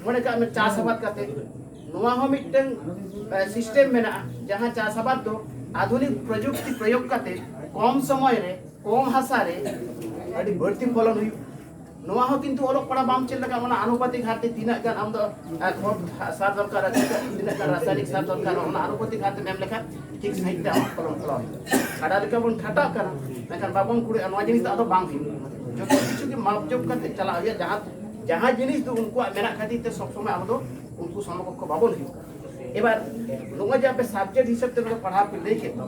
ᱢᱚᱱᱮ ᱠᱟᱜ ᱢᱮ ᱪᱟᱥ ᱟᱵᱟᱫ ᱠᱟᱛᱮ, ᱱᱚᱣᱟ ᱦᱚᱸ ᱢᱤᱫᱴᱟᱝ ᱥᱤᱥᱴᱮᱢ ᱢᱮᱱᱟᱜᱼᱟ, ᱡᱟᱦᱟᱸ ᱪᱟᱥ ᱟᱵᱟᱫ ᱫᱚ ᱟᱫᱷᱩᱱᱤᱠ ᱯᱨᱚᱡᱩᱠᱛᱤ ᱯᱨᱚᱭᱳᱜᱽ ᱠᱟᱛᱮ ᱠᱚᱢ ᱥᱚᱢᱚᱭ ᱨᱮ ᱠᱚᱢ ᱦᱟᱥᱟ ᱨᱮ ᱟᱹᱰᱤ ᱵᱟᱹᱲᱛᱤ ᱯᱷᱚᱞᱚᱱ ᱦᱩᱭᱩᱜ᱾ ᱱᱚᱣᱟ ᱦᱚᱸ ᱠᱤᱱᱛᱩ ᱚᱞᱚᱜ ᱯᱟᱲᱦᱟᱜ ᱵᱟᱢ ᱪᱮᱫ ᱞᱮᱠᱷᱟᱱ ᱚᱱᱟ ᱟᱱᱩᱯᱟᱛᱤᱠ ᱦᱟᱨ ᱛᱮ ᱛᱤᱱᱟᱹᱜ ᱜᱟᱱ ᱟᱢ ᱫᱚ, ᱟᱨ ᱠᱷᱚᱛ ᱥᱟᱨ ᱫᱚᱨᱠᱟᱨᱟ, ᱛᱤᱱᱟᱹᱜ ᱛᱤᱱᱟᱹᱜ ᱜᱟᱱ ᱨᱟᱥᱟᱭᱱᱤᱠ ᱥᱟᱨ ᱫᱚᱨᱠᱟᱨᱟ, ᱚᱱᱟ ᱟᱱᱩᱯᱟᱛᱤᱠ ᱦᱟᱨ ᱛᱮ ᱮᱢ ᱞᱮᱠᱷᱟᱱ ᱴᱷᱤᱠ ᱥᱟᱺᱦᱤᱡ ᱛᱮ ᱟᱢᱟᱜ ᱯᱷᱚᱞᱚᱱ ᱯᱷᱚᱞᱚᱱ ᱦᱩᱭᱩᱜᱼᱟ᱾ ᱠᱟᱰᱟ ᱞᱮᱠᱟ ᱵᱚᱱ ᱠᱷᱟᱴᱟᱜ ᱠᱟᱱᱟ, ᱢᱮᱱᱠᱷᱟᱱ ᱵᱟᱵᱚᱱ ᱠᱩᱲᱟᱹᱜᱼᱟ, ᱱᱚᱣᱟ ᱡᱤᱱᱤᱥ ᱫᱚ ᱟᱫᱚ ᱵᱟᱝ ᱦᱩᱭᱩᱜᱼᱟ᱾ ᱡᱚᱛᱚ ᱠᱤᱪᱷᱩ ᱜᱮ ᱢᱟᱯ ᱡᱚᱯ ᱠᱟᱛᱮ ᱪᱟᱞᱟᱜ ᱦᱩᱭᱩᱜᱼᱟ᱾ ᱡᱟᱦᱟᱸ ᱡᱟᱦᱟᱸ ᱡᱤᱱᱤᱥ ᱫᱚ ᱩᱱᱠᱩᱣᱟᱜ ᱢᱮᱱᱟᱜ ᱠᱷᱟᱹᱛᱤᱨ ᱛᱮ ᱥᱚᱵ ᱥᱚᱢᱚᱭ ᱟᱵᱚ ᱫᱚ ᱩᱱᱠᱩ ᱥᱚᱢᱚᱠᱚᱠᱠᱷᱚ ᱵᱟᱵᱚᱱ ᱦᱩᱭᱩᱜ ᱠᱟᱱᱟ᱾ ᱮᱵᱟᱨ ᱱᱚᱜᱼᱚᱭ ᱡᱮ ᱟᱯᱮ ᱥᱟᱵᱡᱮᱠᱴ ᱦᱤᱥᱟᱹᱵ ᱛᱮ ᱱᱚᱰᱮ ᱯᱟᱲᱦᱟᱣ ᱯᱮ ᱞᱟᱹᱭ ᱠᱮᱫ ᱫᱚ,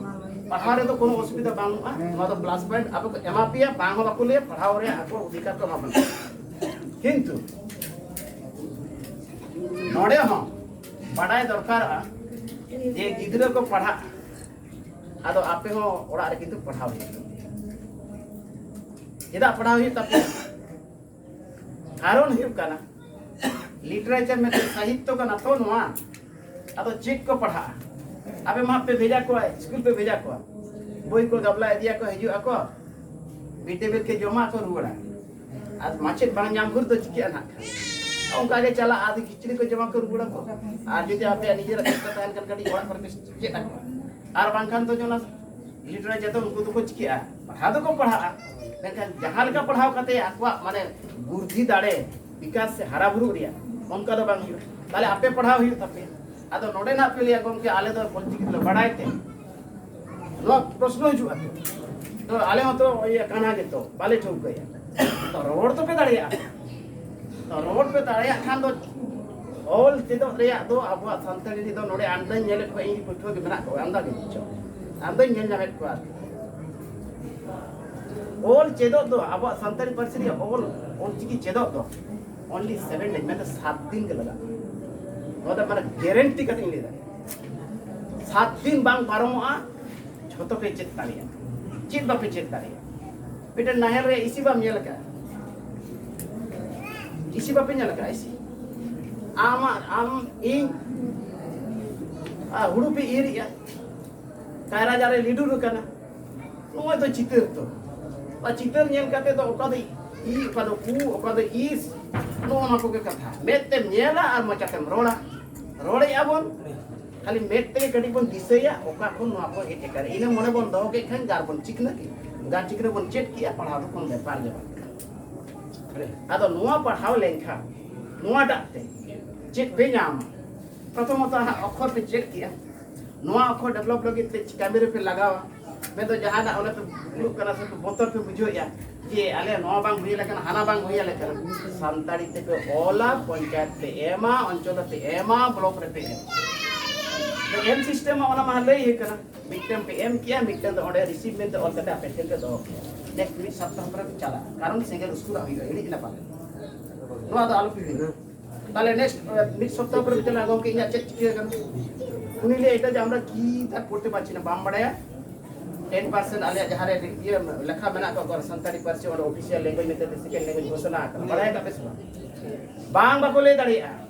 ᱯᱟᱲᱦᱟᱣ ᱨᱮᱫᱚ ᱠᱳᱱᱳ ᱚᱥᱩᱵᱤᱫᱷᱟ ᱵᱟᱹᱱᱩᱜᱼᱟ᱾ ᱱᱚᱣᱟ ᱫᱚ ᱯᱞᱟᱥ ᱯᱚᱭᱮᱱᱴ ᱟᱵᱚ ᱠᱚ ᱮᱢᱟ ᱯᱮᱭᱟ, ᱵᱟᱝ ᱦᱚᱸ ᱵᱟᱠᱚ ᱞᱟᱹᱭᱟ, ᱯᱟᱲᱦᱟᱣ ᱨᱮᱭᱟᱜ ᱟᱠᱚ ᱚᱫᱷᱤᱠᱟᱨ ᱠᱚ ᱮᱢᱟ ᱵᱚᱱᱟ᱾ ᱠᱤᱱᱛᱩ ᱱᱚᱰᱮ ᱦᱚᱸ ᱵᱟᱰᱟᱭ ᱫᱚᱨᱠᱟᱨᱚᱜᱼᱟ ᱡᱮ ᱜᱤᱫᱽᱨᱟᱹ ᱠᱚ ᱯᱟᱲᱦᱟᱜ, ᱟᱫᱚ ᱟᱯᱮ ᱦᱚᱸ ᱚᱲᱟᱜ ᱨᱮ ᱠᱤᱱᱛᱩ ᱯᱟᱲᱦᱟᱣ ᱦᱩᱭᱩᱜ ᱛᱟᱯᱮᱭᱟ᱾ ᱪᱮᱫᱟᱜ ᱯᱟᱲᱦᱟᱣ ᱦᱩᱭᱩᱜ ᱛᱟᱯᱮᱭᱟ? ᱠᱟᱨᱚᱱ ᱦᱩᱭᱩᱜ ᱠᱟᱱᱟ, ᱞᱤᱴᱟᱨᱮᱪᱟᱨ ᱢᱮᱱᱛᱮ ᱥᱟᱦᱤᱛᱛᱚ ᱠᱟᱱᱟ ᱛᱚ ᱱᱚᱣᱟ᱾ ᱟᱫᱚ ᱪᱮᱫ ᱠᱚ ᱯᱟᱲᱦᱟᱜᱼᱟ? ᱟᱯᱮ ᱢᱟ ᱯᱮ ᱵᱷᱮᱡᱟ ᱠᱚᱣᱟ, ᱥᱠᱩᱞ ᱯᱮ ᱵᱷᱮᱡᱟ ᱠᱚᱣᱟ, ᱵᱳᱭ ᱠᱚ ᱜᱟᱵᱞᱟ ᱤᱫᱤᱭᱟᱠᱚ, ᱦᱤᱡᱩᱜ ᱟᱠᱚ, ᱢᱤᱰ ᱰᱮ ᱢᱤᱞ ᱠᱚ ᱡᱚᱢᱟ ᱠᱚ ᱨᱩᱣᱟᱹᱲᱟ᱾ ᱟᱨ ᱢᱟᱪᱮᱫ ᱵᱟᱝ ᱧᱟᱢ ᱵᱷᱳᱨ ᱫᱚ ᱪᱤᱠᱟᱹᱜᱼᱟ ᱱᱟᱜ ᱠᱷᱟᱱ? ᱚᱱᱠᱟ ᱜᱮ ᱪᱟᱞᱟᱜᱼᱟ, ᱟᱫᱚ ᱠᱤᱪᱨᱤᱡ ᱠᱚ ᱡᱚᱢᱟ ᱠᱚ ᱨᱩᱣᱟᱹᱲᱟ ᱠᱚ᱾ ᱟᱨ ᱡᱩᱫᱤ ᱟᱯᱮᱭᱟᱜ ᱱᱤᱡᱮᱨᱟᱜ ᱪᱮᱥᱴᱟ ᱛᱟᱦᱮᱱ ᱠᱷᱟᱱ ᱠᱟᱹᱴᱤᱡ ᱚᱲᱟᱜ ᱠᱚᱨᱮ ᱯᱮ ᱪᱮᱫ ᱟᱠᱚᱣᱟ᱾ ᱟᱨ ᱵᱟᱝᱠᱷᱟᱱ ᱫᱚ ᱡᱚᱱᱟ ᱞᱤᱴᱟᱨᱮᱪᱟᱨ ᱫᱚ ᱩᱱᱠᱩ ᱫᱚᱠᱚ ᱪᱤᱠᱟᱹᱜᱼᱟ? ᱯᱟᱲᱦᱟᱣ ᱫᱚᱠᱚ ᱯᱟᱲᱦᱟᱜᱼᱟ, ᱢᱮᱱᱠᱷᱟᱱ ᱡᱟᱦᱟᱸ ᱞᱮᱠᱟ ᱯᱟᱲᱦᱟᱣ ᱠᱟᱛᱮ ᱟᱠᱚᱣᱟᱜ ᱢᱟᱱᱮ ᱵᱩᱫᱽᱫᱷᱤ ᱫᱟᱲᱮ ᱵᱤᱠᱟᱥ ᱥᱮ ᱦᱟᱨᱟ ᱵᱩᱨᱩᱜ ᱨᱮᱭᱟᱜ ᱚᱱᱠᱟ ᱫᱚ ᱵᱟᱝ ᱦᱩᱭᱩᱜᱼᱟ᱾ ᱛᱟᱦᱞᱮ ᱟᱯᱮ ᱯᱟᱲᱦᱟᱣ ᱦᱩᱭᱩᱜ ᱛᱟᱯᱮᱭᱟ᱾ ᱟᱫᱚ ᱱᱚᱰᱮ ᱱᱟᱜ ᱯᱮ ᱞᱟᱹᱭᱟ, "ᱜᱚᱢᱠᱮ, ᱟᱞᱮ ᱫᱚ ᱚᱞᱪᱤᱠᱤ ᱫᱚᱞᱮ ᱵᱟᱲᱟᱭ ᱛᱮ?" ᱱᱚᱣᱟ ᱯᱨᱚᱥᱱᱚ ᱦᱤᱡᱩᱜᱼᱟ ᱛᱚ᱾ ᱛᱚ ᱟᱞᱮ ᱦᱚᱸᱛᱚ ᱤᱭᱟᱹ ᱠᱟᱱᱟ ᱜᱮᱛᱚ, ᱵᱟᱞᱮ ᱴᱷᱟᱹᱣᱠᱟᱹᱭᱟ᱾ ᱛᱚ ᱨᱚᱲ ᱫᱚᱯᱮ ᱫᱟᱲᱮᱭᱟᱜᱼᱟ᱾ ᱛᱚ ᱨᱚᱲ ᱯᱮ ᱫᱟᱲᱮᱭᱟᱜ ᱠᱷᱟᱱ ᱫᱚ ᱚᱞ ᱪᱮᱫᱚᱜ ᱨᱮᱭᱟᱜ ᱫᱚ ᱟᱵᱚᱣᱟᱜ ᱥᱟᱱᱛᱟᱲᱤ ᱨᱮᱫᱚ ᱱᱚᱰᱮ ᱟᱢᱫᱟᱧ ᱧᱮᱞᱮᱫ ᱠᱚᱣᱟ, ᱤᱧ ᱯᱟᱹᱴᱷᱩᱣᱟᱹ ᱜᱮ ᱢᱮᱱᱟᱜ ᱠᱚᱣᱟ, ᱟᱢᱫᱟ ᱜᱮ ᱵᱩᱡᱷᱟᱹᱣ, ᱟᱢᱫᱟᱧ ᱧᱮᱞ ᱧᱟᱢᱮᱫ ᱠᱚᱣᱟ ᱟᱨᱠᱤ᱾ ᱚᱞ ᱪᱮᱫᱚᱜ ᱫᱚ ᱟᱵᱚᱣᱟᱜ ᱥᱟᱱᱛᱟᱲᱤ ᱯᱟᱹᱨᱥᱤ ᱨᱮᱭᱟᱜ ᱚᱞ, ᱚᱞ ᱪᱤᱠᱤ ᱪᱮᱫᱚᱜ ᱫᱚ only seven days, ᱢᱮᱱᱫᱚ ᱥᱟᱛ ᱫᱤᱱ ᱜᱮ ᱞᱟᱜᱟᱜᱼᱟ᱾ ᱱᱚᱣᱟ ᱫᱚ ᱢᱟᱱᱮ ᱜᱮᱨᱮᱱᱴᱤ ᱠᱟᱛᱮ ᱤᱧ ᱞᱟᱹᱭ ᱫᱟᱲᱮᱭᱟᱜᱼᱟ, ᱥᱟᱛ ᱫᱤᱱ ᱵᱟᱝ ᱯᱟᱨᱚᱢᱚᱜᱼᱟ, ᱡᱷᱚᱛᱚ ᱯᱮ ᱪᱮᱫ ᱫᱟᱲᱮᱭᱟᱜᱼᱟ᱾ ᱪᱮᱫ ᱵᱟᱯᱮ ᱪᱮᱫ ᱫᱟᱲᱮᱭᱟᱜᱼᱟ? ᱢᱤᱫᱴᱮᱱ ᱱᱟᱦᱮᱞ ᱨᱮ ᱤᱥᱤ ᱵᱟᱢ ᱧᱮᱞ ᱟᱠᱟᱫᱼᱟ? ᱤᱥᱤ ᱵᱟᱯᱮ ᱧᱮᱞ ᱟᱠᱟᱫᱼᱟ? ᱤᱥᱤ ᱟᱢᱟᱜ, ᱟᱢ, ᱤᱧ ᱟᱨ ᱦᱩᱲᱩ ᱯᱮ ᱤᱨᱮᱜᱼᱟ, ᱠᱟᱭᱨᱟ ᱡᱟᱨᱮ ᱞᱤᱰᱩᱨ ᱟᱠᱟᱱᱟ᱾ ᱱᱚᱜᱼᱚᱭ ᱫᱚ ᱪᱤᱛᱟᱹᱨ ᱛᱚ᱾ ᱚᱱᱟ ᱪᱤᱛᱟᱹᱨ ᱧᱮᱞ ᱠᱟᱛᱮ ᱫᱚ ᱚᱠᱟ ᱫᱚ ᱤ, ᱚᱠᱟ ᱫᱚ ᱩ, ᱚᱠᱟ ᱫᱚ ᱤᱥ, ᱱᱚᱜᱼᱚ ᱱᱚᱣᱟ ᱠᱚᱜᱮ ᱠᱟᱛᱷᱟ᱾ ᱢᱮᱫ ᱛᱮᱢ ᱧᱮᱞᱟ ᱟᱨ ᱢᱚᱪᱟ ᱛᱮᱢ ᱨᱚᱲᱟ᱾ ᱨᱚᱲᱮᱜᱼᱟ ᱵᱚᱱ, ᱠᱷᱟᱹᱞᱤ ᱢᱮᱫ ᱛᱮᱜᱮ ᱠᱟᱹᱴᱤᱡ ᱵᱚᱱ ᱫᱤᱥᱟᱹᱭᱟ ᱚᱠᱟ ᱠᱷᱚᱱ ᱱᱚᱣᱟ ᱠᱚ ᱦᱮᱡ ᱟᱠᱟᱱᱟ᱾ ᱤᱱᱟᱹ ᱢᱚᱱᱮ ᱵᱚᱱ ᱫᱚᱦᱚ ᱠᱮᱫ ᱠᱷᱟᱱ ᱜᱟᱨ ᱵᱚᱱ ᱪᱤᱠᱱᱟᱹ ᱠᱮᱫ, ᱜᱟᱨ ᱪᱤᱠᱱᱟᱹ ᱵᱚᱱ ᱪᱮᱫ ᱠᱮᱫᱼᱟ, ᱯᱟᱲᱦᱟᱣ ᱫᱚ ᱠᱳᱱᱳ ᱵᱮᱯᱟᱨ ᱜᱮ ᱵᱟᱝ ᱠᱟᱱᱟ᱾ ᱟᱫᱚ ᱱᱚᱣᱟ ᱯᱟᱲᱦᱟᱣ ᱞᱮᱱᱠᱷᱟᱱ ᱱᱚᱣᱟᱴᱟᱜ ᱛᱮ ᱪᱮᱫ ᱯᱮ ᱧᱟᱢᱟ? ᱯᱨᱚᱛᱷᱚᱢᱚᱛᱚ ᱦᱟᱸᱜ ᱚᱠᱠᱷᱚᱨ ᱯᱮ ᱪᱮᱫ ᱠᱮᱜᱼᱟ, ᱱᱚᱣᱟ ᱚᱠᱠᱷᱚᱨ ᱰᱮᱵᱷᱞᱚᱯ ᱞᱟᱹᱜᱤᱫ ᱛᱮ ᱠᱟᱹᱢᱤ ᱨᱮᱯᱮ ᱞᱟᱜᱟᱣᱟ᱾ ᱢᱮᱱᱫᱚ ᱡᱟᱦᱟᱱᱟᱜ ᱚᱸᱰᱮ ᱯᱮ ᱫᱩᱲᱩᱵ ᱠᱟᱱᱟ ᱥᱮ ᱯᱮ ᱵᱚᱛᱚᱨ ᱯᱮ ᱵᱩᱡᱷᱟᱹᱣᱮᱫᱼᱟ ᱡᱮ ᱟᱞᱮ ᱱᱚᱣᱟ ᱵᱟᱝ ᱦᱩᱭ ᱟᱞᱮ ᱠᱟᱱᱟ, ᱦᱟᱱᱟ ᱵᱟᱝ ᱦᱩᱭ ᱟᱞᱮ ᱠᱟᱱᱟ, ᱥᱟᱱᱛᱟᱲᱤ ᱛᱮᱯᱮ ᱚᱞᱟ, ᱯᱚᱧᱪᱟᱭᱮᱛ ᱯᱮ ᱮᱢᱟ, ᱚᱧᱪᱚᱞ ᱨᱮᱯᱮ ᱮᱢᱟ, ᱵᱞᱚᱠ ᱨᱮᱯᱮ ᱮᱢᱟ᱾ ᱛᱚ ᱮᱢ ᱥᱤᱥᱴᱮᱢ ᱢᱟ ᱚᱱᱟ ᱢᱟ ᱞᱟᱹᱭ ᱦᱩᱭ ᱠᱟᱱᱟ, ᱢᱤᱫᱴᱮᱱ ᱯᱮ ᱮᱢ ᱠᱮᱜᱼᱟ, ᱢᱤᱫᱴᱮᱱ ᱫᱚ ᱚᱸᱰᱮ ᱨᱤᱥᱤᱵᱷ ᱢᱮᱱᱛᱮ ᱚᱞ ᱠᱟᱛᱮ ᱟᱯᱮ ᱴᱷᱮᱱ ᱯᱮ ᱫᱚᱦᱚ ᱠᱮᱜᱼᱟ᱾ ᱱᱮᱠᱥᱴ ᱢᱤᱫ ᱥᱟᱯᱛᱟᱦᱚ ᱯᱚᱨᱮ ᱯᱮ ᱪᱟᱞᱟᱜᱼᱟ, ᱠᱟᱨᱚᱱ ᱥᱮᱸᱜᱮᱞ ᱩᱥᱠᱩᱨᱟᱜ ᱦᱩᱭᱩᱜᱼᱟ, ᱦᱤᱲᱤᱡ ᱮᱱᱟ ᱯᱟᱞᱮ᱾ ᱱᱚᱣᱟ ᱫᱚ ᱟᱞᱚ ᱯᱮ ᱦᱤᱲᱤᱧᱟ᱾ ᱛᱟᱦᱞᱮ ᱱᱮᱠᱥᱴ ᱢᱤᱫ ᱥᱚᱯᱛᱟᱦᱚ ᱯᱚᱨᱮ ᱯᱮ ᱪᱟᱞᱟᱜᱼᱟ, "ᱜᱚᱢᱠᱮ, ᱤᱧᱟᱹᱜ ᱪᱮᱫ ᱪᱤᱠᱟᱹ ᱟᱠᱟᱱᱟ?" ᱩᱱᱤ ᱞᱟᱹᱭ ᱮᱫᱟ ᱡᱮ, "আমরা কি তা পড়তে পারছি না, ᱵᱟᱢ ᱵᱟᱲᱟᱭᱟ? ᱴᱮᱱ ᱯᱟᱨᱥᱮᱱᱴ ᱟᱞᱮᱭᱟᱜ ᱡᱟᱦᱟᱸ ᱨᱮ ᱤᱭᱟᱹ ᱞᱮᱠᱷᱟ ᱢᱮᱱᱟᱜ ᱠᱚᱣᱟ ᱥᱟᱱᱛᱟᱲᱤ ᱯᱟᱹᱨᱥᱤ, ᱚᱸᱰᱮ ᱚᱯᱷᱤᱥᱤᱭᱟᱞ ᱞᱮᱝᱜᱩᱭᱮᱡᱽ ᱢᱮᱱᱛᱮ ᱥᱮᱠᱮᱱᱰ ᱞᱮᱝᱜᱩᱭᱮᱡᱽ ᱜᱷᱳᱥᱚᱱᱟ ᱟᱠᱟᱱᱟ, ᱵᱟᱲᱟᱭ ᱟᱠᱟᱫ ᱯᱮ ᱥᱮ ᱵᱟᱝ?" ᱵᱟᱝ, ᱵᱟᱠᱚ ᱞᱟᱹᱭ ᱫᱟᱲᱮᱭᱟᱜᱼᱟ᱾